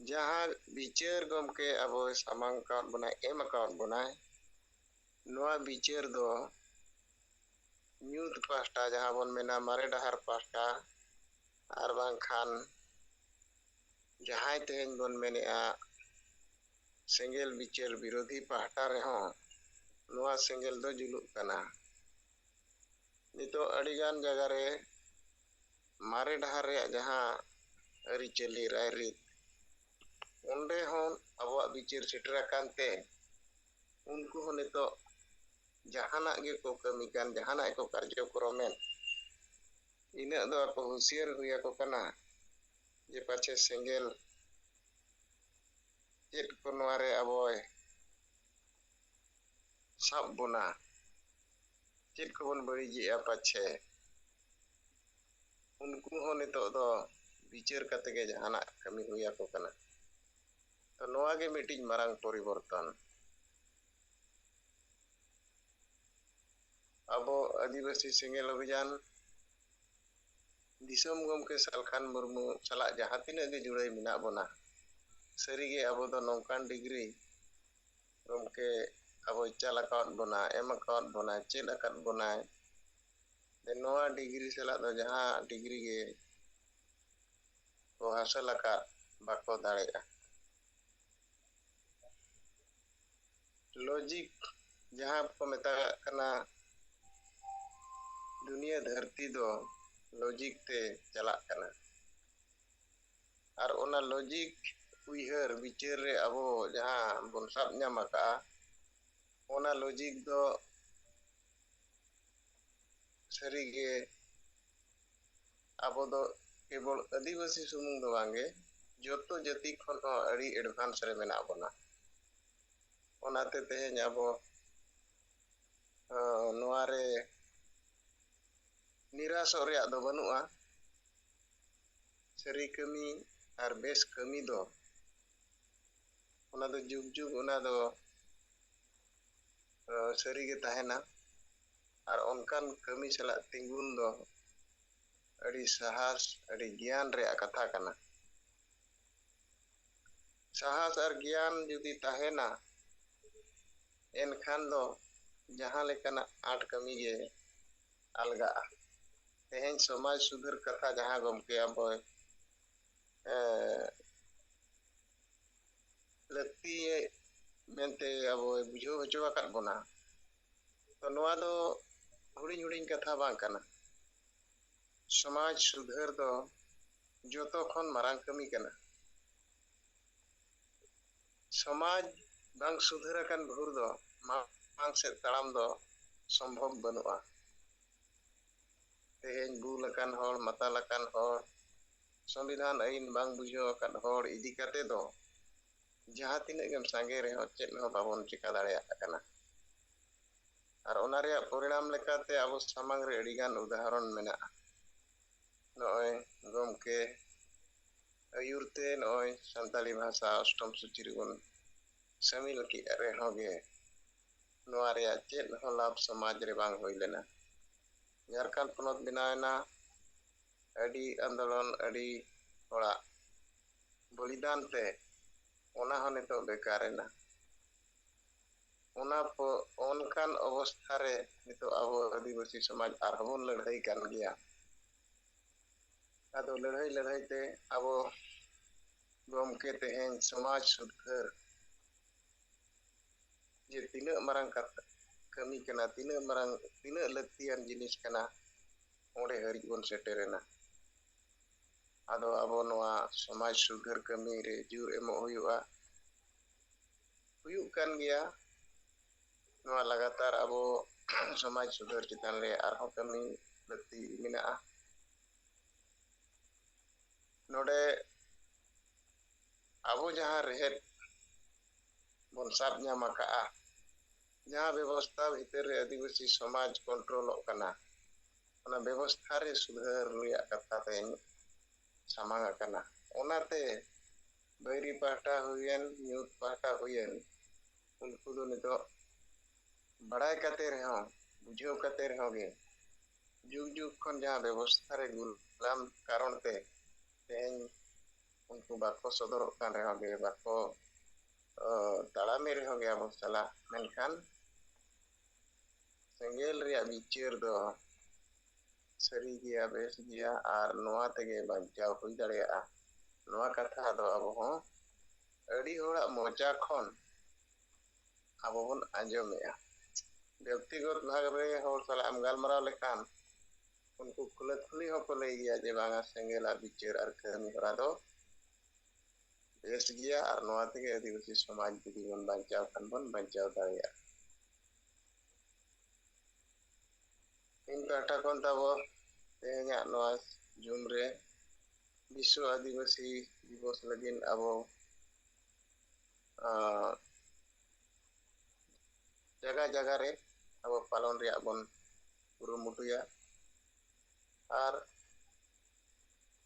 ᱡᱟᱦᱟᱸ ᱵᱤᱪᱟᱹᱨ ᱜᱚᱢᱠᱮ ᱟᱵᱚᱭ ᱥᱟᱢᱟᱝ ᱟᱠᱟᱫ ᱵᱚᱱᱟᱭ, ᱮᱢ ᱟᱠᱟᱫ ᱵᱚᱱᱟᱭ, ᱱᱚᱣᱟ ᱵᱤᱪᱟᱹᱨ ᱫᱚ ᱧᱩᱛ ᱯᱟᱦᱴᱟ, ᱡᱟᱦᱟᱸ ᱵᱚᱱ ᱢᱮᱱᱟ ᱢᱟᱨᱮ ᱰᱟᱦᱟᱨ ᱯᱟᱦᱴᱟ, ᱟᱨ ᱵᱟᱝᱠᱷᱟᱱ ᱡᱟᱦᱟᱸᱭ ᱛᱮᱦᱮᱧ ᱵᱚᱱ ᱢᱮᱱᱮᱜᱼᱟ ᱥᱮᱸᱜᱮᱞ ᱵᱤᱪᱟᱹᱨ ᱵᱤᱨᱳᱫᱷᱤ ᱯᱟᱦᱴᱟ ᱨᱮᱦᱚᱸ ᱱᱚᱣᱟ ᱥᱮᱸᱜᱮᱞ ᱫᱚ ᱡᱩᱞᱩᱜ ᱠᱟᱱᱟ᱾ ᱱᱤᱛᱚᱜ ᱟᱹᱰᱤᱜᱟᱱ ᱡᱟᱭᱜᱟ ᱨᱮ ᱢᱟᱨᱮ ᱰᱟᱦᱟᱨ ᱨᱮᱭᱟᱜ ᱡᱟᱦᱟᱸ ᱟᱹᱨᱤᱪᱟᱹᱞᱤ ᱨᱟᱭᱨᱤᱛ, ᱚᱸᱰᱮ ᱦᱚᱸ ᱟᱵᱚᱣᱟᱜ ᱵᱤᱪᱟᱹᱨ ᱥᱮᱴᱮᱨ ᱟᱠᱟᱱ ᱛᱮ ᱩᱱᱠᱩ ᱦᱚᱸ ᱱᱤᱛᱚᱜ ᱡᱟᱦᱟᱱᱟᱜ ᱜᱮᱠᱚ ᱠᱟᱹᱢᱤ ᱠᱟᱱ, ᱡᱟᱦᱟᱱᱟᱜ ᱜᱮᱠᱚ ᱠᱟᱨᱡᱚᱠᱨᱚᱢᱮᱫ, ᱤᱱᱟᱹᱜ ᱫᱚ ᱟᱠᱚ ᱦᱩᱸᱥᱤᱭᱟᱹᱨ ᱦᱩᱭ ᱟᱠᱚ ᱠᱟᱱᱟ ᱡᱮ ᱯᱟᱪᱷᱮ ᱥᱮᱸᱜᱮᱞ ᱪᱮᱫ ᱠᱚ ᱱᱚᱣᱟ ᱨᱮ ᱟᱵᱚᱭ ᱥᱟᱵ ᱵᱚᱱᱟ, ᱪᱮᱫ ᱠᱚᱵᱚᱱ ᱵᱟᱹᱲᱤᱡᱮᱜᱼᱟ ᱯᱟᱪᱷᱮ᱾ ᱩᱱᱠᱩ ᱦᱚᱸ ᱱᱤᱛᱚᱜ ᱫᱚ ᱵᱤᱪᱟᱹᱨ ᱠᱟᱛᱮ ᱜᱮ ᱡᱟᱦᱟᱱᱟᱜ ᱠᱟᱹᱢᱤ ᱦᱩᱭ ᱟᱠᱚ ᱠᱟᱱᱟ᱾ ᱛᱚ ᱱᱚᱣᱟ ᱜᱮ ᱢᱤᱫᱴᱤᱡ ᱢᱟᱨᱟᱝ ᱯᱚᱨᱤᱵᱚᱨᱛᱚᱱ᱾ ᱟᱵᱚ ᱟᱹᱫᱤᱵᱟᱹᱥᱤ ᱥᱮᱸᱜᱮᱞ ᱚᱵᱷᱤᱡᱟᱱ ᱫᱤᱥᱚᱢ ᱜᱚᱢᱠᱮ ᱥᱟᱞᱠᱷᱟᱱ ᱢᱩᱨᱢᱩ ᱥᱟᱞᱟᱜ ᱡᱟᱦᱟᱸ ᱛᱤᱱᱟᱹᱜ ᱜᱮ ᱡᱩᱲᱟᱹᱭ ᱢᱮᱱᱟᱜ ᱵᱚᱱᱟ, ᱥᱟᱹᱨᱤᱜᱮ ᱟᱵᱚ ᱫᱚ ᱱᱚᱝᱠᱟᱱ ᱰᱤᱜᱽᱨᱤ ᱪᱟᱞ ᱟᱠᱟᱫ ᱵᱚᱱᱟ, ᱮᱢ ᱟᱠᱟᱫ ᱵᱚᱱᱟ, ᱪᱮᱫ ᱟᱠᱟᱫ ᱵᱚᱱᱟᱭ᱾ ᱡᱮ ᱱᱚᱣᱟ ᱰᱤᱜᱽᱨᱤ ᱥᱟᱞᱟᱜ ᱫᱚ ᱡᱟᱦᱟᱸ ᱰᱤᱜᱽᱨᱤ ᱜᱮ ᱠᱚ ᱦᱟᱥᱤᱞ ᱟᱠᱟᱫ ᱵᱟᱠᱚ ᱫᱟᱲᱮᱭᱟᱜᱼᱟ᱾ ᱞᱚᱡᱤᱠ ᱡᱟᱦᱟᱸ ᱠᱚ ᱢᱮᱛᱟᱜ ᱠᱟᱱᱟ, ᱫᱩᱱᱤᱭᱟᱹ ᱫᱷᱟᱹᱨᱛᱤ ᱫᱚ ᱞᱚᱡᱤᱠ ᱛᱮ ᱪᱟᱞᱟᱜ ᱠᱟᱱᱟ᱾ ᱟᱨ ᱚᱱᱟ ᱞᱚᱡᱤᱠ ᱩᱭᱦᱟᱹᱨ ᱵᱤᱪᱟᱹᱨ ᱨᱮ ᱟᱵᱚ ᱡᱟᱦᱟᱸ ᱵᱚᱱ ᱥᱟᱵ ᱧᱟᱢ ᱟᱠᱟᱫᱼᱟ, ᱚᱱᱟ ᱞᱚᱡᱤᱠ ᱫᱚ ᱥᱟᱹᱨᱤᱜᱮ ᱟᱵᱚ ᱫᱚ ᱠᱮᱵᱚᱞ ᱟᱹᱫᱤᱵᱟᱹᱥᱤ ᱥᱩᱢᱩᱝ ᱫᱚ ᱵᱟᱝᱜᱮ, ᱡᱚᱛᱚ ᱡᱟᱹᱛᱤ ᱠᱷᱚᱱ ᱦᱚᱸ ᱟᱹᱰᱤ advance ᱨᱮ ᱢᱮᱱᱟᱜ ᱵᱚᱱᱟ᱾ ᱚᱱᱟᱛᱮ ᱛᱮᱦᱮᱧ ᱟᱵᱚ, ᱟᱸ, ᱱᱚᱣᱟ ᱨᱮ ᱱᱤᱨᱟᱥᱚᱜ ᱨᱮᱭᱟᱜ ᱫᱚ ᱵᱟᱹᱱᱩᱜᱼᱟ᱾ ᱥᱟᱹᱨᱤ ᱠᱟᱹᱢᱤ ᱟᱨ ᱵᱮᱥ ᱠᱟᱹᱢᱤ ᱫᱚ, ᱚᱱᱟ ᱫᱚ ᱡᱩᱜᱽ ᱡᱩᱜᱽ ᱚᱱᱟ ᱫᱚ, ᱟᱸ, ᱥᱟᱹᱨᱤ ᱜᱮ ᱛᱟᱦᱮᱱᱟ᱾ ᱟᱨ ᱚᱱᱠᱟᱱ ᱠᱟᱹᱢᱤ ᱥᱟᱞᱟᱜ ᱛᱤᱸᱜᱩᱱ ᱫᱚ ᱟᱹᱰᱤ ᱥᱟᱦᱟᱥ, ᱟᱹᱰᱤ ᱜᱮᱭᱟᱱ ᱨᱮᱭᱟᱜ ᱠᱟᱛᱷᱟ ᱠᱟᱱᱟ᱾ ᱥᱟᱦᱟᱥ ᱟᱨ ᱜᱮᱭᱟᱱ ᱡᱩᱫᱤ ᱛᱟᱦᱮᱱᱟ, ᱮᱱᱠᱷᱟᱱ ᱫᱚ ᱡᱟᱦᱟᱸ ᱞᱮᱠᱟᱱᱟᱜ ᱟᱸᱴ ᱠᱟᱹᱢᱤ ᱜᱮ ᱟᱞᱜᱟᱜᱼᱟ᱾ ᱛᱮᱦᱮᱧ ᱥᱚᱢᱟᱡᱽ ᱥᱩᱫᱷᱟᱹᱨ ᱠᱟᱛᱷᱟ ᱡᱟᱦᱟᱸ ᱜᱚᱢᱠᱮ ᱟᱵᱚᱭ, ᱮᱸ, ᱞᱟᱹᱠᱛᱤ ᱢᱮᱱᱛᱮ ᱟᱵᱚᱭ ᱵᱩᱡᱷᱟᱹᱣ ᱦᱚᱪᱚ ᱟᱠᱟᱫ ᱵᱚᱱᱟ, ᱛᱚ ᱱᱚᱣᱟ ᱫᱚ ᱦᱩᱰᱤᱧ ᱦᱩᱰᱤᱧ ᱠᱟᱛᱷᱟ ᱵᱟᱝ ᱠᱟᱱᱟ᱾ ᱥᱚᱢᱟᱡᱽ ᱥᱩᱫᱷᱟᱹᱨ ᱫᱚ ᱡᱚᱛᱚ ᱠᱷᱚᱱ ᱢᱟᱨᱟᱝ ᱠᱟᱹᱢᱤ ᱠᱟᱱᱟ᱾ ᱥᱚᱢᱟᱡᱽ ᱵᱟᱝ ᱥᱩᱫᱷᱟᱹᱨ ᱟᱠᱟᱱ ᱵᱷᱳᱨ ᱫᱚ ᱢᱟᱲᱟᱝ ᱥᱮᱫ ᱛᱟᱲᱟᱢ ᱫᱚ ᱥᱚᱢᱵᱷᱚᱵ ᱵᱟᱹᱱᱩᱜᱼᱟ᱾ ᱛᱮᱦᱮᱧ ᱵᱩᱞ ᱟᱠᱟᱱ ᱦᱚᱲ, ᱢᱟᱛᱟᱞ ᱟᱠᱟᱱ ᱦᱚᱲ, ᱥᱚᱝᱵᱤᱫᱷᱟᱱ ᱟᱹᱭᱤᱱ ᱵᱟᱝ ᱵᱩᱡᱷᱟᱹᱣ ᱟᱠᱟᱫ ᱦᱚᱲ ᱤᱫᱤ ᱠᱟᱛᱮ ᱫᱚ ᱡᱟᱦᱟᱸ ᱛᱤᱱᱟᱹᱜ ᱜᱮᱢ ᱥᱟᱸᱜᱮ ᱨᱮᱦᱚᱸ ᱪᱮᱫ ᱦᱚᱸ ᱵᱟᱵᱚᱱ ᱪᱮᱠᱟ ᱫᱟᱲᱮᱭᱟᱜ ᱠᱟᱱᱟ᱾ ᱟᱨ ᱚᱱᱟ ᱨᱮᱭᱟᱜ ᱯᱚᱨᱤᱬᱟᱢ ᱞᱮᱠᱟᱛᱮ ᱟᱵᱚ ᱥᱟᱢᱟᱝ ᱨᱮ ᱟᱹᱰᱤᱜᱟᱱ ᱩᱫᱟᱦᱚᱨᱚᱱ ᱢᱮᱱᱟᱜᱼᱟ᱾ ᱱᱚᱜᱼᱚᱭ ᱜᱚᱢᱠᱮ ᱟᱹᱭᱩᱨ ᱛᱮ ᱱᱚᱜᱼᱚᱭ ᱥᱟᱱᱛᱟᱲᱤ ᱵᱷᱟᱥᱟ ᱚᱥᱴᱚᱢ ᱥᱩᱪᱤ ᱨᱮᱵᱚᱱ ᱥᱟᱹᱢᱤᱞ ᱠᱮᱫ ᱨᱮᱦᱚᱸ ᱜᱮ, ᱱᱚᱣᱟ ᱨᱮᱭᱟᱜ ᱪᱮᱫ ᱦᱚᱸ ᱞᱟᱵᱷ ᱥᱚᱢᱟᱡᱽ ᱨᱮ ᱵᱟᱝ ᱦᱩᱭ ᱞᱮᱱᱟ᱾ ᱡᱷᱟᱲᱠᱷᱚᱸᱰ ᱯᱚᱱᱚᱛ ᱵᱮᱱᱟᱣ ᱮᱱᱟ, ᱟᱹᱰᱤ ᱟᱱᱫᱳᱞᱚᱱ, ᱟᱹᱰᱤ ᱦᱚᱲᱟᱜ ᱵᱚᱞᱤᱫᱟᱱ ᱛᱮ ᱚᱱᱟ ᱦᱚᱸ ᱱᱤᱛᱚᱜ ᱵᱮᱠᱟᱨ ᱮᱱᱟ᱾ ᱚᱱᱟ ᱯᱚ-, ᱚᱱᱠᱟᱱ ᱚᱵᱚᱥᱛᱷᱟ ᱨᱮ ᱱᱤᱛᱚᱜ ᱟᱵᱚ ᱟᱹᱫᱤᱵᱟᱹᱥᱤ ᱥᱚᱢᱟᱡᱽ ᱟᱨᱦᱚᱸ ᱵᱚᱱ ᱞᱟᱹᱲᱦᱟᱹᱭ ᱠᱟᱱ ᱜᱮᱭᱟ᱾ ᱟᱫᱚ ᱞᱟᱹᱲᱦᱟᱹᱭ ᱞᱟᱹᱲᱦᱟᱹᱭ ᱛᱮ ᱟᱵᱚ ᱜᱚᱢᱠᱮ ᱛᱮᱦᱮᱧ ᱥᱚᱢᱟᱡᱽ ᱥᱩᱫᱷᱟᱹᱨ ᱡᱮ ᱛᱤᱱᱟᱹᱜ ᱢᱟᱨᱟᱝ ᱠᱟᱛᱷᱟ, ᱠᱟᱹᱢᱤ ᱠᱟᱱᱟ, ᱛᱤᱱᱟᱹᱜ ᱢᱟᱨᱟᱝ, ᱛᱤᱱᱟᱹᱜ ᱞᱟᱹᱠᱛᱤᱭᱟᱱ ᱡᱤᱱᱤᱥ ᱠᱟᱱᱟ, ᱚᱸᱰᱮ ᱦᱟᱹᱨᱤᱡ ᱵᱚᱱ ᱥᱮᱴᱮᱨᱮᱱᱟ᱾ ᱟᱫᱚ ᱟᱵᱚ ᱱᱚᱣᱟ ᱥᱚᱢᱟᱡᱽ ᱥᱩᱫᱷᱟᱹᱨ ᱠᱟᱹᱢᱤ ᱨᱮ ᱡᱳᱨ ᱮᱢᱚᱜ ᱦᱩᱭᱩᱜᱼᱟ᱾ ᱦᱩᱭᱩᱜ ᱠᱟᱱ ᱜᱮᱭᱟ᱾ ᱱᱚᱣᱟ ᱞᱟᱜᱟᱛᱟᱨ ᱟᱵᱚ ᱥᱚᱢᱟᱡᱽ ᱥᱩᱫᱷᱟᱹᱨ ᱪᱮᱛᱟᱱ ᱨᱮ ᱟᱨᱦᱚᱸ ᱠᱟᱹᱢᱤ ᱞᱟᱹᱠᱛᱤ ᱢᱮᱱᱟᱜᱼᱟ᱾ ᱱᱚᱰᱮ ᱟᱵᱚ ᱡᱟᱦᱟᱸ ᱨᱮᱦᱮᱫ ᱵᱚᱱ ᱥᱟᱵ ᱧᱟᱢ ᱟᱠᱟᱫᱼᱟ, ᱡᱟᱦᱟᱸ ᱵᱮᱵᱚᱥᱛᱷᱟ ᱵᱷᱤᱛᱤᱨ ᱨᱮ ᱟᱹᱫᱤᱵᱟᱹᱥᱤ ᱥᱚᱢᱟᱡᱽ ᱠᱚᱱᱴᱨᱳᱞᱚᱜ ᱠᱟᱱᱟ, ᱚᱱᱟ ᱵᱮᱵᱚᱥᱛᱷᱟ ᱨᱮ ᱥᱩᱫᱷᱟᱹᱨ ᱨᱮᱭᱟᱜ ᱠᱟᱛᱷᱟ ᱛᱮᱧ ᱥᱟᱢᱟᱝ ᱟᱠᱟᱱᱟ᱾ ᱚᱱᱟᱛᱮ ᱵᱟᱹᱭᱨᱤ ᱯᱟᱦᱴᱟ ᱦᱩᱭᱮᱱ, ᱧᱩᱛ ᱯᱟᱦᱴᱟ ᱦᱩᱭᱮᱱ, ᱩᱱᱠᱩ ᱫᱚ ᱱᱤᱛᱚᱜ ᱵᱟᱲᱟᱭ ᱠᱟᱛᱮ ᱨᱮᱦᱚᱸ, ᱵᱩᱡᱷᱟᱹᱣ ᱠᱟᱛᱮ ᱨᱮᱦᱚᱸ ᱜᱮ, ᱡᱩᱜᱽ ᱡᱩᱜᱽ ᱠᱷᱚᱱ ᱡᱟᱦᱟᱸ ᱵᱮᱵᱚᱥᱛᱷᱟ ᱨᱮ ᱜᱩᱞᱟᱢ ᱠᱟᱨᱚᱱ ᱛᱮ ᱛᱮᱦᱮᱧ ᱩᱱᱠᱩ ᱵᱟᱠᱚ ᱥᱚᱫᱚᱨᱚᱜ ᱠᱟᱱ ᱨᱮᱦᱚᱸ ᱜᱮ, ᱵᱟᱠᱚ, ᱚ, ᱛᱟᱲᱟᱢᱮᱫ ᱨᱮᱦᱚᱸ ᱜᱮ ᱟᱵᱚ ᱥᱟᱞᱟᱜ, ᱢᱮᱱᱠᱷᱟᱱ ᱥᱮᱸᱜᱮᱞ ᱨᱮᱭᱟᱜ ᱵᱤᱪᱟᱹᱨ ᱫᱚ ᱥᱟᱹᱨᱤ ᱜᱮᱭᱟ, ᱵᱮᱥ ᱜᱮᱭᱟ, ᱟᱨ ᱱᱚᱣᱟ ᱛᱮᱜᱮ ᱵᱟᱧᱪᱟᱣ ᱦᱩᱭ ᱫᱟᱲᱮᱭᱟᱜᱼᱟ᱾ ᱱᱚᱣᱟ ᱠᱟᱛᱷᱟ ᱫᱚ ᱟᱵᱚ ᱦᱚᱸ ᱟᱹᱰᱤ ᱦᱚᱲᱟᱜ ᱢᱚᱪᱟ ᱠᱷᱚᱱ ᱟᱵᱚ ᱵᱚᱱ ᱟᱸᱡᱚᱢᱮᱜᱼᱟ᱾ ᱵᱮᱠᱛᱤᱜᱚᱛ ᱵᱷᱟᱵᱽ ᱨᱮ ᱦᱚᱲ ᱥᱟᱞᱟᱜ ᱮᱢ ᱜᱟᱞᱢᱟᱨᱟᱣ ᱞᱮᱠᱷᱟᱱ ᱩᱱᱠᱩ ᱠᱷᱩᱞᱟᱹ ᱠᱷᱩᱞᱤ ᱦᱚᱸᱠᱚ ᱞᱟᱹᱭ ᱜᱮᱭᱟ ᱡᱮ ᱵᱟᱝᱟ, ᱥᱮᱸᱜᱮᱞᱟᱜ ᱵᱤᱪᱟᱹᱨ ᱟᱨ ᱠᱟᱹᱢᱤ ᱦᱚᱨᱟ ᱫᱚ ᱵᱮᱥ ᱜᱮᱭᱟ ᱟᱨ ᱱᱚᱣᱟ ᱛᱮᱜᱮ ᱟᱹᱫᱤᱵᱟᱹᱥᱤ ᱥᱚᱢᱟᱡᱽ ᱡᱩᱫᱤ ᱵᱚᱱ ᱵᱟᱧᱪᱟᱣ ᱠᱷᱟᱱ ᱵᱚᱱ ᱵᱟᱧᱪᱟᱣ ᱫᱟᱲᱮᱭᱟᱜᱼᱟ᱾ ᱤᱧ ᱯᱟᱦᱴᱟ ᱠᱷᱚᱱ ᱛᱟᱵᱚ ᱛᱮᱦᱮᱧᱟᱜ ᱱᱚᱣᱟ ᱡᱩᱢ ᱨᱮ ᱵᱤᱥᱥᱚ ᱟᱹᱫᱤᱵᱟᱹᱥᱤ ᱫᱤᱵᱚᱥ ᱞᱟᱹᱜᱤᱫ ᱟᱵᱚ, ᱟᱸ, ᱡᱟᱭᱜᱟ ᱡᱟᱭᱜᱟ ᱨᱮ ᱟᱵᱚ ᱯᱟᱞᱚᱱ ᱨᱮᱭᱟᱜ ᱵᱚᱱ ᱠᱩᱨᱩᱢᱩᱴᱩᱭᱟ᱾ ᱟᱨ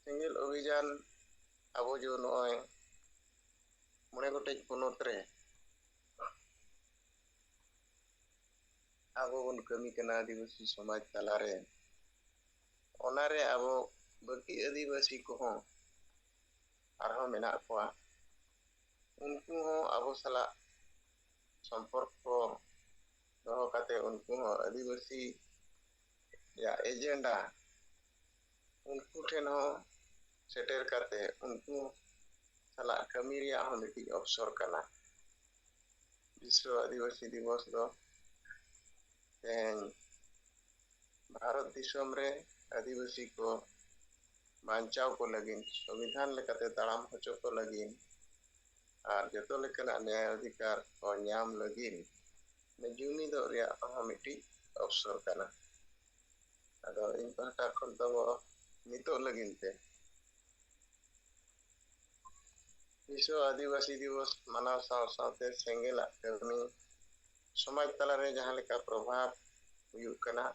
ᱥᱮᱸᱜᱮᱞ ᱚᱵᱷᱤᱡᱟᱱ ᱟᱵᱚ ᱡᱮ ᱱᱚᱜᱼᱚᱭ ᱢᱚᱬᱮ ᱜᱚᱴᱮᱡ ᱯᱚᱱᱚᱛ ᱨᱮ ᱟᱵᱚ ᱵᱚᱱ ᱠᱟᱹᱢᱤ ᱠᱟᱱᱟ ᱟᱹᱫᱤᱵᱟᱹᱥᱤ ᱥᱚᱢᱟᱡᱽ ᱛᱟᱞᱟᱨᱮ, ᱚᱱᱟᱨᱮ ᱟᱵᱚ ᱵᱟᱹᱠᱤ ᱟᱹᱫᱤᱵᱟᱹᱥᱤ ᱠᱚᱦᱚᱸ ᱟᱨᱦᱚᱸ ᱢᱮᱱᱟᱜ ᱠᱚᱣᱟ᱾ ᱩᱱᱠᱩ ᱦᱚᱸ ᱟᱵᱚ ᱥᱟᱞᱟᱜ ᱥᱚᱢᱯᱚᱨᱠᱚ ᱫᱚᱦᱚ ᱠᱟᱛᱮ ᱩᱱᱠᱩ ᱦᱚᱸ ᱟᱹᱫᱤᱵᱟᱹᱥᱤᱭᱟᱜ ᱮᱡᱮᱱᱰᱟ ᱩᱱᱠᱩ ᱴᱷᱮᱱ ᱦᱚᱸ ᱥᱮᱴᱮᱨ ᱠᱟᱛᱮ ᱩᱱᱠᱩ ᱥᱟᱞᱟᱜ ᱠᱟᱹᱢᱤ ᱨᱮᱭᱟᱜ ᱦᱚᱸ ᱢᱤᱫᱴᱤᱡ ᱚᱯᱥᱚᱨ ᱠᱟᱱᱟ᱾ ᱵᱤᱥᱥᱚ ᱟᱹᱫᱤᱵᱟᱹᱥᱤ ᱫᱤᱵᱚᱥ ᱫᱚ ᱛᱮᱦᱮᱧ ᱵᱷᱟᱨᱚᱛ ᱫᱤᱥᱚᱢ ᱨᱮ ᱟᱹᱫᱤᱵᱟᱹᱥᱤ ᱠᱚ ᱵᱟᱧᱪᱟᱣ ᱠᱚ ᱞᱟᱹᱜᱤᱫ, ᱥᱚᱝᱵᱤᱫᱷᱟᱱ ᱞᱮᱠᱟᱛᱮ ᱛᱟᱲᱟᱢ ᱦᱚᱪᱚ ᱠᱚ ᱞᱟᱹᱜᱤᱫ ᱟᱨ ᱡᱚᱛᱚ ᱞᱮᱠᱟᱱᱟᱜ ᱱᱮᱭᱟᱭ ᱚᱫᱷᱤᱠᱟᱨ ᱠᱚ ᱧᱟᱢ ᱞᱟᱹᱜᱤᱫ ᱡᱩᱢᱤᱫᱚᱜ ᱨᱮᱭᱟᱜ ᱦᱚᱸ ᱢᱤᱫᱴᱤᱡ ᱚᱯᱥᱚᱨ ᱠᱟᱱᱟ᱾ ᱟᱫᱚ ᱤᱧ ᱯᱟᱦᱴᱟ ᱠᱷᱚᱱ ᱫᱚ ᱱᱤᱛᱚᱜ ᱞᱟᱹᱜᱤᱫ ᱛᱮ ᱵᱤᱥᱥᱚ ᱟᱹᱫᱤᱵᱟᱹᱥᱤ ᱫᱤᱵᱚᱥ ᱢᱟᱱᱟᱣ ᱥᱟᱶ ᱥᱟᱶᱛᱮ ᱥᱮᱸᱜᱮᱞᱟᱜ ᱠᱟᱹᱢᱤ ᱥᱚᱢᱟᱡᱽ ᱛᱟᱞᱟᱨᱮ ᱡᱟᱦᱟᱸ ᱞᱮᱠᱟ ᱯᱨᱚᱵᱷᱟᱵᱽ ᱦᱩᱭᱩᱜ ᱠᱟᱱᱟ,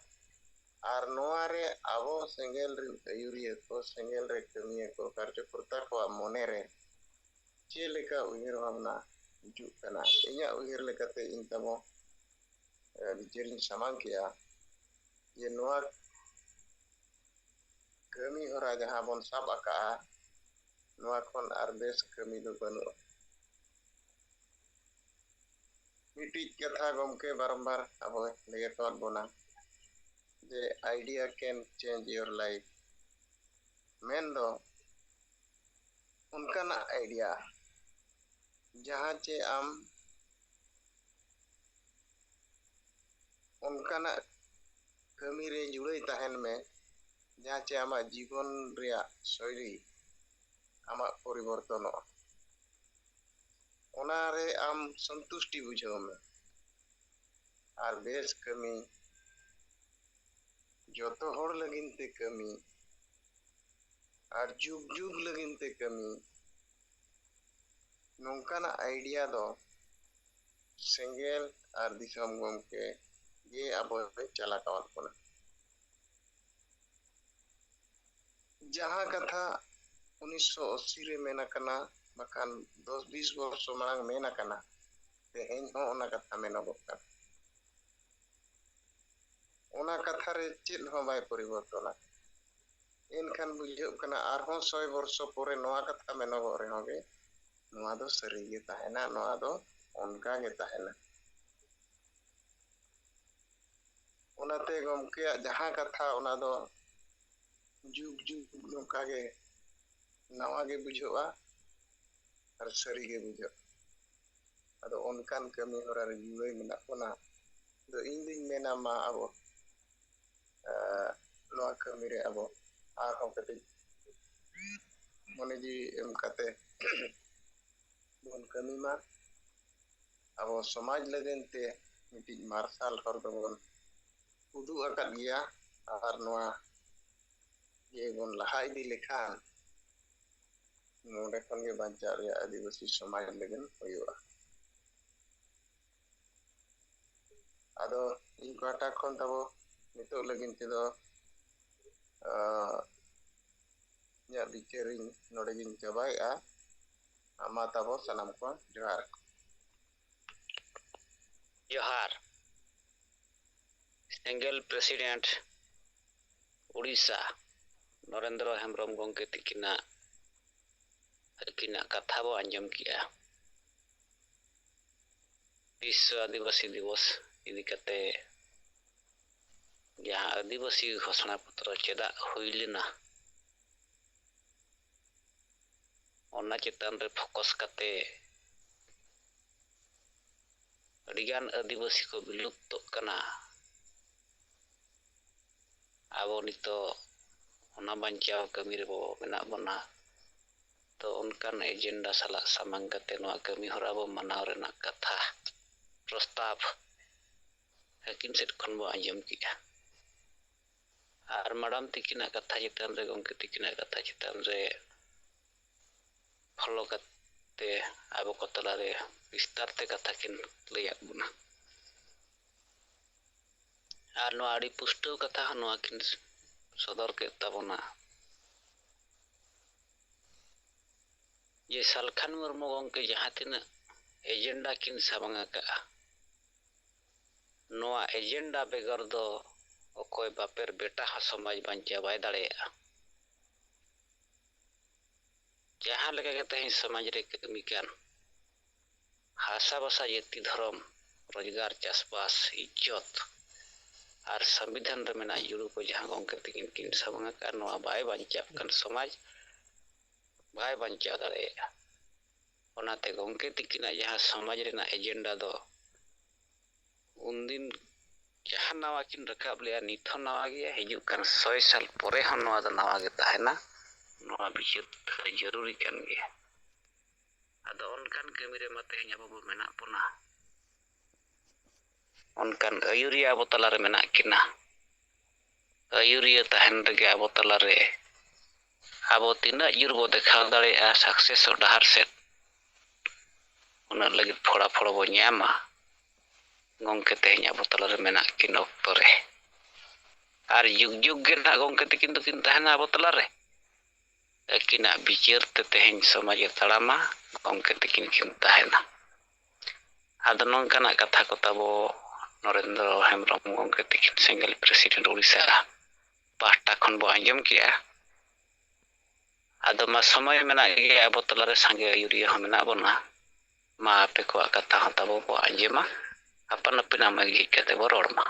ᱟᱨ ᱱᱚᱣᱟ ᱨᱮ ᱟᱵᱚ ᱥᱮᱸᱜᱮᱞ ᱨᱮᱱ ᱟᱹᱭᱩᱨᱤᱭᱟᱹ ᱠᱚ, ᱥᱮᱸᱜᱮᱞ ᱨᱮ ᱠᱟᱹᱢᱤᱭᱟᱹ ᱠᱚ, ᱠᱟᱨᱡᱚᱠᱚᱨᱛᱟ ᱠᱚᱣᱟᱜ ᱢᱚᱱᱮ ᱨᱮ ᱪᱮᱫ ᱞᱮᱠᱟ ᱩᱭᱦᱟᱹᱨ ᱵᱷᱟᱵᱽᱱᱟ ᱦᱤᱡᱩᱜ ᱠᱟᱱᱟ, ᱤᱧᱟᱹᱜ ᱩᱭᱦᱟᱹᱨ ᱞᱮᱠᱟᱛᱮ ᱤᱧ ᱛᱟᱵᱚ, ᱮ, ᱵᱤᱪᱟᱹᱨᱤᱧ ᱥᱟᱢᱟᱝ ᱠᱮᱜᱼᱟ ᱡᱮ ᱱᱚᱣᱟ ᱠᱟᱹᱢᱤ ᱦᱚᱨᱟ ᱡᱟᱦᱟᱸ ᱵᱚᱱ ᱥᱟᱵ ᱟᱠᱟᱜᱼᱟ, ᱱᱚᱣᱟ ᱠᱷᱚᱱ ᱟᱨ ᱵᱮᱥ ᱠᱟᱹᱢᱤ ᱫᱚ ᱵᱟᱹᱱᱩᱜᱼᱟ᱾ ᱢᱤᱫᱴᱤᱡ ᱠᱟᱛᱷᱟ ᱜᱚᱢᱠᱮ ᱵᱟᱨᱚᱢᱵᱟᱨ ᱟᱵᱚᱭ ᱞᱟᱹᱭ ᱟᱠᱟᱣᱟᱫ ᱵᱚᱱᱟ ᱡᱮ idea can change your life᱾ ᱢᱮᱱᱫᱚ ᱚᱱᱠᱟᱱᱟᱜ idea ᱡᱟᱦᱟᱸ ᱪᱮ ᱟᱢ ᱚᱱᱠᱟᱱᱟᱜ ᱠᱟᱹᱢᱤ ᱨᱮ ᱡᱩᱲᱟᱹᱭ ᱛᱟᱦᱮᱱ ᱢᱮ, ᱡᱟᱦᱟᱸ ᱪᱮ ᱟᱢᱟᱜ ᱡᱤᱵᱚᱱ ᱨᱮᱭᱟᱜ ᱥᱳᱭᱞᱤ ᱟᱢᱟᱜ ᱯᱚᱨᱤᱵᱚᱨᱛᱚᱱᱚᱜᱼᱟ᱾ ᱚᱱᱟ ᱨᱮ ᱟᱢ ᱥᱚᱱᱛᱩᱥᱴᱤ ᱵᱩᱡᱷᱟᱹᱣ ᱢᱮ᱾ ᱟᱨ ᱵᱮᱥ ᱠᱟᱹᱢᱤ, ᱡᱚᱛᱚ ᱦᱚᱲ ᱞᱟᱹᱜᱤᱫ ᱛᱮ ᱠᱟᱹᱢᱤ, ᱟᱨ ᱡᱩᱜᱽ ᱡᱩᱜᱽ ᱞᱟᱹᱜᱤᱫ ᱛᱮ ᱠᱟᱹᱢᱤ, ᱱᱚᱝᱠᱟᱱᱟᱜ idea ᱫᱚ ᱥᱮᱸᱜᱮᱞ ᱟᱨ ᱫᱤᱥᱚᱢ ᱜᱚᱢᱠᱮ ᱜᱮ ᱟᱵᱚᱭ ᱪᱟᱞ ᱟᱠᱟᱣᱟᱫ ᱵᱚᱱᱟ᱾ ᱡᱟᱦᱟᱸ ᱠᱟᱛᱷᱟ ᱩᱱᱤᱥᱥᱚ ᱟᱥᱤ ᱨᱮ ᱢᱮᱱ ᱟᱠᱟᱱᱟ, ᱵᱟᱠᱷᱟᱱ ᱫᱚᱥ ᱵᱤᱥ ᱵᱚᱨᱥᱚ ᱢᱟᱲᱟᱝ ᱢᱮᱱ ᱟᱠᱟᱱᱟ, ᱛᱮᱦᱮᱧ ᱦᱚᱸ ᱚᱱᱟ ᱠᱟᱛᱷᱟ ᱢᱮᱱᱚᱜᱚᱜ ᱠᱟᱱᱟ᱾ ᱚᱱᱟ ᱠᱟᱛᱷᱟ ᱨᱮ ᱪᱮᱫ ᱦᱚᱸ ᱵᱟᱭ ᱯᱚᱨᱤᱵᱚᱨᱛᱚᱱᱟ᱾ ᱮᱱᱠᱷᱟᱱ ᱵᱩᱡᱷᱟᱹᱜ ᱠᱟᱱᱟ ᱟᱨᱦᱚᱸ ᱥᱚᱭ ᱵᱚᱨᱥᱚ ᱯᱚᱨᱮ ᱱᱚᱣᱟ ᱠᱟᱛᱷᱟ ᱢᱮᱱᱚᱜᱚᱜ ᱨᱮᱦᱚᱸ ᱜᱮ ᱱᱚᱣᱟ ᱫᱚ ᱥᱟᱹᱨᱤ ᱜᱮ ᱛᱟᱦᱮᱱᱟ, ᱱᱚᱣᱟ ᱫᱚ ᱚᱱᱠᱟ ᱜᱮ ᱛᱟᱦᱮᱱᱟ᱾ ᱚᱱᱟᱛᱮ ᱜᱚᱢᱠᱮᱭᱟᱜ ᱡᱟᱦᱟᱸ ᱠᱟᱛᱷᱟ, ᱚᱱᱟ ᱫᱚ ᱡᱩᱜᱽ ᱡᱩᱜᱽ ᱱᱚᱝᱠᱟ ᱜᱮ ᱱᱟᱣᱟ ᱜᱮ ᱵᱩᱡᱷᱟᱹᱜᱼᱟ ᱟᱨ ᱥᱟᱹᱨᱤ ᱜᱮ ᱵᱩᱡᱷᱟᱹᱜᱼᱟ᱾ ᱟᱫᱚ ᱚᱱᱠᱟᱱ ᱠᱟᱹᱢᱤ ᱦᱚᱨᱟ ᱨᱮ ᱡᱩᱲᱟᱹᱣ ᱢᱮᱱᱟᱜ ᱵᱚᱱᱟ᱾ ᱟᱫᱚ ᱤᱧ ᱫᱩᱧ ᱢᱮᱱᱟ, ᱢᱟ ᱟᱵᱚ, ᱮ, ᱱᱚᱣᱟ ᱠᱟᱹᱢᱤ ᱨᱮ ᱟᱵᱚ ᱟᱨᱦᱚᱸ ᱠᱟᱹᱴᱤᱡ ᱢᱚᱱᱮ ᱡᱤᱣᱤ ᱮᱢ ᱠᱟᱛᱮ ᱵᱚᱱ ᱠᱟᱹᱢᱤ ᱢᱟ᱾ ᱟᱵᱚ ᱥᱚᱢᱟᱡᱽ ᱞᱟᱹᱜᱤᱫ ᱛᱮ ᱢᱤᱫᱴᱤᱡ ᱢᱟᱨᱥᱟᱞ ᱦᱚᱨ ᱫᱚᱵᱚᱱ ᱩᱫᱩᱜ ᱟᱠᱟᱫ ᱜᱮᱭᱟ, ᱟᱨ ᱱᱚᱣᱟ ᱜᱮ ᱵᱚᱱ ᱞᱟᱦᱟ ᱤᱫᱤ ᱞᱮᱠᱷᱟᱱ ᱱᱚᱰᱮ ᱠᱷᱚᱱ ᱜᱮ ᱵᱟᱧᱪᱟᱣ ᱨᱮᱭᱟᱜ ᱟᱹᱫᱤᱵᱟᱹᱥᱤ ᱥᱚᱢᱟᱡᱽ ᱞᱟᱹᱜᱤᱫ ᱦᱩᱭᱩᱜᱼᱟ᱾ ᱟᱫᱚ ᱤᱧ ᱯᱟᱦᱴᱟ ᱠᱷᱚᱱ ᱛᱟᱵᱚ ᱱᱤᱛᱚᱜ ᱞᱟᱹᱜᱤᱫ ᱛᱮᱫᱚ, ᱟᱸ, ᱤᱧᱟᱹᱜ ᱵᱤᱪᱟᱹᱨᱤᱧ ᱱᱚᱰᱮ ᱜᱤᱧ ᱪᱟᱵᱟᱭᱮᱫᱼᱟ᱾ ᱢᱟ ᱛᱟᱵᱚ ᱥᱟᱱᱟᱢ ᱠᱚ ᱡᱚᱦᱟᱨ᱾ ᱡᱚᱦᱟᱨ᱾ ᱥᱮᱸᱜᱮᱞ ᱯᱨᱮᱥᱤᱰᱮᱱᱴ ᱩᱲᱤᱥᱥᱟ ᱱᱚᱨᱮᱱᱫᱨᱚ ᱦᱮᱢᱵᱨᱚᱢ ᱜᱚᱢᱠᱮ ᱛᱤᱠᱤᱱᱟᱜ, ᱟᱹᱠᱤᱱᱟᱜ ᱠᱟᱛᱷᱟ ᱵᱚ ᱟᱸᱡᱚᱢ ᱠᱮᱜᱼᱟ᱾ ᱵᱤᱥᱥᱚ ᱟᱹᱫᱤᱵᱟᱹᱥᱤ ᱫᱤᱵᱚᱥ ᱤᱫᱤ ᱠᱟᱛᱮ ᱡᱟᱦᱟᱸ ᱟᱹᱫᱤᱵᱟᱹᱥᱤ ᱜᱷᱳᱥᱚᱱᱟ ᱯᱚᱛᱨᱚ ᱪᱮᱫᱟᱜ ᱦᱩᱭ ᱞᱮᱱᱟ, ᱚᱱᱟ ᱪᱮᱛᱟᱱ ᱨᱮ ᱯᱷᱳᱠᱟᱥ ᱠᱟᱛᱮ ᱟᱹᱰᱤᱜᱟᱱ ᱟᱹᱫᱤᱵᱟᱹᱥᱤ ᱠᱚ ᱵᱤᱞᱩᱯᱛᱚᱜ ᱠᱟᱱᱟ᱾ ᱟᱵᱚ ᱱᱤᱛᱚᱜ ᱚᱱᱟ ᱵᱟᱧᱪᱟᱣ ᱠᱟᱹᱢᱤ ᱨᱮᱵᱚ ᱢᱮᱱᱟᱜ ᱵᱚᱱᱟ᱾ ᱛᱚ ᱚᱱᱠᱟᱱ ᱮᱡᱮᱱᱰᱟ ᱥᱟᱞᱟᱜ ᱥᱟᱢᱟᱝ ᱠᱟᱛᱮ ᱱᱚᱣᱟ ᱠᱟᱹᱢᱤ ᱦᱚᱨᱟ ᱵᱚ ᱢᱟᱱᱟᱣ ᱨᱮᱱᱟᱜ ᱠᱟᱛᱷᱟ ᱯᱨᱚᱥᱛᱟᱵ ᱟᱹᱠᱤᱱ ᱥᱮᱫ ᱠᱷᱚᱱ ᱵᱚ ᱟᱸᱡᱚᱢ ᱠᱮᱜᱼᱟ᱾ ᱟᱨ ᱢᱟᱰᱟᱢ ᱛᱤᱠᱤᱱᱟᱜ ᱠᱟᱛᱷᱟ ᱪᱮᱛᱟᱱ ᱨᱮ, ᱜᱚᱢᱠᱮ ᱛᱤᱠᱤᱱᱟᱜ ᱠᱟᱛᱷᱟ ᱪᱮᱛᱟᱱ ᱨᱮ ᱯᱷᱚᱞᱳ ᱠᱟᱛᱮ ᱟᱵᱚ ᱠᱚ ᱛᱟᱞᱟᱨᱮ ᱵᱤᱥᱛᱟᱨ ᱛᱮ ᱠᱟᱛᱷᱟ ᱠᱤᱱ ᱞᱟᱹᱭᱟᱫ ᱵᱚᱱᱟ᱾ ᱟᱨ ᱱᱚᱣᱟ ᱟᱹᱰᱤ ᱯᱩᱥᱴᱟᱹᱣ ᱠᱟᱛᱷᱟ ᱦᱚᱸ ᱱᱚᱣᱟ ᱠᱤᱱ ᱥᱚᱫᱚᱨ ᱠᱮᱫ ᱛᱟᱵᱚᱱᱟ ᱡᱮ ᱥᱟᱞᱠᱷᱟᱱ ᱢᱩᱨᱢᱩ ᱜᱚᱢᱠᱮ ᱡᱟᱦᱟᱸ ᱛᱤᱱᱟᱹᱜ ᱮᱡᱮᱱᱰᱟ ᱠᱤᱱ ᱥᱟᱢᱟᱝ ᱟᱠᱟᱫᱼᱟ, ᱱᱚᱣᱟ ᱮᱡᱮᱱᱰᱟ ᱵᱮᱜᱚᱨ ᱫᱚ ᱚᱠᱚᱭ ᱵᱟᱯᱮᱨ ᱵᱮᱴᱟ ᱦᱚᱸ ᱥᱚᱢᱟᱡᱽ ᱵᱟᱧᱪᱟᱣ ᱵᱟᱭ ᱫᱟᱲᱮᱭᱟᱜᱼᱟ᱾ ᱡᱟᱦᱟᱸ ᱞᱮᱠᱟ ᱜᱮ ᱛᱮᱦᱮᱧ ᱥᱚᱢᱟᱡᱽ ᱨᱮ ᱠᱟᱹᱢᱤ ᱠᱟᱱ, ᱦᱟᱥᱟ ᱵᱷᱟᱥᱟ, ᱡᱟᱹᱛᱤ, ᱫᱷᱚᱨᱚᱢ, ᱨᱳᱡᱽᱜᱟᱨ, ᱪᱟᱥᱵᱟᱥ, ᱤᱡᱽᱡᱚᱛ, ᱟᱨ ᱥᱚᱝᱵᱤᱫᱷᱟᱱ ᱨᱮ ᱢᱮᱱᱟᱜ ᱡᱩᱲᱩ ᱠᱚ ᱡᱟᱦᱟᱸ ᱜᱚᱢᱠᱮ ᱛᱤᱠᱤᱱ ᱠᱤᱱ ᱥᱟᱢᱟᱝ ᱟᱠᱟᱫ, ᱱᱚᱣᱟ ᱵᱟᱭ ᱵᱟᱧᱪᱟᱜ ᱠᱟᱱ ᱥᱚᱢᱟᱡᱽ ᱵᱟᱭ ᱵᱟᱧᱪᱟᱣ ᱫᱟᱲᱮᱭᱟᱜᱼᱟ᱾ ᱚᱱᱟᱛᱮ ᱜᱚᱢᱠᱮ ᱛᱤᱠᱤᱱᱟᱜ ᱡᱟᱦᱟᱸ ᱥᱚᱢᱟᱡᱽ ᱨᱮᱱᱟᱜ ᱮᱡᱮᱱᱰᱟ ᱫᱚ ᱩᱱᱫᱤᱱ ᱡᱟᱦᱟᱸ ᱱᱟᱣᱟ ᱠᱤᱱ ᱨᱟᱠᱟᱵ ᱞᱮᱜᱼᱟ, ᱱᱤᱛ ᱦᱚᱸ ᱱᱟᱣᱟ ᱜᱮᱭᱟ, ᱦᱤᱡᱩᱜ ᱠᱟᱱ ᱥᱚᱭ ᱥᱟᱞ ᱯᱚᱨᱮ ᱦᱚᱸ ᱱᱚᱣᱟ ᱫᱚ ᱱᱟᱣᱟ ᱜᱮ ᱛᱟᱦᱮᱱᱟ᱾ ᱱᱚᱣᱟ ᱵᱤᱪᱟᱹᱨ ᱡᱟᱹᱨᱩᱨᱤ ᱠᱟᱱ ᱜᱮᱭᱟ᱾ ᱟᱫᱚ ᱚᱱᱠᱟᱱ ᱠᱟᱹᱢᱤ ᱨᱮᱢᱟ ᱛᱮᱦᱮᱧ ᱟᱵᱚ ᱵᱚ ᱢᱮᱱᱟᱜ ᱵᱚᱱᱟ᱾ ᱚᱱᱠᱟᱱ ᱟᱹᱭᱩᱨᱤᱭᱟᱹ ᱟᱵᱚ ᱛᱟᱞᱟᱨᱮ ᱢᱮᱱᱟᱜ ᱠᱤᱱᱟ᱾ ᱟᱹᱭᱩᱨᱤᱭᱟᱹ ᱛᱟᱦᱮᱱ ᱨᱮᱜᱮ ᱟᱵᱚ ᱛᱟᱞᱟᱨᱮ ᱟᱵᱚ ᱛᱤᱱᱟᱹᱜ ᱡᱳᱨ ᱵᱚ ᱫᱮᱠᱷᱟᱣ ᱫᱟᱲᱮᱭᱟᱜᱼᱟ ᱥᱟᱠᱥᱮᱥᱚᱜ ᱰᱟᱦᱟᱨ ᱥᱮᱫ, ᱩᱱᱟᱹᱜ ᱞᱟᱹᱜᱤᱫ ᱯᱷᱚᱲᱟ ᱯᱷᱚᱲᱚ ᱵᱚ ᱧᱟᱢᱟ᱾ ᱜᱚᱢᱠᱮ ᱛᱮᱦᱮᱧ ᱟᱵᱚ ᱛᱟᱞᱟᱨᱮ ᱢᱮᱱᱟᱜ ᱠᱤᱱ ᱚᱠᱛᱚ ᱨᱮ, ᱟᱨ ᱡᱩᱜᱽ ᱡᱩᱜᱽ ᱜᱮ ᱱᱟᱦᱟᱜ ᱜᱚᱢᱠᱮ ᱛᱤᱠᱤᱱ ᱫᱚᱠᱤᱱ ᱛᱟᱦᱮᱱᱟ ᱟᱵᱚ ᱛᱟᱞᱟᱨᱮ᱾ ᱟᱹᱠᱤᱱᱟᱜ ᱵᱤᱪᱟᱹᱨ ᱛᱮ ᱛᱮᱦᱮᱧ ᱥᱚᱢᱟᱡᱽ ᱮ ᱛᱟᱲᱟᱢᱟ, ᱜᱚᱢᱠᱮ ᱛᱤᱠᱤᱱ ᱠᱤᱱ ᱛᱟᱦᱮᱱᱟ᱾ ᱟᱫᱚ ᱱᱚᱝᱠᱟᱱᱟᱜ ᱠᱟᱛᱷᱟ ᱠᱚ ᱛᱟᱵᱚ ᱱᱚᱨᱮᱱᱫᱨᱚ ᱦᱮᱢᱵᱨᱚᱢ ᱜᱚᱢᱠᱮ ᱛᱤᱠᱤᱱ, ᱥᱮᱸᱜᱮᱞ ᱯᱨᱮᱥᱤᱰᱮᱱᱴ ᱩᱲᱤᱥᱥᱟ ᱯᱟᱦᱴᱟ ᱠᱷᱚᱱ ᱵᱚ ᱟᱸᱡᱚᱢ ᱠᱮᱜᱼᱟ᱾ ᱟᱫᱚ ᱢᱟ ᱥᱚᱢᱚᱭ ᱢᱮᱱᱟᱜ ᱜᱮᱭᱟ, ᱟᱵᱚ ᱛᱟᱞᱟᱨᱮ ᱥᱟᱸᱜᱮ ᱟᱹᱭᱩᱨᱤᱭᱟᱹ ᱦᱚᱸ ᱢᱮᱱᱟᱜ ᱵᱚᱱᱟ᱾ ᱢᱟ ᱟᱯᱮ ᱠᱚᱣᱟᱜ ᱠᱟᱛᱷᱟ ᱦᱚᱸ ᱛᱟᱵᱚ ᱵᱚ ᱟᱸᱡᱚᱢᱟ, ᱟᱯᱟᱱ ᱟᱹᱯᱤᱱ ᱟᱢ ᱟᱹᱭᱩᱨᱤᱡ ᱠᱟᱛᱮ ᱵᱚ ᱨᱚᱲ ᱢᱟ᱾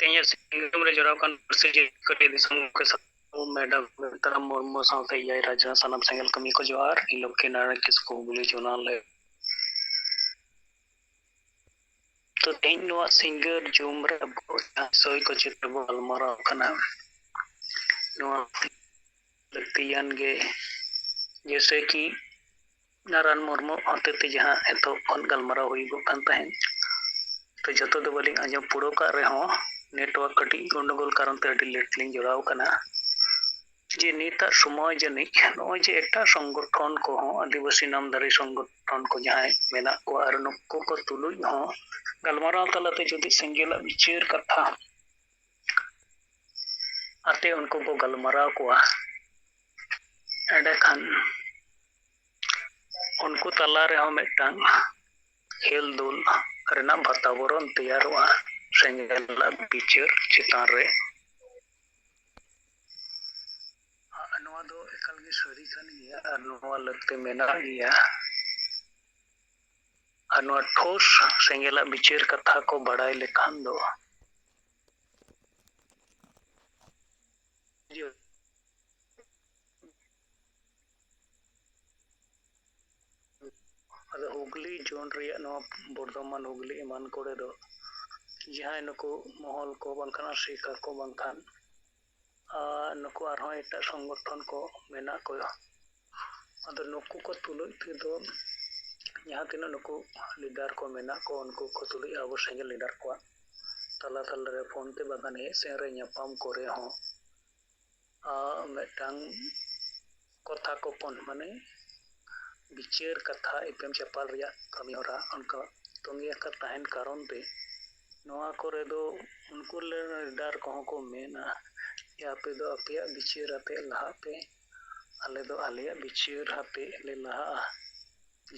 ᱛᱮᱦᱮᱧᱟᱜ ᱥᱤᱸᱜᱟᱹᱲ ᱨᱮ ᱡᱚᱲᱟᱣ ᱠᱟᱱ ᱯᱟᱹᱨᱥᱤ ᱡᱤᱛᱠᱟᱹᱨᱤ ᱫᱤᱥᱚᱢ ᱜᱚᱢᱠᱮ ᱥᱟᱶ ᱢᱮᱰᱟᱢ ᱵᱤᱢᱤᱛᱨᱟ ᱢᱩᱨᱢᱩ ᱥᱟᱶᱛᱮ ᱮᱭᱟᱭ ᱨᱟᱡᱟ ᱥᱟᱱᱟᱢ ᱥᱮᱸᱜᱮᱞ ᱠᱟᱹᱢᱤ ᱠᱚ ᱡᱚᱦᱟᱨ᱾ ᱤᱧ ᱞᱚᱠᱠᱷᱤ ᱱᱟᱨᱟᱭᱚᱬ ᱠᱤᱥᱠᱩ, ᱦᱩᱜᱽᱞᱤ ᱡᱳᱱᱟᱞ ᱨᱮ᱾ ᱛᱚ ᱛᱮᱦᱮᱧ ᱱᱚᱣᱟ ᱥᱤᱸᱜᱟᱹᱲ ᱡᱩᱢ ᱨᱮ ᱟᱵᱚ ᱡᱟᱦᱟᱸ ᱥᱚᱭ ᱠᱚ ᱪᱮᱛᱟᱱ ᱨᱮᱵᱚ ᱜᱟᱞᱢᱟᱨᱟᱣ ᱠᱟᱱᱟ, ᱱᱚᱣᱟ ᱞᱟᱹᱠᱛᱤᱭᱟᱱ ᱜᱮ, ᱡᱮᱭᱥᱮ ᱠᱤ ᱱᱟᱨᱟᱱ ᱢᱩᱨᱢᱩ ᱦᱚᱛᱮᱛᱮ ᱡᱟᱦᱟᱸ ᱮᱛᱚᱦᱚᱵ ᱠᱷᱚᱱ ᱜᱟᱞᱢᱟᱨᱟᱣ ᱦᱩᱭᱩᱜᱚᱜ ᱠᱟᱱ ᱛᱟᱦᱮᱸᱫ, ᱛᱚ ᱡᱚᱛᱚ ᱫᱚ ᱵᱟᱹᱞᱤᱧ ᱟᱸᱡᱚᱢ ᱯᱩᱨᱟᱹᱣ ᱠᱟᱜ ᱨᱮᱦᱚᱸ, ᱱᱮᱴᱣᱟᱨᱠ ᱠᱟᱹᱴᱤᱡ ᱜᱚᱱᱰᱚᱜᱳᱞ ᱠᱟᱨᱚᱱ ᱛᱮ ᱟᱹᱰᱤ ᱞᱮᱴ ᱞᱤᱧ ᱡᱚᱲᱟᱣ ᱠᱟᱱᱟ᱾ ᱡᱮ ᱱᱤᱛᱟᱜ ᱥᱚᱢᱚᱭ ᱡᱟᱹᱱᱤᱡ ᱱᱚᱜᱼᱚᱭ ᱡᱮ ᱮᱴᱟᱜ ᱥᱚᱝᱜᱚᱴᱷᱚᱱ ᱠᱚᱦᱚᱸ, ᱟᱹᱫᱤᱵᱟᱹᱥᱤ ᱱᱟᱢᱫᱷᱟᱨᱤ ᱥᱚᱝᱜᱚᱴᱷᱚᱱ ᱠᱚ ᱡᱟᱦᱟᱸᱭ ᱢᱮᱱᱟᱜ ᱠᱚᱣᱟ, ᱟᱨ ᱱᱩᱠᱩ ᱠᱚ ᱛᱩᱞᱩᱡ ᱦᱚᱸ ᱜᱟᱞᱢᱟᱨᱟᱣ ᱛᱟᱞᱟᱛᱮ ᱡᱩᱫᱤ ᱥᱮᱸᱜᱮᱞᱟᱜ ᱵᱤᱪᱟᱹᱨ ᱠᱟᱛᱷᱟ ᱟᱛᱮ ᱩᱱᱠᱩ ᱠᱚ ᱜᱟᱞᱢᱟᱨᱟᱣ ᱠᱚᱣᱟ, ᱮᱸᱰᱮᱠᱷᱟᱱ ᱩᱱᱠᱩ ᱛᱟᱞᱟ ᱨᱮᱦᱚᱸ ᱢᱤᱫᱴᱟᱝ ᱦᱮᱞ ᱫᱩᱞ ᱨᱮᱱᱟᱜ ᱵᱟᱛᱟᱵᱚᱨᱚᱱ ᱛᱮᱭᱟᱨᱚᱜᱼᱟ, ᱥᱮᱸᱜᱮᱞᱟᱜ ᱵᱤᱪᱟᱹᱨ ᱪᱮᱛᱟᱱ ᱨᱮ᱾ ᱱᱚᱣᱟ ᱫᱚ ᱮᱠᱟᱞ ᱜᱮ ᱥᱟᱹᱨᱤ ᱠᱟᱱ ᱜᱮᱭᱟ ᱟᱨ ᱱᱚᱣᱟ ᱞᱟᱹᱠᱛᱤ ᱢᱮᱱᱟᱜ ᱜᱮᱭᱟ᱾ ᱟᱨ ᱱᱚᱣᱟ ᱴᱷᱳᱥ ᱥᱮᱸᱜᱮᱞᱟᱜ ᱵᱤᱪᱟᱹᱨ ᱠᱟᱛᱷᱟ ᱠᱚ ᱵᱟᱲᱟᱭ ᱞᱮᱠᱷᱟᱱ ᱫᱚ, ᱟᱫᱚ ᱦᱩᱜᱽᱞᱤ ᱡᱳᱱ ᱨᱮᱭᱟᱜ ᱱᱚᱣᱟ ᱵᱚᱨᱫᱷᱚᱢᱟᱱ, ᱦᱩᱜᱽᱞᱤ ᱮᱢᱟᱱ ᱠᱚᱨᱮ ᱫᱚ ᱡᱟᱦᱟᱸᱭ ᱱᱩᱠᱩ ᱢᱚᱦᱚᱞ ᱠᱚ ᱵᱟᱝᱠᱷᱟᱱ ᱟᱥᱮᱠᱟ ᱠᱚ ᱵᱟᱝᱠᱷᱟᱱ, ᱟᱨ ᱱᱩᱠᱩ ᱟᱨᱦᱚᱸ ᱮᱴᱟᱜ ᱥᱚᱝᱜᱚᱴᱷᱚᱱ ᱠᱚ ᱢᱮᱱᱟᱜ ᱠᱚᱣᱟ᱾ ᱟᱫᱚ ᱱᱩᱠᱩ ᱠᱚ ᱛᱩᱞᱩᱡ ᱛᱮᱫᱚ ᱡᱟᱦᱟᱸ ᱛᱤᱱᱟᱹᱜ ᱱᱩᱠᱩ ᱞᱤᱰᱟᱨ ᱠᱚ ᱢᱮᱱᱟᱜ ᱠᱚ, ᱩᱱᱠᱩ ᱠᱚ ᱛᱩᱞᱩᱡ ᱟᱵᱚ ᱥᱮᱸᱜᱮᱞ ᱞᱤᱰᱟᱨ ᱠᱚᱣᱟᱜ ᱛᱟᱞᱟ ᱛᱟᱞᱟ ᱨᱮ ᱯᱷᱳᱱ ᱛᱮ ᱵᱟᱝᱠᱷᱟᱱ ᱦᱮᱡ ᱥᱮᱱ ᱨᱮ ᱧᱟᱯᱟᱢ ᱠᱚᱨᱮ ᱦᱚᱸ, ᱟᱨ ᱢᱤᱫᱴᱟᱝ ᱠᱚᱛᱷᱟ ᱠᱚᱯᱚᱱ, ᱢᱟᱱᱮ ᱵᱤᱪᱟᱹᱨ ᱠᱟᱛᱷᱟ ᱮᱯᱮᱢ ᱪᱟᱯᱟᱞ ᱨᱮᱭᱟᱜ ᱠᱟᱹᱢᱤ ᱦᱚᱨᱟ ᱚᱱᱠᱟ ᱛᱚᱸᱜᱮ ᱟᱠᱟᱫ ᱛᱟᱦᱮᱱ ᱠᱟᱨᱚᱱ ᱛᱮ, ᱱᱚᱣᱟ ᱠᱚᱨᱮ ᱫᱚ ᱩᱱᱠᱩ ᱞᱤᱰᱟᱨ ᱠᱚᱦᱚᱸ ᱠᱚ ᱢᱮᱱᱟ ᱡᱮ, "ᱟᱯᱮ ᱫᱚ ᱟᱯᱮᱭᱟᱜ ᱵᱤᱪᱟᱹᱨ ᱟᱛᱮ ᱞᱟᱦᱟᱜ ᱯᱮ, ᱟᱞᱮ ᱫᱚ ᱟᱞᱮᱭᱟᱜ ᱵᱤᱪᱟᱹᱨ ᱟᱛᱮ ᱞᱮ ᱞᱟᱦᱟᱜᱼᱟ,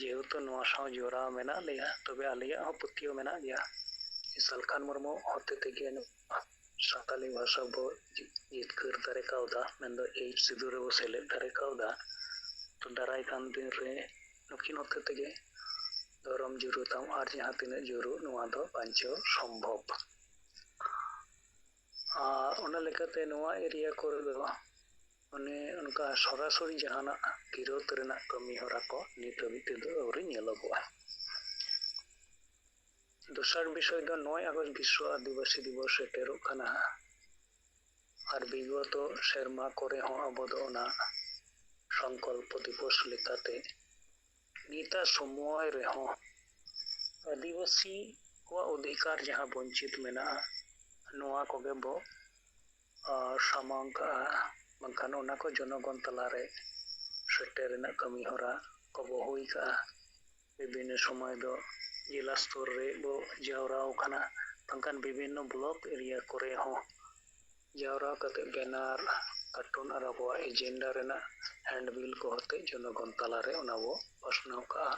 ᱡᱮᱦᱮᱛᱩ ᱱᱚᱣᱟ ᱥᱟᱶ ᱡᱚᱲᱟᱣ ᱢᱮᱱᱟᱜ ᱞᱮᱭᱟ, ᱛᱚᱵᱮ ᱟᱞᱮᱭᱟᱜ ᱦᱚᱸ ᱯᱟᱹᱛᱭᱟᱹᱣ ᱢᱮᱱᱟᱜ ᱜᱮᱭᱟ ᱡᱮ ᱥᱟᱞᱠᱷᱟᱱ ᱢᱩᱨᱢᱩ ᱦᱚᱛᱮ ᱛᱮᱜᱮ ᱱᱚᱣᱟ ᱥᱟᱱᱛᱟᱞᱤ ᱵᱷᱟᱥᱟ ᱵᱚ ᱡᱤᱛᱠᱟᱹᱨ ᱫᱟᱲᱮ ᱠᱟᱣᱫᱟ, ᱢᱮᱱᱫᱚ ᱮᱭᱤᱪ ᱥᱤᱫᱷᱩ ᱨᱮᱵᱚ ᱥᱮᱞᱮᱫ ᱫᱟᱲᱮ ᱠᱟᱣᱫᱟ᱾ ᱛᱚ ᱫᱟᱨᱟᱭ ᱠᱟᱱ ᱫᱤᱱ ᱨᱮ ᱱᱩᱠᱤᱱ ᱦᱚᱛᱮ ᱛᱮᱜᱮ ᱫᱷᱚᱨᱚᱢ ᱡᱩᱨᱩ ᱛᱟᱢ ᱟᱨ ᱡᱟᱦᱟᱸ ᱛᱤᱱᱟᱹᱜ ᱡᱩᱨᱩ, ᱱᱚᱣᱟ ᱫᱚ ᱵᱟᱧᱪᱟᱣ ᱥᱚᱢᱵᱷᱚᱵ᱾" ᱟᱨ ᱚᱱᱟ ᱞᱮᱠᱟᱛᱮ ᱱᱚᱣᱟ ᱮᱨᱤᱭᱟ ᱠᱚᱨᱮ ᱫᱚ ᱚᱱᱮ ᱚᱱᱠᱟ ᱥᱚᱨᱟᱥᱚᱨᱤ ᱡᱟᱦᱟᱱᱟᱜ ᱜᱤᱨᱳᱛ ᱨᱮᱱᱟᱜ ᱠᱟᱹᱢᱤ ᱦᱚᱨᱟ ᱠᱚ ᱱᱤᱛ ᱦᱟᱹᱵᱤᱡ ᱛᱮᱫᱚ ᱟᱹᱣᱨᱤ ᱧᱮᱞᱚᱜᱚᱜᱼᱟ᱾ ᱫᱚᱥᱟᱨ ᱵᱤᱥᱚᱭ ᱫᱚ ᱱᱚᱭ ᱟᱜᱚᱥᱴ ᱵᱤᱥᱥᱚ ᱟᱹᱫᱤᱵᱟᱹᱥᱤ ᱫᱤᱵᱚᱥ ᱥᱮᱴᱮᱨᱚᱜ ᱠᱟᱱᱟ ᱦᱟᱸᱜ᱾ ᱟᱨ ᱵᱤᱜᱚᱛᱚ ᱥᱮᱨᱢᱟ ᱠᱚᱨᱮ ᱦᱚᱸ ᱟᱵᱚ ᱫᱚ ᱚᱱᱟ ᱥᱚᱝᱠᱚᱞᱯᱚ ᱫᱤᱵᱚᱥ ᱞᱮᱠᱟᱛᱮ ᱱᱤᱛᱟᱜ ᱥᱚᱢᱚᱭ ᱨᱮᱦᱚᱸ ᱟᱹᱫᱤᱵᱟᱹᱥᱤ ᱠᱚᱣᱟᱜ ᱚᱫᱷᱤᱠᱟᱨ ᱡᱟᱦᱟᱸ ᱵᱚᱧᱪᱤᱛ ᱢᱮᱱᱟᱜᱼᱟ, ᱱᱚᱣᱟ ᱠᱚᱜᱮ ᱵᱚ ᱟᱨ ᱥᱟᱢᱟᱝ ᱠᱟᱜᱼᱟ, ᱵᱟᱝᱠᱷᱟᱱ ᱚᱱᱟ ᱠᱚ ᱡᱚᱱᱚᱜᱚᱱ ᱛᱟᱞᱟᱨᱮ ᱥᱮᱴᱮᱨ ᱨᱮᱱᱟᱜ ᱠᱟᱹᱢᱤ ᱦᱚᱨᱟ ᱠᱚᱵᱚ ᱦᱩᱭ ᱠᱟᱜᱼᱟ᱾ ᱵᱤᱵᱷᱤᱱᱱᱚ ᱥᱚᱢᱚᱭ ᱫᱚ ᱡᱮᱞᱟ ᱥᱛᱚᱨ ᱨᱮ ᱵᱚ ᱡᱟᱣᱨᱟ ᱟᱠᱟᱱᱟ, ᱵᱟᱝᱠᱷᱟᱱ ᱵᱤᱵᱷᱤᱱᱱᱚ ᱵᱞᱚᱠ ᱮᱨᱤᱭᱟ ᱠᱚᱨᱮ ᱦᱚᱸ ᱡᱟᱣᱨᱟ ᱠᱟᱛᱮ ᱵᱮᱱᱟᱨ, ᱠᱟᱨᱴᱩᱱ ᱟᱨ ᱟᱵᱚᱣᱟᱜ ᱮᱡᱮᱱᱰᱟ ᱨᱮᱱᱟᱜ ᱦᱮᱱᱰᱵᱤᱞ ᱠᱚ ᱦᱚᱛᱮ ᱡᱚᱱᱚᱜᱚᱱ ᱛᱟᱞᱟᱨᱮ ᱚᱱᱟ ᱵᱚ ᱯᱟᱥᱱᱟᱣ ᱠᱟᱜᱼᱟ᱾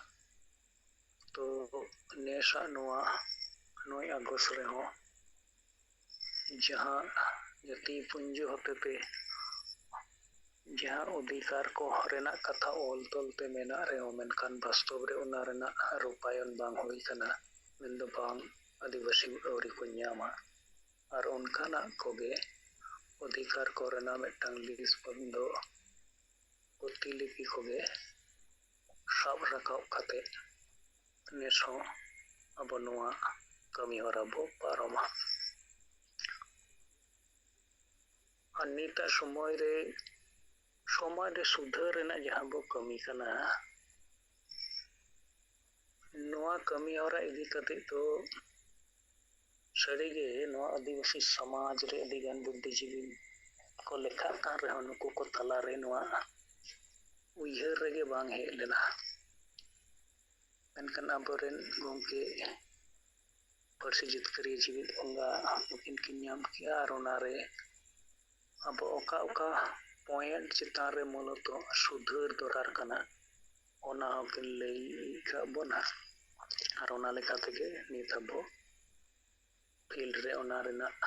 ᱛᱚ ᱱᱮᱥᱟᱜ ᱱᱚᱣᱟ ᱱᱚᱭ ᱟᱜᱚᱥᱴ ᱨᱮᱦᱚᱸ ᱡᱟᱦᱟᱸ ᱡᱟᱹᱛᱤ ᱯᱩᱧᱡᱤ ᱦᱚᱛᱮᱛᱮ ᱡᱟᱦᱟᱸ ᱚᱫᱷᱤᱠᱟᱨ ᱠᱚ ᱨᱮᱱᱟᱜ ᱠᱟᱛᱷᱟ ᱚᱞ ᱛᱚᱞ ᱛᱮ ᱢᱮᱱᱟᱜ ᱨᱮᱦᱚᱸ, ᱢᱮᱱᱠᱷᱟᱱ ᱵᱟᱥᱛᱚᱵ ᱨᱮ ᱚᱱᱟ ᱨᱮᱱᱟᱜ ᱨᱩᱯᱟᱭᱚᱱ ᱵᱟᱝ ᱦᱩᱭ ᱠᱟᱱᱟ, ᱢᱮᱱᱫᱚ ᱵᱟᱝ ᱟᱹᱫᱤᱵᱟᱹᱥᱤ ᱟᱹᱣᱨᱤ ᱠᱚ ᱧᱟᱢᱟ᱾ ᱟᱨ ᱚᱱᱠᱟᱱᱟᱜ ᱠᱚᱜᱮ ᱚᱫᱷᱤᱠᱟᱨ ᱠᱚ ᱨᱮᱱᱟᱜ ᱢᱤᱫᱴᱟᱝ ᱞᱤᱥᱴ ᱵᱚᱱ ᱫᱚ ᱯᱩᱛᱷᱤ ᱞᱤᱯᱤ ᱠᱚᱜᱮ ᱥᱟᱵ ᱨᱟᱠᱟᱵ ᱠᱟᱛᱮ ᱱᱮᱥ ᱦᱚᱸ ᱟᱵᱚ ᱱᱚᱣᱟ ᱠᱟᱹᱢᱤ ᱦᱚᱨᱟ ᱵᱚ ᱯᱟᱨᱚᱢᱟ᱾ ᱟᱨ ᱱᱤᱛᱟᱜ ᱥᱚᱢᱚᱭ ᱨᱮ ᱥᱚᱢᱟᱡᱽ ᱨᱮ ᱥᱩᱫᱷᱟᱹᱨ ᱨᱮᱱᱟᱜ ᱡᱟᱦᱟᱸ ᱵᱚ ᱠᱟᱹᱢᱤ ᱠᱟᱱᱟ, ᱱᱚᱣᱟ ᱠᱟᱹᱢᱤ ᱦᱚᱨᱟ ᱤᱫᱤ ᱠᱟᱛᱮ ᱫᱚ ᱥᱟᱹᱨᱤᱜᱮ ᱱᱚᱣᱟ ᱟᱹᱫᱤᱵᱟᱹᱥᱤ ᱥᱚᱢᱟᱡᱽ ᱨᱮ ᱟᱹᱰᱤᱜᱟᱱ ᱵᱩᱫᱽᱫᱷᱤᱡᱤᱵᱤ ᱠᱚ ᱞᱮᱠᱷᱟᱜ ᱠᱟᱱ ᱨᱮᱦᱚᱸ, ᱱᱩᱠᱩ ᱠᱚ ᱛᱟᱞᱟᱨᱮ ᱱᱚᱣᱟ ᱩᱭᱦᱟᱹᱨ ᱨᱮᱜᱮ ᱵᱟᱝ ᱦᱮᱡ ᱞᱮᱱᱟ᱾ ᱢᱮᱱᱠᱷᱟᱱ ᱟᱵᱚᱨᱮᱱ ᱜᱚᱢᱠᱮ ᱯᱟᱹᱨᱥᱤ ᱡᱤᱛᱠᱟᱹᱨᱤᱭᱟᱹ ᱡᱤᱣᱤᱫ ᱵᱚᱸᱜᱟ ᱱᱩᱠᱤᱱ ᱠᱤᱱ ᱧᱟᱢ ᱠᱮᱜᱼᱟ᱾ ᱟᱨ ᱚᱱᱟᱨᱮ ᱟᱵᱚ ᱚᱠᱟ ᱚᱠᱟ ᱯᱚᱭᱮᱱᱴ ᱪᱮᱛᱟᱱ ᱨᱮ ᱢᱩᱞᱚᱛᱚ ᱥᱩᱫᱷᱟᱹᱨ ᱫᱚᱨᱠᱟᱨ ᱠᱟᱱᱟ, ᱚᱱᱟ ᱦᱚᱸᱠᱤᱱ ᱞᱟᱹᱭ ᱟᱠᱟᱫ ᱵᱚᱱᱟ᱾ ᱟᱨ ᱚᱱᱟ ᱞᱮᱠᱟ ᱛᱮᱜᱮ ᱱᱤᱛ ᱟᱵᱚ ᱯᱷᱤᱞᱰ ᱨᱮ ᱚᱱᱟ ᱨᱮᱱᱟᱜ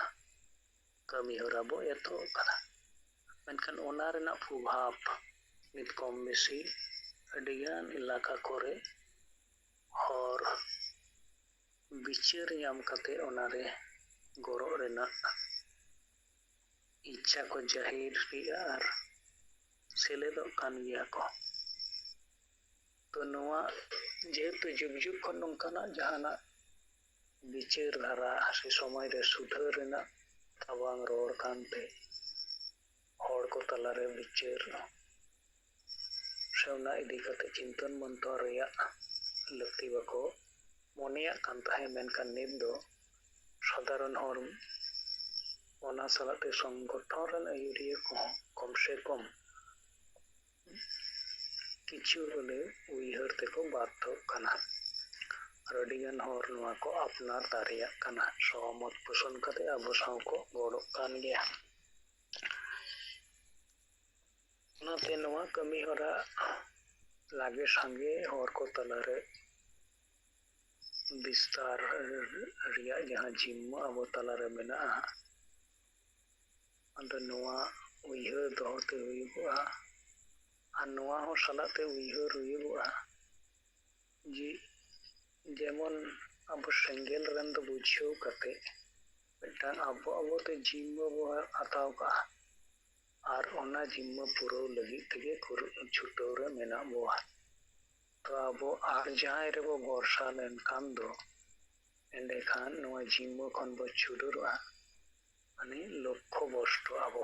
ᱠᱟᱹᱢᱤ ᱦᱚᱨᱟ ᱵᱚ ᱮᱛᱚᱦᱚᱵ ᱠᱟᱫᱟ᱾ ᱢᱮᱱᱠᱷᱟᱱ ᱚᱱᱟ ᱨᱮᱱᱟᱜ ᱯᱨᱚᱵᱷᱟᱵᱽ ᱱᱤᱛ ᱠᱚᱢ ᱵᱮᱥᱤ ᱟᱹᱰᱤᱜᱟᱱ ᱮᱞᱟᱠᱟ ᱠᱚᱨᱮ ᱦᱚᱨ ᱵᱤᱪᱟᱹᱨ ᱧᱟᱢ ᱠᱟᱛᱮ ᱚᱱᱟᱨᱮ ᱜᱚᱨᱚᱜ ᱨᱮᱱᱟᱜ ᱤᱪᱪᱷᱟ ᱠᱚ ᱡᱟᱹᱦᱤᱨ ᱨᱮᱭᱟᱜ ᱟᱨ ᱥᱮᱞᱮᱫᱚᱜ ᱠᱟᱱ ᱜᱮᱭᱟ ᱠᱚ᱾ ᱛᱚ ᱱᱚᱣᱟ ᱡᱮᱦᱮᱛᱩ ᱡᱩᱜᱽ ᱡᱩᱜᱽ ᱠᱷᱚᱱ ᱱᱚᱝᱠᱟᱱᱟᱜ ᱡᱟᱦᱟᱱᱟᱜ ᱵᱤᱪᱟᱹᱨ ᱫᱷᱟᱨᱟ ᱥᱮ ᱥᱚᱢᱟᱡᱽ ᱨᱮ ᱥᱩᱫᱷᱟᱹᱨ ᱨᱮᱱᱟᱜ ᱛᱟᱵᱟᱝ ᱨᱚᱲ ᱠᱟᱱᱛᱮ ᱦᱚᱲ ᱠᱚ ᱛᱟᱞᱟᱨᱮ ᱵᱤᱪᱟᱹᱨ ᱥᱮ ᱚᱱᱟ ᱤᱫᱤ ᱠᱟᱛᱮ ᱪᱤᱱᱛᱚᱱ ᱢᱚᱱᱛᱷᱚᱱ ᱨᱮᱭᱟᱜ ᱞᱟᱹᱠᱛᱤ ᱵᱟᱠᱚ ᱢᱚᱱᱮᱭᱟᱜ ᱠᱟᱱ ᱛᱟᱦᱮᱸᱫ, ᱢᱮᱱᱠᱷᱟᱱ ᱱᱤᱛ ᱫᱚ ᱥᱟᱫᱷᱟᱨᱚᱱ ᱦᱚᱲ ᱚᱱᱟ ᱥᱟᱞᱟᱜ ᱛᱮ ᱥᱚᱝᱜᱚᱴᱷᱚᱱ ᱨᱮᱱ ᱟᱹᱭᱩᱨᱤᱭᱟᱹ ᱠᱚᱦᱚᱸ ᱠᱚᱢ ᱥᱮ ᱠᱚᱢ ᱠᱤᱪᱷᱩ ᱦᱚᱞᱮ ᱩᱭᱦᱟᱹᱨ ᱛᱮᱠᱚ ᱵᱟᱫᱷᱚᱜ ᱠᱟᱱᱟ᱾ ᱟᱨ ᱟᱹᱰᱤᱜᱟᱱ ᱦᱚᱲ ᱱᱚᱣᱟ ᱠᱚ ᱟᱯᱱᱟᱨ ᱫᱟᱲᱮᱭᱟᱜ ᱠᱟᱱᱟ᱾ ᱥᱚᱦᱚᱢᱚᱛ ᱯᱳᱥᱚᱱ ᱠᱟᱛᱮ ᱟᱵᱚ ᱥᱟᱶ ᱠᱚ ᱜᱚᱲᱚᱜ ᱠᱟᱱ ᱜᱮᱭᱟ᱾ ᱚᱱᱟᱛᱮ ᱱᱚᱣᱟ ᱠᱟᱹᱢᱤ ᱦᱚᱨᱟ ᱞᱟᱜᱮ ᱥᱟᱸᱜᱮ ᱦᱚᱲ ᱠᱚ ᱛᱟᱞᱟᱨᱮ ᱵᱤᱥᱛᱟᱨ ᱨᱮᱭᱟᱜ ᱡᱟᱦᱟᱸ ᱡᱤᱢᱢᱟᱹ ᱟᱵᱚ ᱛᱟᱞᱟᱨᱮ ᱢᱮᱱᱟᱜᱼᱟ, ᱟᱫᱚ ᱱᱚᱣᱟ ᱩᱭᱦᱟᱹᱨ ᱫᱚᱦᱚ ᱛᱮ ᱦᱩᱭᱩᱜᱚᱜᱼᱟ᱾ ᱟᱨ ᱱᱚᱣᱟ ᱦᱚᱸ ᱥᱟᱞᱟᱜ ᱛᱮ ᱩᱭᱦᱟᱹᱨ ᱦᱩᱭᱩᱜᱚᱜᱼᱟ ᱡᱮ ᱡᱮᱢᱚᱱ ᱟᱵᱚ ᱥᱮᱸᱜᱮᱞ ᱨᱮᱱ ᱫᱚ ᱵᱩᱡᱷᱟᱹᱣ ᱠᱟᱛᱮ ᱢᱤᱫᱴᱟᱝ ᱟᱵᱚ ᱟᱵᱚᱛᱮ ᱡᱤᱢᱢᱟᱹ ᱵᱚ ᱦᱟᱛᱟᱣ ᱠᱟᱜᱼᱟ᱾ ᱟᱨ ᱚᱱᱟ ᱡᱤᱢᱢᱟᱹ ᱯᱩᱨᱟᱹᱣ ᱞᱟᱹᱜᱤᱫ ᱛᱮᱜᱮ ᱠᱩᱨᱩ-, ᱪᱷᱩᱴᱟᱹᱣ ᱨᱮ ᱢᱮᱱᱟᱜ ᱵᱚᱣᱟ᱾ ᱛᱚ ᱟᱵᱚ ᱟᱨ ᱡᱟᱦᱟᱸᱭ ᱨᱮᱵᱚ ᱵᱷᱚᱨᱥᱟ ᱞᱮᱱᱠᱷᱟᱱ ᱫᱚ ᱮᱸᱰᱮᱠᱷᱟᱱ ᱱᱚᱣᱟ ᱡᱤᱢᱢᱟᱹ ᱠᱷᱚᱱ ᱵᱚ ᱪᱷᱩᱰᱟᱹᱨᱚᱜᱼᱟ᱾ ᱢᱟᱱᱮ ᱞᱚᱠᱠᱷᱚ ᱵᱷᱨᱚᱥᱴᱚ ᱟᱵᱚ᱾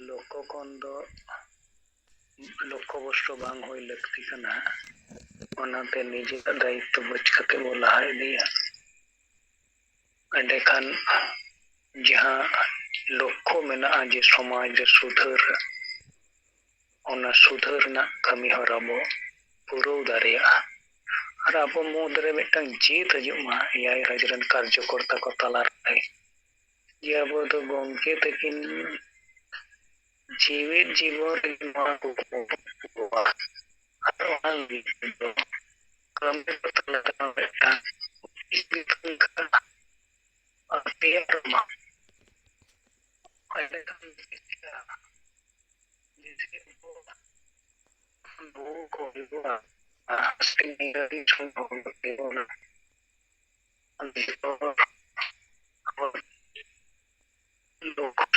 ᱞᱚᱠᱠᱷᱚ ᱠᱷᱚᱱ ᱫᱚ ᱞᱚᱠᱠᱷᱚ ᱵᱷᱨᱚᱥᱴᱚ ᱵᱟᱝ ᱦᱩᱭ ᱞᱟᱹᱠᱛᱤ ᱠᱟᱱᱟ᱾ ᱚᱱᱟᱛᱮ ᱱᱤᱡᱮᱨᱟᱜ ᱫᱟᱭᱤᱛᱛᱚ ᱵᱩᱡᱽ ᱠᱟᱛᱮ ᱵᱚ ᱞᱟᱦᱟ ᱤᱫᱤᱭᱟ᱾ ᱮᱸᱰᱮᱠᱷᱟᱱ ᱡᱟᱦᱟᱸ ᱞᱚᱠᱠᱷᱚ ᱢᱮᱱᱟᱜᱼᱟ ᱡᱮ ᱥᱚᱢᱟᱡᱽ ᱨᱮ ᱥᱩᱫᱷᱟᱹᱨ, ᱚᱱᱟ ᱥᱩᱫᱷᱟᱹᱨ ᱨᱮᱱᱟᱜ ᱠᱟᱹᱢᱤ ᱦᱚᱨᱟ ᱵᱚ ᱯᱩᱨᱟᱹᱣ ᱫᱟᱲᱮᱭᱟᱜᱼᱟ᱾ ᱟᱨ ᱟᱵᱚ ᱢᱩᱫᱽᱨᱮ ᱢᱤᱫᱴᱟᱝ ᱡᱤᱫ ᱦᱤᱡᱩᱜ ᱢᱟ ᱮᱭᱟᱭ ᱨᱟᱡᱽ ᱨᱮᱱ ᱠᱟᱨᱡᱚᱠᱚᱨᱛᱟ ᱠᱚ ᱛᱟᱞᱟᱨᱮ, ᱡᱮ ᱟᱵᱚ ᱫᱚ ᱜᱚᱢᱠᱮ ᱛᱟᱹᱠᱤᱱ ᱡᱤᱣᱮᱫ ᱡᱤᱵᱚᱱ ᱨᱮ ᱱᱚᱣᱟ ᱠᱚ ᱠᱚ ᱟᱨ ᱚᱱᱟ ᱞᱟᱹᱜᱤᱫ ᱛᱮᱫᱚ ᱠᱟᱹᱢᱤ ᱠᱚ ᱛᱟᱞᱟ ᱨᱮᱦᱚᱸ ᱢᱤᱫᱴᱟᱝ ᱚᱯᱷᱤᱥ ᱞᱮᱠᱟ ᱟᱨ ᱛᱮᱭᱟᱨ ᱢᱟ᱾ ᱮᱸᱰᱮᱠᱷᱟᱱ ᱪᱮᱫ ᱪᱤᱠᱟᱹᱜᱼᱟ? ᱡᱮ ᱪᱮᱫ ᱠᱚ ᱵᱚᱦᱩ ᱠᱚ ᱦᱩᱭᱩᱜᱼᱟ, ᱟᱨ ᱟᱥᱛᱮ ᱫᱤᱱ ᱨᱮ ᱟᱹᱰᱤ ᱡᱷᱚᱛᱚ ᱦᱚᱲ ᱠᱚ ᱦᱩᱭᱩᱜᱼᱟ᱾ ᱟᱨ ᱡᱚᱛᱚ ᱦᱚᱲ ᱟᱵᱚ ᱞᱚᱠᱠᱷᱚ